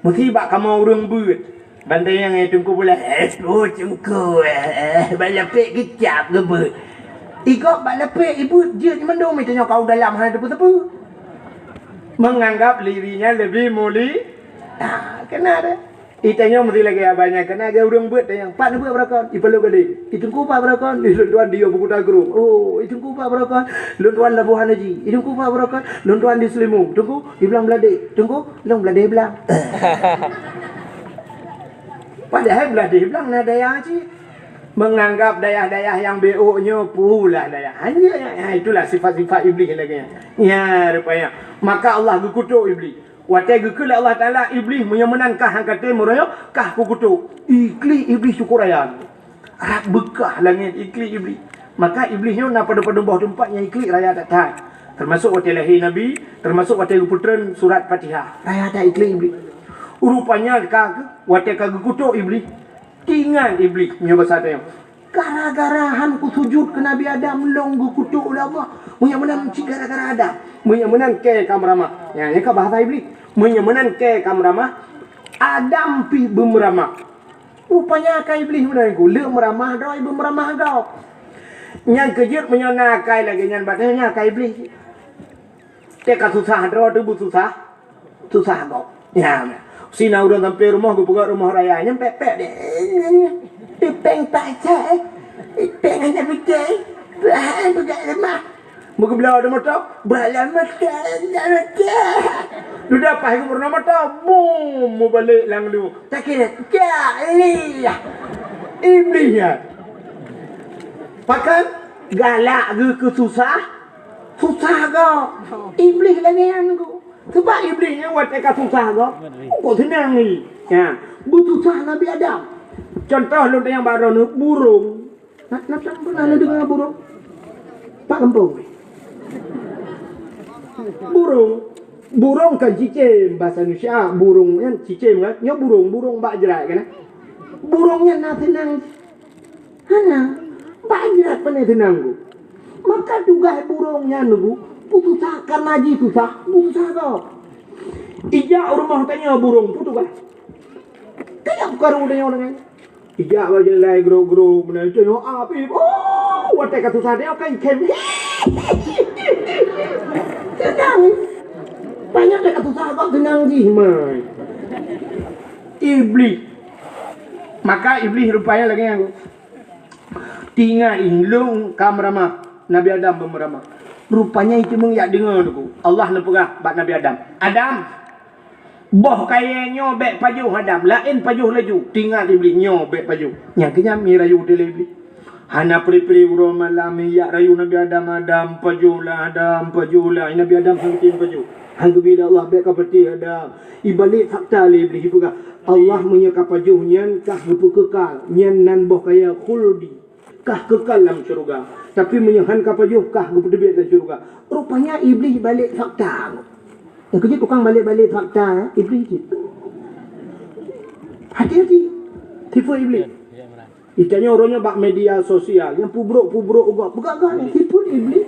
Meusi bak kamoe ureuëng beuet. Bantai nyang, eh, teungku pula, eh, oh, teungku, eh, eh, bak lapek keucap geubeuet. Igob bak lapek ibeuet jeuet mandum, itanyoe kau dalam hana teupeu-teupeu. Menganggap dirinya lebih muli-, ah, kena deh. Itanyoe meusi lagée abah nyan, kena lagée ureuëng beuet tanyong, "Pat neubeuet baroe kon?" Ipalok gade. "Iteungku pat baroe kon?" "Di lôn tuan di Abu Kuta Gerung." "Oh, iteungku pat baroe kon?" "Lôn tuan Labuhan Haji." "Iteungku pat baroe kon?" "Lôn tuan di Seulimu." "Teungku, di Blang Bladeh." "Teungku, lôn Bladeh Blang." Padahai Bladeh Blang na dayah cit. Menganggap dayah-dayah nyang beuôt nyoe pula dayah. Hanya, ha, itulah sifat-sifat Iblih lagée nyan. Ya, rupanya. Maka Allah geukutok Iblih. Watée geukheun lé Allah Taala, Iblih, "Meunyoe meunan kah han katem meurayok, kah kukutok." Iklik Iblih syukur raya. Rab beukah langét iklik Iblih. Maka Iblih nyoe na padub-padub boh teumpat nyang iklik raya that-that. Termasuk watée lahé Nabi, termasuk watée geupeutreun surat Fatihah. Raya that iklik Iblih. Rupanya ka, watée ka geukutok Iblih, teuingat Iblih, meunyoe basa tanyoe, "Gara-gara han kusujud keu Nabi Adam, lôn geukutok lé Allah. Meunyoe meunan cit gara-gara Adam. Meunyoe meunan kée ka meuramah." Nyan, nyan ka bahasa Iblih. "Meunyoe meunan kée ka meuramah, Adam pih beumeuramah." Rupanya akai Iblih meunan ku, le meuramah droe, beumeuramah gob. Nyang keujeuet meunyoe na akai lagée nyan, bak nyan akai Iblih. Teuka susah droe teuh beususah, susah gob. Nyan. Si na ureuëng sampai rumoh geupeugah rumoh raya nyan pek-pek deh. Ipeng pacak, ipeng hana beutôi. Bah, peugah lemah. Meugeubloe di moto, bak lam moto, lam moto. Dudoe paih geupeureunoe moto, bum, mubalek lam lu. Sakét, jak lé. Iblih nyan. Pakon galak geuh keu susah, susah gob. Iblih lagée nyan geuh. Sebab Iblih nyan watée ka susah gob, kok seunang lé. Ya, beususah Nabi Adam. Contoh lôn tanyong bak droeneuh, burông. Na, na, na pernah neudeungoe burông? Pak gampông. Burông. Burông kan cicém bahasa Indonesia. Burông nyan cicém kan? Nyoe burông, burông bak jrat kan? Burông nyan na seunang. Hana. Bak jrat pane seunang ku. Maka tugaih burông nyan ku, beususah karena jih susah, beususah gob. Ijak u rumoh tanyoe burông, peue tugaih. Kaya bukaru tanyoe dengan. Ijak bak jalan grok-grok, meunan tanyoe api. Oh, watée ka susah dia kan ikhém. Seunang. Banyak dah ka susah kok seunang jih mai. Iblih. Maka Iblih rupanya lagée nyan. Teuingat lôn ka meuramah, Nabi Adam beumeuramah. Rupanya itu meung jak deungoe teungku. Allah neupeugah bak Nabi Adam, "Adam, boh kayée nyoe bék pajoh Adam, laén pajoh laju." Teuingat Iblih, "Nyoe bék pajoh." Nyang keu nyan mi rayu teuh lé Iblih. Hana pri-pri uroe malam jak rayu Nabi Adam, "Adam, pajohlah, Adam, pajohlah." Nabi Adam han geutem pajoh. Han geubi lé Allah, "Bék kapatéh Adam." Ibalek fakta lé Iblih ipeugah, "Allah meunyoe ka pajoh nyan kah geupeukeukai, nyan nan boh kayée khuldi, kah keukal lam syeuruga. Tapi meunyoe han ka pajoh kah geupeuteubiet lam syeuruga." Rupanya Iblih balek fakta. Nyang keujeuet tukang balek-balek fakta, Iblih cit. Hati-hati. Tipu Iblih. Itanyoe uroe nyoe bak media sosial, nyang pubrok-pubrok ugoe, peugah-gah nyan tipu Iblih.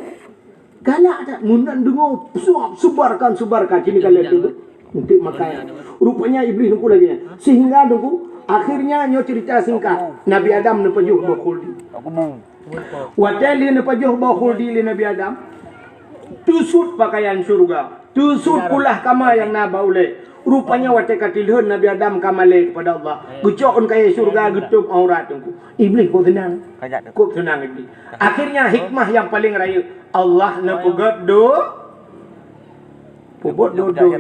Galak that, meunan deungoe, suap, sebarkan, sebarkan. Sini kalian tu, untuk makan. Rupanya Iblih teungku lagée nyan. Sehingga teungku, akhirnya nyoe cerita singkat, Nabi Adam neupajoh boh khuldi. Watée lé neupajoh boh khuldi lé Nabi Adam, teusut pakaian syeuruga. Teusut kulah kama nyang na bak ulée. Rupanya watée ka tilheun Nabi Adam ka malée kepada Allah. Geucok ôn kayée syeuruga, geutôb aurat teungku. Iblih kok seunang. Kok seunang Iblih. Akhirnya hikmah nyang paleng rayeuk, Allah neupeugét do-, peubuet do-, do-,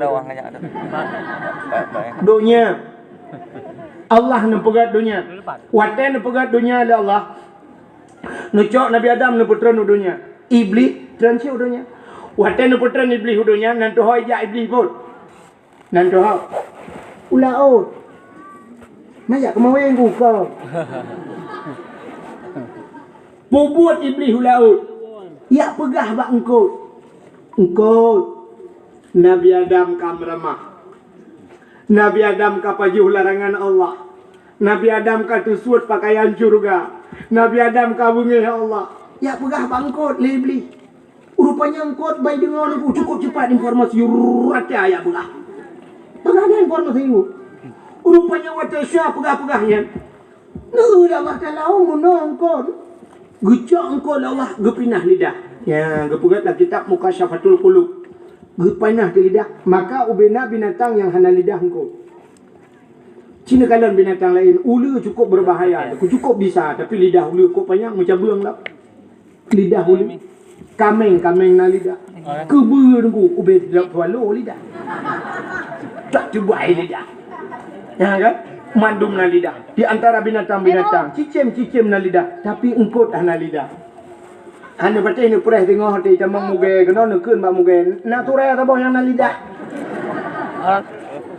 donya. Allah neupeugét donya. Watée neupeugét donya lé Allah, neucok Nabi Adam neupeutreun u donya. Iblih treun cit u donya. Watée neupeutreun Iblih u donya, nan tuho jak Iblih buet. Nan tuho. U laôt. Masa keumawén ku kau. Peubuet Iblih u laôt. Yak peugah bak eungkôt. Eungkôt. Nabi Adam ka meuramah. Nabi Adam ka pajoh larangan Allah. Nabi Adam ka teusuet pakaian syeuruga. Nabi Adam ka beungéh Allah. Yak peugah bak eungkôt lé Iblih. Rupanya eungkôt bai deungoe lé ku cukôp cepat informasi rata yak peugah. Peugah nyan informasi ku. Rupanya watèe Sya peugah-peugah nyan. Neueu lé Allah Taala meunoe eungkôt. Geucok eungkôt lé Allah geupinah lidah. Ya, geupeugah lam kitab Mukasyafatul Qulub. Geupinah keu lidah, maka ubena binatang nyang hana lidah eungkôt. Ci neukalon binatang laén, uleue cukôp beubahaya, cukôp bisa, tapi lidah uleue kôk panyang meucabeueng lom. Lidah uleue. Kaméng, kaméng na lidah. Keubeue nunggu, ubé lom swallow lidah. Tak tubai lidah. Ya kan? Mandum na lidah. Di antara binatang-binatang, cicém-cicém na lidah, tapi eungkôt hana lidah. Hana patéh neupreh teungoh teuh tamong mugée, keunoe neukheun bak mugée, "Na turée saboh nyang na lidah?"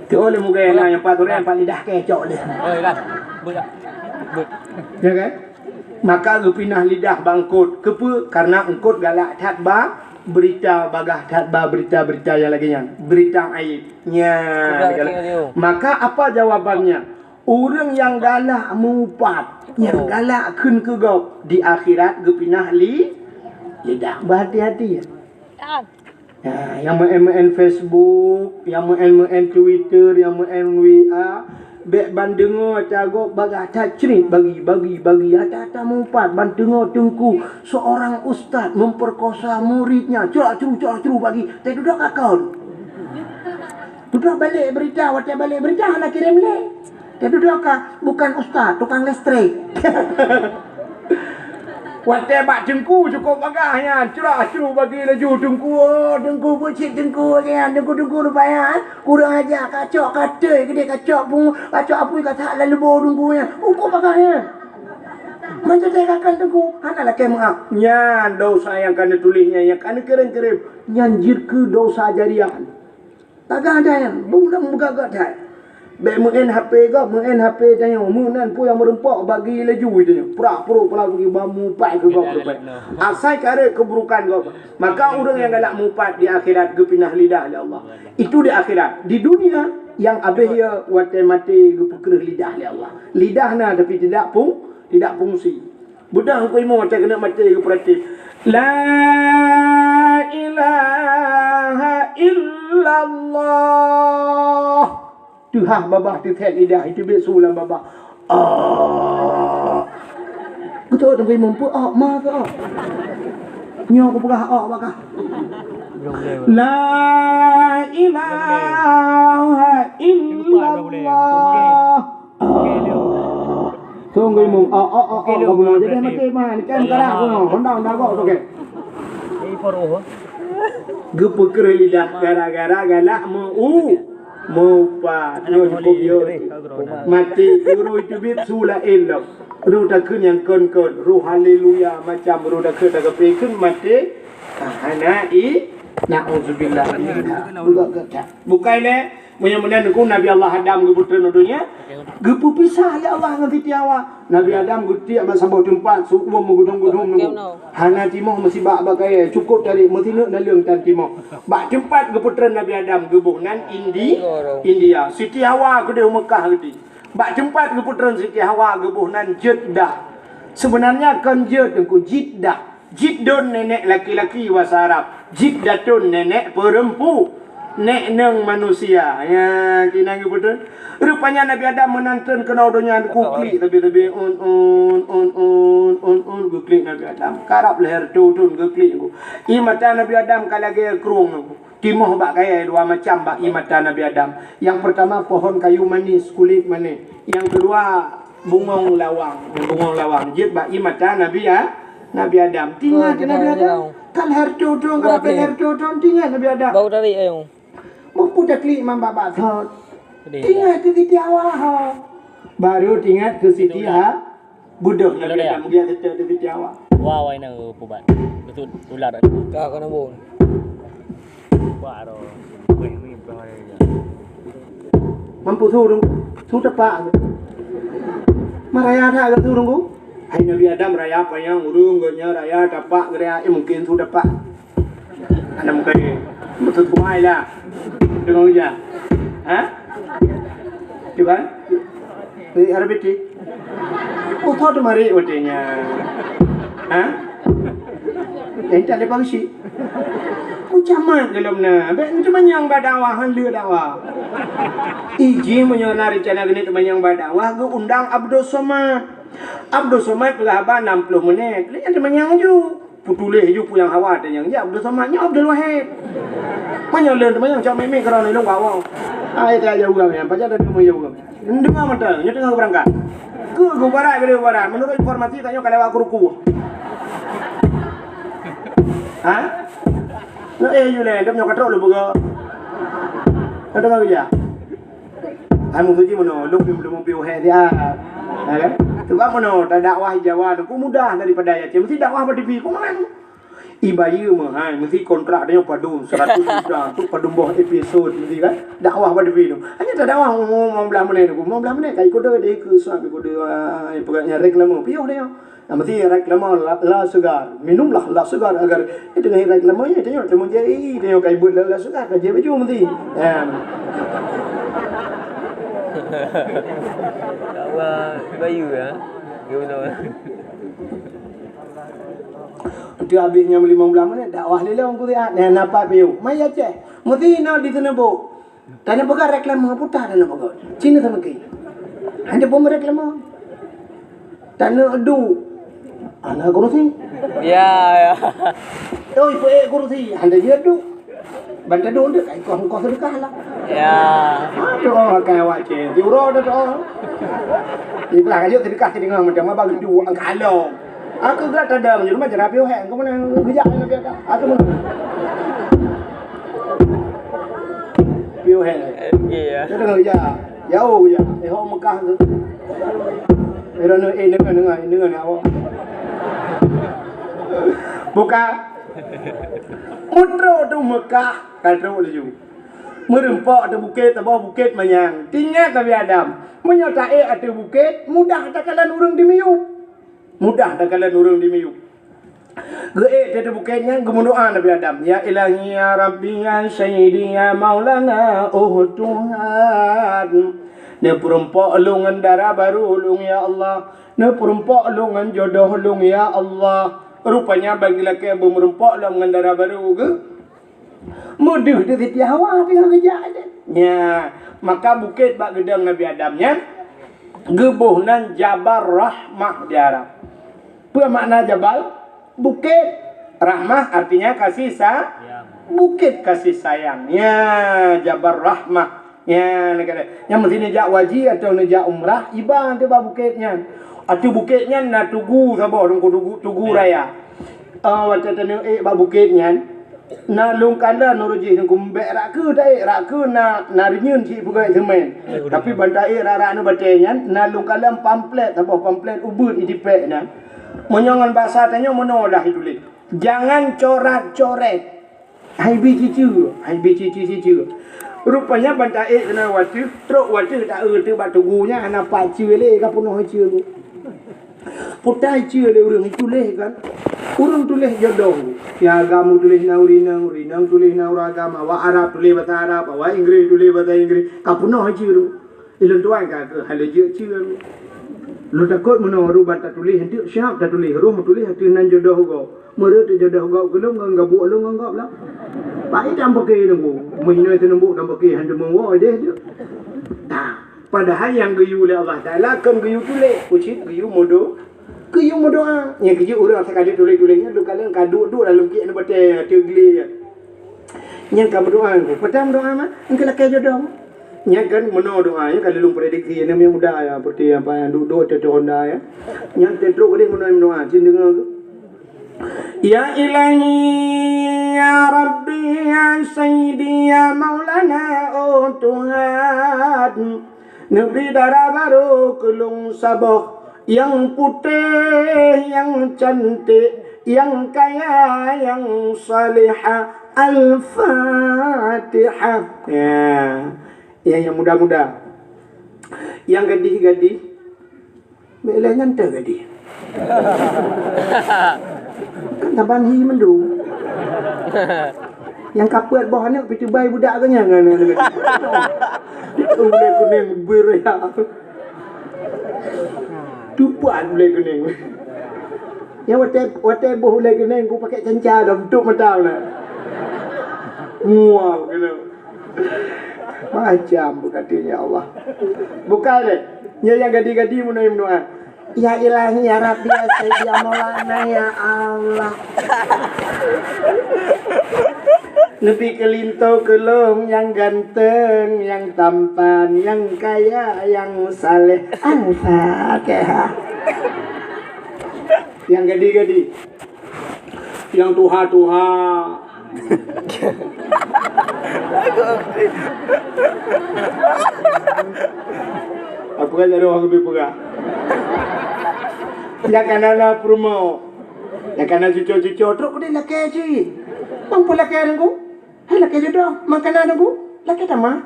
Teuh lé mugée, "Na nyang pat turée, nyang pat lidah keu cok lé." Oh, ya kan? Betul. Betul. Ya kan? Maka geupinah lidah bak eungkôt. Keupeue? Karena eungkôt galak that ba beurita, bagaih that ba beurita-beurita nyang lagée nyan. Beurita aéb. Nya, maka apa jawabannya? Ureuëng nyang galak meuupat, nyang galak kheun keu gob, di akhirat geupinah li-, lidah. Beuhati-hati, ya. Ya, nyang meu'en-meu'en Facebook, nyang meu'en-meu'en Twitter, nyang meu'en W A, bék ban deungoe ata gob bagaih that crit bagi, bagi, bagi, ata-ata meuupat ban deungoe teungku seorang ustaz memperkosa muridnya, cok cru, cok cru bagi, teududoe ka kon. Dudoe balek beurita, watée balek beurita hana kirém lé. Teududoe ka, bukan ustaz, tukang listrik. Watée bak teungku cukôp bagaih nyan, cra cru bagi laju teungku, oh, teungku peucit teungku lagée nyan, teungku-teungku rupanya, eh, kurang aja, kacok katei geude, kacok pungo, kacok apui kasak lam leubo teungku nyan. Cukôp bagaih nyan. Meunyoe teuka kon teungku, hana lakée meu'ah. Nyan dosa nyang ka neutuléh nyan, nyang ka neukirém-kirém. Nyan jeuet keu dosa jariah. Tagah dai, beugulam meugagat dai. Bék meu'en H P gob, meu'en H P tanyoe, meunan peue nyang meurumpok bagi laju tanyoe. Prak pruek pula bagi ba mupat keu gob rupée. Asai kareuet keuburukan gob. Maka ureuëng nyang galak mupat di akhirat geupinah lidah lé Allah. Itu di akhirat. Di dunia nyang abéh ya watée maté geupeukreuh lidah lé Allah. Lidah na tapi tidak pung, tidak fungsi. Beudôh keu imo watée keuneuk maté geupeuratéb, "La ilaha illallah." Teuhah babah teuthét lidah, iteubiet su lam babah. Ah. Beutôi teungku imum, peue ok ma keu ok? Nyoe kupeugah ok bak kah? La ilaha illallah. Tunggu imum. Ah, ah, ah, ah, gabungan jadi mati man. Kan karah aku. Honda, honda kok tu ke. Geupeukreuh lidah gara-gara galak meu-, meuupat. Nyoe cukup yo. Mati guru itu bit sula elok. Ru takheun nyang kon-kon. Ru haleluya macam ru takheun tagapeukheun mati. Ah, hana i. Na'udzubillah. Buka kata. Bukai lé, meunyoe meunan ku Nabi Allah Adam geupeutreun u donya, geupeupisah lé Allah ngon Siti Hawa. Nabi Adam geutiek bak saboh teumpat, su-, uem meugudong-gudong nunggu. Hana timoh meusibak bak kayée, cukôp tarék meusineuk naleueng tan timoh. Bak teumpat geupeutreun Nabi Adam geuboh nan Indi-, India. Siti Hawa keudeh u Meukah geuti. Bak teumpat geupeutreun Siti Hawa geuboh nan Jeddah. Seubeunarnya kon Jed, Teungku, Jiddah. Jiddun nenek laki-laki basa Arab. Jiddatun nenek peurempu. Nek neng manusia. Ya, kinan geupeutreun. Rupanya Nabi Adam meunan treun keunoe donya ku klik tabi-tabi un, un, un, un, un, un, geuklik Nabi Adam. Karab leher tu, tun geuklik ku. Ie mata Nabi Adam ka lagée krueng ku. Timoh bak kayée dua macam bak ie mata Nabi Adam. Yang pertama pohon kayu manis, kulit manis. Yang kedua bungong lawang, bungong lawang jeuet bak ie mata Nabi A-, Nabi Adam. Tingat keu Nabi Adam. Kan leher tu-tu, kan leher tu-tu, tingat Nabi Adam. Bau tarik ayong. Mampu taklik mambak baksot. Tingat keu Siti Hawa. Baru tingat keu Siti Ha-, Beudôh Nabi Adam meugiat teutek di Siti Hawa. Wah, wai na pubat. Beutôi ular. Ka kena bon. Wah, ro. Weh, ni pernah ada. Mampu su Teungku? Su tapak. Maraya that geusu Teungku? Hai Nabi Adam raya panyang ureueng geuh nyan raya tapak geuraya, eh, mungken su tapak. Hana mungken. Beutôi kumai lah. Deungoe ija. Ha? Cuba. Ni R B T. Oh, thot mari watèe nyan. Ha? Eh, tak ada bangsi. Kucamat dalam na. Bèk teumanyong bak dakwah, han lheueh dakwah. Iji meunyoe na rencana geuneuk teumanyong bak dakwah, geuundang Abdul Somad. Abdul Somad peugah haba enam puluh menit. Lheueh nyan teumanyong aju. Peutuléh ju peue nyang hawa tanyong, "Ya Abdul Somad, nyoe Abdul Wahid." Meunyoe lôn teumanyong cok mimi keudroe lôn bawa. Ai ta jauh gam nyan, pajan dah teumanyong gam. Deungoe mantong, nyoe teungoh beurangkat. Keu geubarat, keu geubarat. Meunurot informasi tanyoe ka lewat keu ruku. Ha? Nyoe eh yue lé, dum nyoe ka trok lôn peugah. Nyoe teungoh geujak. Hai meukeujih meunoe, lôn pih meuleumu piôh hék siat. Ya kan? Sebab meunoe, tadakwah Jawa tu mudah daripada Aceh. Meusti dakwah bak T V, keu mana? Ibayeue meuhai, meusti kontrak tanyoe padum, seratus juta, tu padum boh episod, meusti kan? Dakwah bak T V tu. Hanya tadakwah, oh, lima belas menit tu, lima belas menit, kai kode deh ke suami kode, ah, peugah nyan reklame, piôh dia. Nah, meusti reklame la, la segar. Minumlah la segar agar, eh, dengan reklame nyan, tanyoe, tanyoe jadi, tanyoe kai buet la, la segar, ka jeuet baju meusti. Ya. Dakwah Bayu, ya. Ya, betul. Teuhabéh nyan lima belas menit, dakwah lé lom kusiat. Nah, napa piôh? Mai Aceh. Meusti na di seuneubok. Tanyoe peugah reklame, puta tanyoe peugah. Cina sama ke. Hana pun reklame. Tanyoe du. Ana kursi. Ya, ya. Oi, peuék kursi. Hana jeuet du. Ban teuduek deuek, ai koh, koh seudekah lah. Ya. Aduh, oh, kai awak cit. Di uroe dah tu. Di belah kajut seudekah, seudekah macam apa gitu, angka along. Aku gerak tada meunyoe rumah jera piôh hék, engkau mana geujak na biar dah. Aku mana? Piôh hék. Okey ya. Dia tengah geujak. Jauh geujak. Eh, hok Mekah tu. Eh, dah, eh, dengar, dengar, dengar ni awak. Buka. Meutrok tu Mekah, ka trok laju. Meureumpok ateueh bukét, saboh bukét manyang. Teuingat Nabi Adam, meunyoe taék ateueh bukét, mudah takalon ureuëng di miyueb. Mudah takalon ureuëng di miyueb. Geuék ateueh bukét nyan, geumeudoá Nabi Adam, "Ya Ilahi, ya Rabbi, ya Sayyidi, ya Maulana, oh Tuhan, neupeureumpok lôn ngon dara barô lôn, ya Allah. Neupeureumpok lôn ngon jodoh lôn, ya Allah." Rupanya bagi lakée beumeureumpok lom ngon dara barô geuh. Meudeuh di Siti Hawa teungoh geujak nyan. Nya, maka bukét bak geudong Nabi Adam nyan geuboh nan Jabal Rahmah di Arab. Peue makna jabal? Bukét. Rahmah artinya kasih sa-, bukét kasih sayang. Nya, Jabal Rahmah. Nya, neugara. Nyang meusti neujak waji atau neujak umrah, iba teuh bak bukét nyan. Ateueh bukét nyan na tugu saboh, tugu, tugu raya. Ah, watée taneuk ék bak bukét nyan, na lôn kalon ureuëng jih nungku mbek rak keu taék, rak keu na, na reunyeun cit peugét seumén. Tapi ban taék rak-rak nyoe batée nyan, na lôn kalon pamflet, saboh pamflet ubeut itipék nyan. Meunyoe ngon basa tanyoe meunoe lah ituléh. Jangan corat-coret. Hai bi ciceu, hai bi ciceu-ciceu. Rupanya ban taék keunoe wateueh, trok wateueh taeu teuh bak tugu nyan hana pat ceu lé, ka peunoh ceu. Putai ceu lé ureuëng ituléh kan. Ureuëng tuléh jodoh. Ya agam tuléh na ureuëng inong, ureuëng inong tuléh na ureuëng agam, awak Arab tuléh basa Arab, awak Inggris tuléh basa Inggris. Ka peunoh ceu tu. Ilôn tuan ka keuh hana jeuet ceu. Lôn takot meunoe ruban tatuléh, hanteuk siab tatuléh, roh meutuléh ateueh nan jodoh gob. Meureuet teuh jodoh gob keu lôn ngon gabuek lôn ngon gob lah. Pai tam paké nunggu. Meuhinoe teuneubok tam paké, han teumeuwoe deh tu. Nah, padahai nyang geuyue lé Allah Taala kon geuyue tuléh, keucit geuyue mudo, geuyue meudoá. Nyang keujeuet ureuëng asai ka tuléh-tuléh nyan, lôn kalon ka duek-duek lam lungkiek nibak batée, ateueh glé nyan. Nyan ka meudoá, peue tam doá mah, engkau lakée jodoh. Nyan kan meunoe doá, ya, ka lôn prediksi, ya, nyang muda, ya, seperti apa yang duduk, ateueh Honda, ya. Nyan teutrok deh meunoe doá, cit deungoe tu. Ya Ilahi, ya Rabbi, ya Sayyidi, ya Maulana, oh Tuhan. Neubri dara barô keu lôn saboh, nyang putéh, nyang cantik, nyang kaya, nyang salihah. Al-Fatihah. Ya. Ya, nyang muda-muda. Nyang gadih-gadih, bèk lé nyan teuh gadih. Kan saban hi mandum. Nyang ka peuet boh aneuk pih teubai budak geuh nyan ngon aneuk gadih. Ulèe kuning beuraya. Tupat ulèe kuning. Nyang watèe, watèe boh ulèe kuning ku pakèk canca dong, tutup mata ulèe. Mual keunoe. Macam bukatin, ya Allah. Bukan lé. Nyan nyang gadih-gadih meunoe meunoe. Ya Ilahi, ya Rabbi, ya Sayyidi, ya Maulana, ya Allah. Neubi keu linto keu lôn nyang ganteng, nyang tampan, nyang kaya, nyang saleh. Al-Fatihah. Nyang gadih-gadih. Nyang tuha-tuha. Apa kan ada orang lebih peugah. Nyang ka na peurumoh. Nyang ka na cuco-cuco, trok keudéh lakèe cit. Bang peulakèe Teungku. Hai lakèe jodoh, meukanan Teungku, lakèe tamah.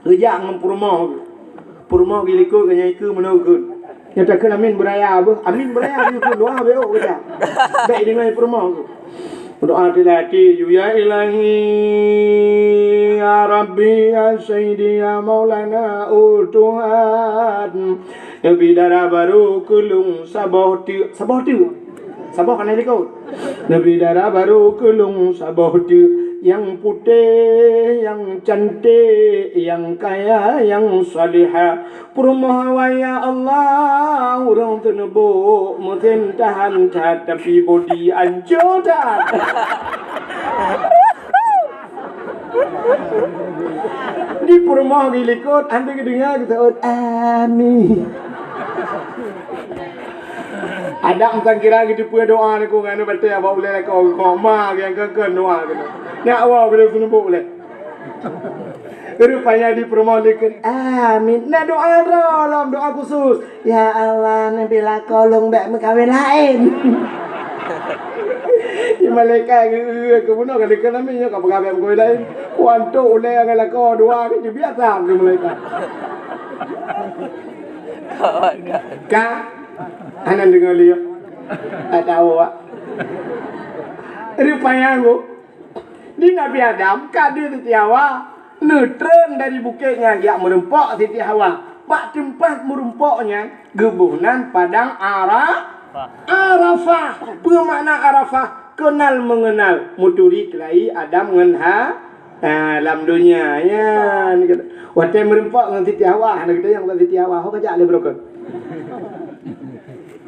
Geujak ngon peurumoh. Peurumoh geulikot geuh nyan ikeue meunoe kheun. Nyoe takheun amin beuraya beuh, amin beuraya beuh kheun, doa beuh geujak. Bèk deungoe peurumoh kheun. Doa di hati, ya Ilahi, ya Rabbi, ya Sayyidi, ya Maulana, oh Tuhan. Neubi dara barô keu lôn saboh teuk, saboh teuk. Saboh ka na likot. Neubi dara barô keu lôn saboh teuk, nyang putéh, nyang cantik, nyang kaya, nyang salihah. Peurumoh awai, ya Allah, ureueng teuneubok, meusen tahan that, tapi bodi ancô that. Di peurumoh geulikot, hana geudeungoe geuseuôt, "Amin." Adak meusan kira geuteupeue doa Teungku ngon batèe bak ulèe lakoe, koma nyang keukheun doa keunoe. Nyak woe keunoe seuneubok ulèe. Rupanya di peurumoh likot, "Amin." Na doa droe lom, doa khusus. "Ya Allah, neubi lakoe lôn bèk meukawen laén." Di malaikat geu-, geu-, geubunoe ka likot amin nyoe ka peugah bèk meukawen laén. Wan trok ulèe ngon lakoe dua keuh biasa keu malaikat. Ka? Hana deungoe lé nyoe. Tak tahu, Wak. Rupanya ngon di Nabi Adam ka deuh Siti Hawa, neutreun dari bukét nyan jak meurumpok Siti Hawa. Bak teumpat meurumpok nyan geuboh nan padang Ara-, Arafah. Peue makna Arafah? Kenal mengenal, meuturi keulayi Adam ngon Ha-, Ha, lam donya nyan. Watèe meurumpok ngon Siti Hawa, hana geutanyong bak Siti Hawa, "Ho kajak lé beureukat?"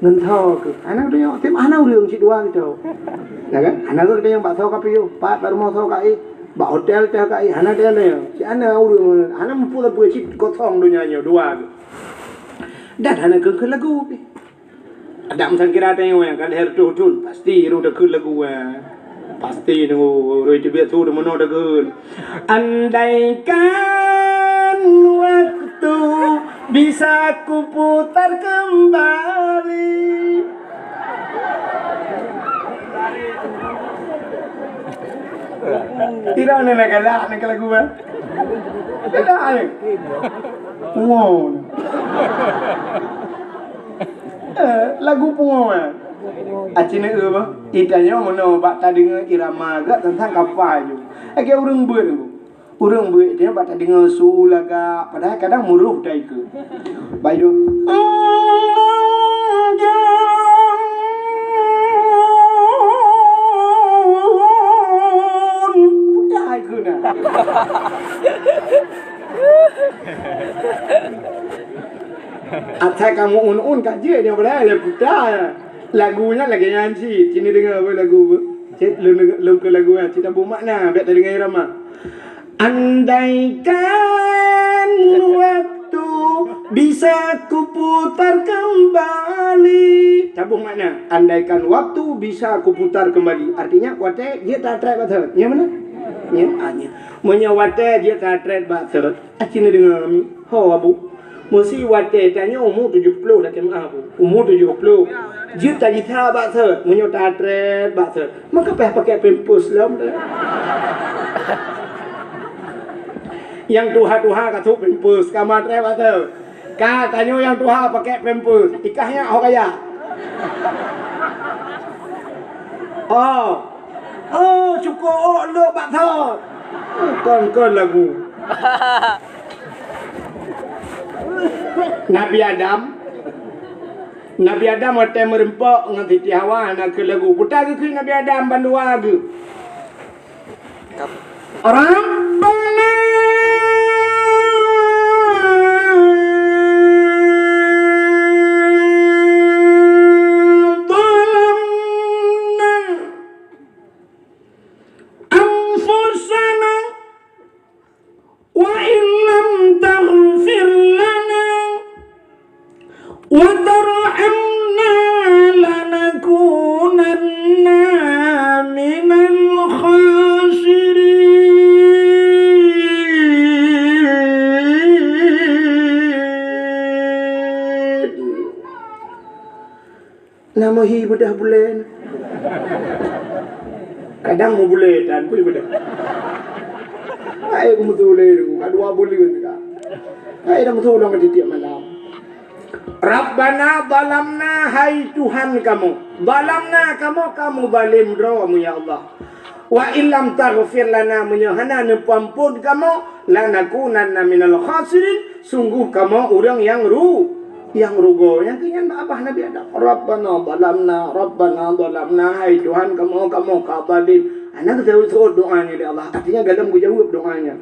Ngon tho keuh. Hana geutanyong, tiep hana ureueng cit dua gitu. Ya kan? Hana geutanyong bak tho ka piôh, pat bak rumoh tho ka éh, bak hotel teh ka éh, hana tanyong. Cit hana ureueng, hana muphom sapeue cit kosong donya nyoe dua keuh. Dan hana keu-keu lagu pih. Adak meusan kira tanyong nyang ka lhèe reutôh thôn, pasti ureueng takheun lagu, eh. Pasti nunggu ureueng teubiet su deungoe takheun. Andaikan waktu bisa kuputar kembali. Tidak ada nak galak nak lagu, eh. Tidak ada. Wow. Eh, lagu pungo, eh. Aci neu bah. Itanyoe meunoe bak tadeungoe irama gak teuntang kapa ju. Lagèe ureueng beuet tu. Ureueng beuet dia bak tadeungoe su lagak, padahai kadang muroh dai keu. Bayu. Dai keu na. Asai kamu un-un ka jeuet nyang beuraya lé puta. Lagu nyan lagèe nyan cit, sini deungoe beuh lagu beuh. Cit lôn, lôn keu lagu nyan, cit tabu makna, bèk tadeungoe irama. Andaikan waktu bisa kuputar kembali. Tabu makna, andaikan waktu bisa kuputar kembali. Artinya, watèe jeuet tatrek bak sot. Nyan mana? Nyan, ah, nyan. Meunyoe watèe jeuet tatrek bak sot. Aci neudeungoe mi, ho Abu. Meusi watèe tanyoe umu tujoh ploh lakèe meu'ah, Abu. Umu tujoh ploh. Jeuet tajitha bak sot, meunyoe tatrek bak sot. Maka payah pakèk pampers lom dah. Nyang tuha-tuha ka sôk pampers, ka maté bak teuh. Ka tanyoe nyang tuha pakai pampers, ikah nyak ho kaya. Oh. Oh, syukur ôk lôk bak thot. Kon-kon lagu. Nabi Adam. Nabi Adam watèe meureumpok ngon Siti Hawa na keu lagu. Puta geukheun Nabi Adam bandua geuh. Rabbana zalamna anfusana wa in lam taghfir lana wa tarhamna lanakunanna minal khasirin. Na meuhi beudah bulèe na. Kadang meubulèe tan pih beudah. Hai, ku meuteuleu, ka dua buleuen ka. Hai, dah meuteuleu tiep-tiep malam. Rabbana zalamna, hai Tuhan kamoe. Zalamna, kamoe ka meuzalim droe mu, ya Allah. Wa illam taghfir lana, meunyoe hana neupeuamphon kamoe, lanakunanna minal khasirin, sungguh kamoe ureuëng nyang ru-, nyang rugoe. Nyang keu nyan abah Nabi Adam, "Rabbana zalamna, Rabbana zalamna," hai Tuhan kamoe, kamoe ka zalim. Hana geuseuôt doa nyan lé Allah, artinya gohlom geujaweueb doa nyan.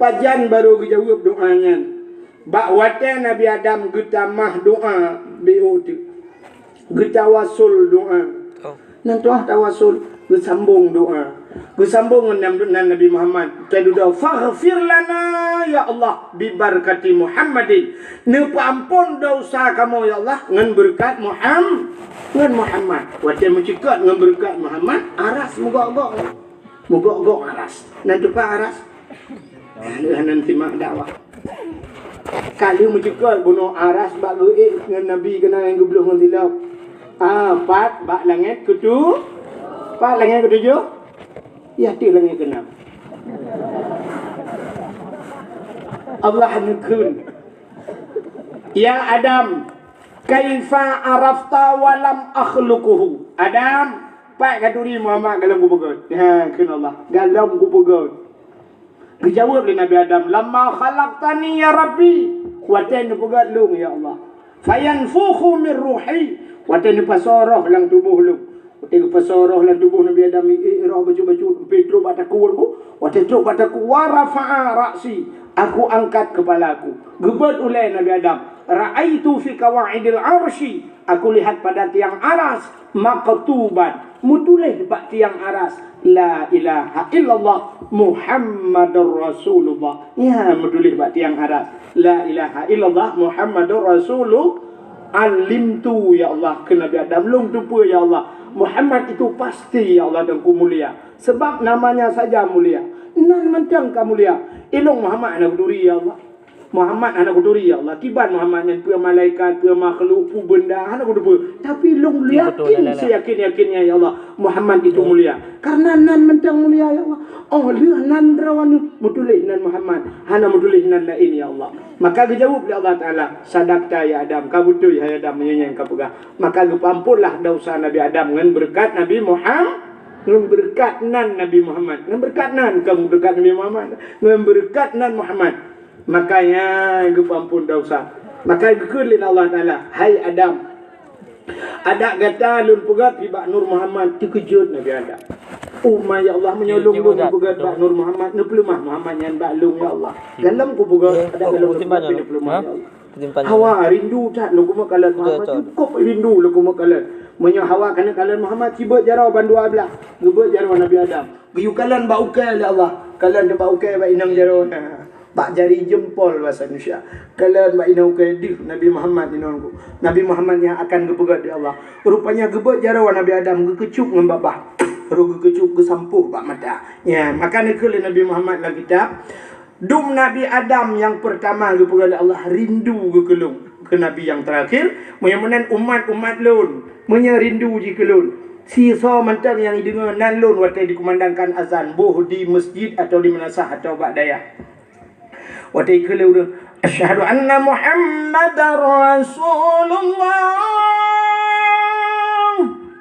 Pajan barô geujaweueb doa nyan? Bak watée Nabi Adam geutamah doa, B O T. Geutawasul doa. Oh. Nan tuah tawasul, geusambong doa. Geusambong ngon nan, nan Nabi Muhammad. Teududoe, "Faghfir lana, ya Allah, bi barakati Muhammadin." Neupeuamphon desya kamoe, ya Allah, ngon beureukat Muham-, ngon Muhammad. Watée meuceukat ngon beureukat Muhammad, aras meugok-gok. Meugok-gok aras. Nan teumpat aras? Lheueh nan simak dakwah. Ka lheueh meuceukat bunoe aras bak geuék ngon Nabi keunan nyang geubloh ngon silop. Ah, pat bak langét keutu-, pat langét keutujoh? Ya, teuh langét keunam. Allah neukheun, "Ya Adam, kaifa arafta wa lam akhluquhu?" Adam, pat katuri Muhammad gohlom kupeugét? Ha, kheun Allah, gohlom kupeugét. Geujaweueb lé Nabi Adam, "Lamma khalaqtani ya Rabbi," watée neupeugét lôn, ya Allah. "Fayanfukhu min ruhi," watée neupasoe roh lam tuboh lôn. Watée geupasoe roh lam tuboh Nabi Adam, ié roh bacut-bacut, pih trok bak takue lôn. Watée trok bak takue, "Wa rafa'a ra'si," aku angkat kepala aku. Geubeuet ulée Nabi Adam, "Ra'aitu fi qawaidil arsy," aku lihat pada tiang aras, "maktuban," meutuléh bak tiang aras, "La ilaha illallah Muhammadur Rasulullah." Nyan meutuléh bak tiang aras, "La ilaha illallah Muhammadur Rasulullah." "Alimtu, ya Allah," kheun Nabi Adam, "lôn teupeue, ya Allah, Muhammad itu pasti, ya Allah, dan ku mulia, sebab namanya saja mulia." Nan mantong ka mulia. Ilôn Muhammad hana kuturi, ya Allah. Muhammad hana kuturi, ya Allah. Kiban Muhammad nyan, peue malaikat, peue makhluk, peue benda, hana kuteupeue. Tapi lôn yakin seyakin-yakinnya, ya Allah, Muhammad itu mulia. Karena nan mantong mulia, ya Allah. Oh lheueh nan droeneuh meutuléh nan Muhammad, hana meutuléh nan laén, ya Allah. Maka geujaweueb lé Allah Taala, "Sadaqta ya Adam, ka beutôi hai Adam, meunyoe nyan ka peugah." Maka geupeuamphonlah desya Nabi Adam ngon beureukat Nabi Muham-, ngon beureukat nan Nabi Muhammad. Ngon beureukat nan, kon beureukat Nabi Muhammad. Ngon beureukat nan Muhammad. Makanya geupeuamphon desya. Maka geukheun lé Allah Taala, "Hai Adam, adak gata lôn peugét bak Nur Muhammad." Teukeujot Nabi Adam. "Oh ma, ya Allah, meunyoe lôn, lôn peugét bak Nur Muhammad, neupeuleumah Muhammad nyan bak lôn, ya Allah. Gohlom kupeugét, adak gohlom neupeuleumah, ya Allah." Hawa, rindu that lôn keumeung kalon Muhammad. Cukôp rindu lôn keumeung kalon. Meunyoe Hawa keuneuk kalon Muhammad, sibeuet jaroe bandua blah. Geubeuet jaroe Nabi Adam. Geuyue kalon bak ukée lé Allah. Kalon bak ukée bak inong jaroe. Bak jari jempol basa Indonesia. Kalon bak inong ukée, deuh Nabi Muhammad inong ku. Nabi Muhammad nyang akan geupeugét lé Allah. Rupanya geubeuet jaroe Nabi Adam geukeucup ngon babah. Roh geukeucup geusampôh bak mata. Ya, maka neukheun lé Nabi Muhammad lam kitab, dum Nabi Adam nyang peurtama geupeugah lé Allah rindu geuh keu lôn, keu Nabi nyang teurakhir, meunyoe meunan umat-umat lôn, meunyoe rindu jih keu lôn, sisoe mantong nyang jideungoe nan lôn watée dikumandangkan azan, boh di meuseujid atawa di meunasah atawa bak dayah. Watée ikheun lé ureuëng, "Asyhadu anna Muhammadar Rasulullah."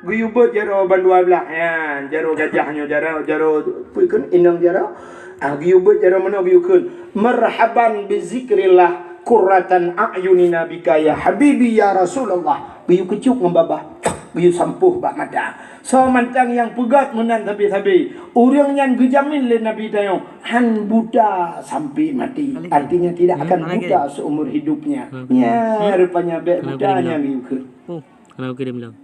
Geuyue beuet jaroe bandua blaih nyan, jaroe gajah nyoe, jaroe, jaroe peue kheun, inong jaroe. Ah, geuyue beuet jaroe meunoe geuyue kheun, "Marhaban bi zikrillah qurratan a'yunina bika ya habibi ya Rasulullah." Geuyue keucok ngon babah, geuyue sampôh bak mata. Soe mantong nyang peugét meunan sabe-sabe, ureuëng nyan geujamin lé Nabi tanyoe han buta sampai mati. Artinya tidak akan buta seumur hidupnya. Ya, rupanya bék buta nyang geuyue kheun.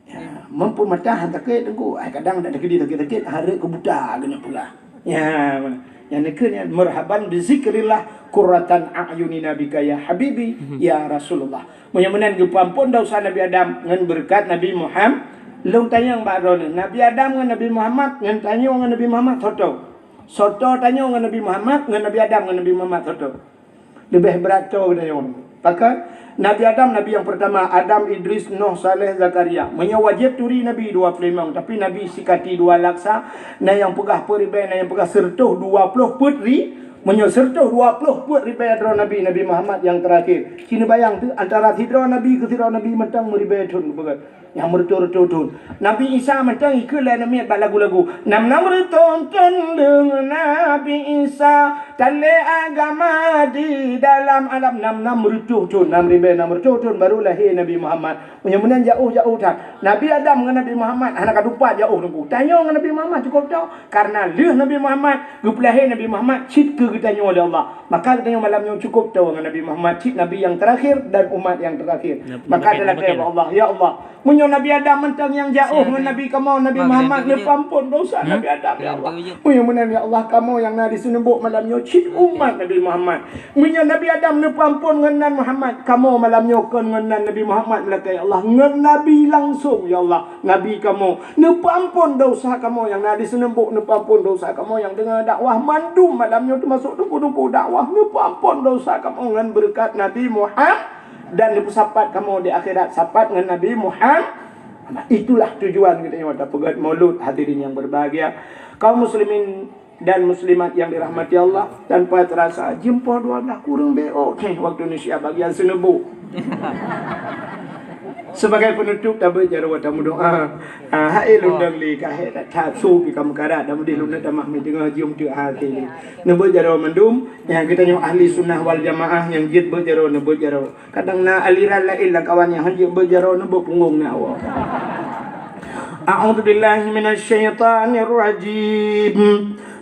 Ya, meunyoe mata han sakét, Teungku. Ai, kadang dak teukeudi sakét-sakét, hareuet keu buta keuneuk peugah. Ya, nyang neukheun nyan, "Marhaban bi zikrillah qurratan a'yunina bika ya habibi, ya Rasulullah." Meunyoe meunan geupeuamphon desya Nabi Adam ngon beureukat Nabi Muham-, lôn tanyong bak droeneuh, Nabi Adam ngon Nabi Muhammad, ngon tanyoe ngon Nabi Muhammad soe toe? Soe toe tanyoe ngon Nabi Muhammad, ngon Nabi Adam ngon Nabi Muhammad soe toe? Leubeh brat toe geutanyoe. Pakon? Nabi Adam, nabi nyang peurtama, Adam, Idris, Nuh, Saleh, Zakaria. Meunyoe wajéb turi nabi dua ploh limong, tapi nabi sikati dua laksa, na nyang peugah peuet ribée, na nyang peugah sireutôh dua ploh peuet ri-, meunyoe sireutôh dua ploh peuet ribée droe nabi, Nabi Muhammad nyang teurakhir. Ci neubayang teuh, antara sidroe nabi keu sidroe nabi mantong meuribée thon geupeugah. Nyang meureutoh-reutoh thon. Nabi Isa mantong ikheun lé aneuk miet bak lagu-lagu. Nam-nam reutôh thon deungon Nabi Isa, talé agama di dalam alam. Nam-nam reutôh thon, nam ribée nam reutôh thon baru lahé Nabi Muhammad. Meunyoe meunan jaôh-jaôh that. Nabi Adam ngon Nabi Muhammad hana ka tupat jaôh Teungku. Tanyoe ngon Nabi Muhammad cukôp toe. Karena lheueh Nabi Muhammad, geupeulahé Nabi Muhammad cit keu geutanyoe lé Allah. Maka geutanyoe malam nyoe cukôp toe ngon Nabi Muhammad cit nabi nyang teurakhir dan umat nyang teurakhir. Maka talakée bak Allah, "Ya Allah, meunyoe Nabi Adam mantong nyang jaôh ngon Nabi kamoe Nabi Muhammad, neupeuamphon desya Nabi Adam, ya Allah. Meunyoe meunan, ya Allah, kamoe nyang na di seunumbok malam nyoe cit umat Nabi Muhammad. Meunyoe Nabi Adam neupeuamphon ngon nan Muhammad, kamoe malam nyoe kon ngon nan Nabi Muhammad meulakée, ya Allah, ngon Nabi langsong, ya Allah." Nabi kamoe, neupeuamphon desya kamoe nyang na di seunumbok, neupeuamphon desya kamoe nyang deungoe dakwah mandum malam nyoe teumasok teungku-teungku dakwah, neupeuamphon desya kamoe ngon beureukat Nabi Muhammad dan neupeusapat kamoe di akhirat sapat ngon Nabi Muhammad. Itulah tujuan geutanyoe tapeugét Maulud, hadirin yang berbahagia. Kaum muslimin dan muslimat yang dirahmati Allah, tanpa terasa jeuem poh dua belas kureueng B O T waktu Indonesia bagian seuneubok. Sebagai penutup, tabeuet jaroe tameudoa. Ah, hai lôn dong lé ka hék that that su pih ka meukarat, dan meudeh lôn tamah meudeungoe jeuem teuk hase. Neubeuet jaroe mandum, nyang geutanyoe ahli sunnah wal jamaah nyang jeuet beuet jaroe, neubeuet jaroe. Kadang na aliran laén lam kawan nyang hanjeuet beujaroe neubeuet punggong na awak. A'udzubillahi minasyaitanirrajim.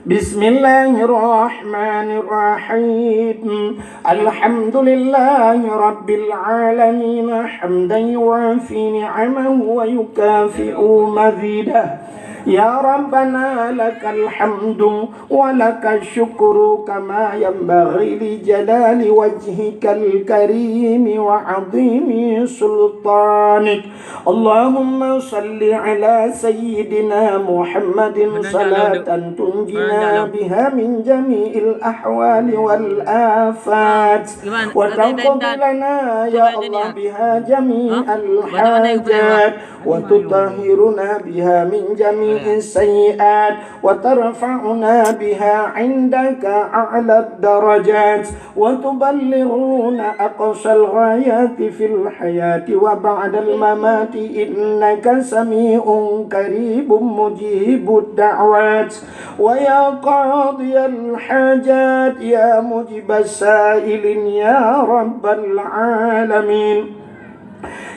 Bismillahirrahmanirrahim. Alhamdulillahi rabbil alamin. Hamdan yuwafi ni'amahu wa yukafi'u mazidah. Ya Rabbana lakal hamdu ولك الشكر كما ينبغي لجلال وجهك الكريم وعظيم سلطانك. اللهم صل على سيدنا محمد صلاة تنجينا بها من جميع الأهوال والآفات وتقضي لنا يا الله بها جميع الحاجات وتطهرنا بها من جميع السيئات وترفعنا بها عندك أعلى الدرجات وتبلغنا أقصى الغايات في الحياة وبعد الممات إنك سميع قريب مجيب الدعوات ويا قاضي الحاجات يا مجيب السائلين يا رب العالمين.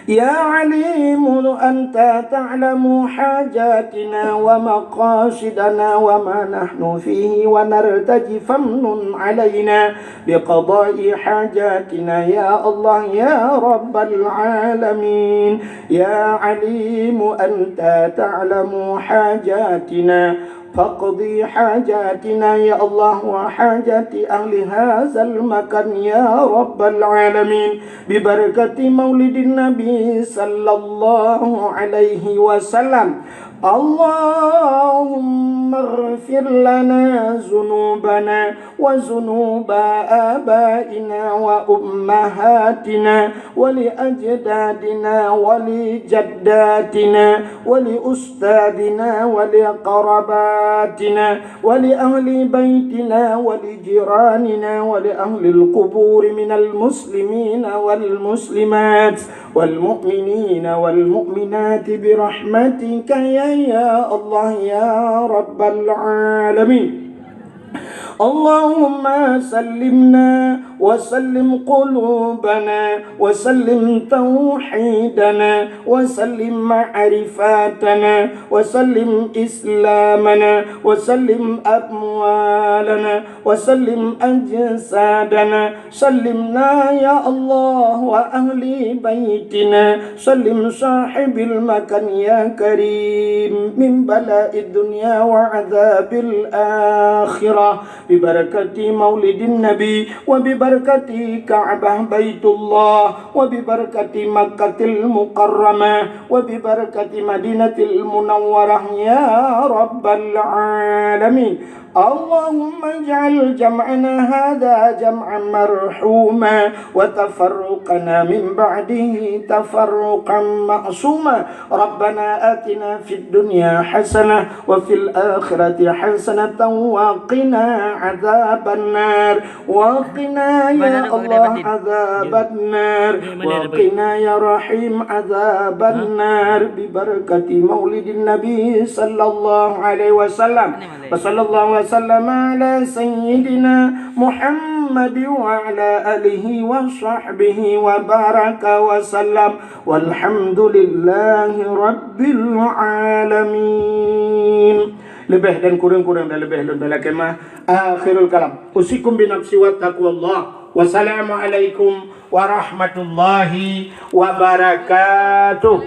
يا عليم أنت تعلم حاجاتنا ومقاصدنا وما نحن فيه ونرتجي فامنن علينا بقضاء حاجاتنا يا الله يا رب العالمين. يا عليم أنت تعلم حاجاتنا فاقض حاجاتنا يا الله وحاجات أهل هذا المكان يا رب العالمين ببركة مولد النبي صلى الله عليه وسلم. اللهم اغفر لنا ذنوبنا وذنوب آبائنا وأمهاتنا ولأجدادنا ولجداتنا ولأستاذنا ولقراباتنا ولأهل بيتنا ولجيراننا ولأهل القبور من المسلمين والمسلمات والمؤمنين والمؤمنات برحمتك يا، يا الله يا رب العالمين. اللهم سلمنا وسلم قلوبنا وسلم توحيدنا وسلم معرفتنا وسلم إسلامنا وسلم أموالنا وسلم أجسادنا. سلمنا يا الله وأهل بيتنا. سلم صاحب المكان يا كريم من بلاء الدنيا وعذاب الآخرة. ببركة مولد النبي وببركة كعبة بيت الله وببركة مكة المكرمة وببركة مدينة المنورة يا رب العالمين. اللهم اجعل جمعنا هذا جمعا مرحوما وتفرقنا من بعده تفرقا معصوما. ربنا آتنا في الدنيا حسنة وفي الآخرة حسنة وقنا عذاب النار. وقنا يا الله عذاب النار. وقنا يا رحيم عذاب النار ببركة مولد النبي صلى الله عليه وسلم. وصلى الله وسلم على سيدنا محمد وعلى آله وصحبه وبارك وسلم. والحمد لله رب العالمين. Leubeh dan kureueng-kureueng dan leubeh lôn bela kemah. Akhirul kalam. Usikum binafsi wa taqwallah. Wassalamualaikum warahmatullahi wabarakatuh.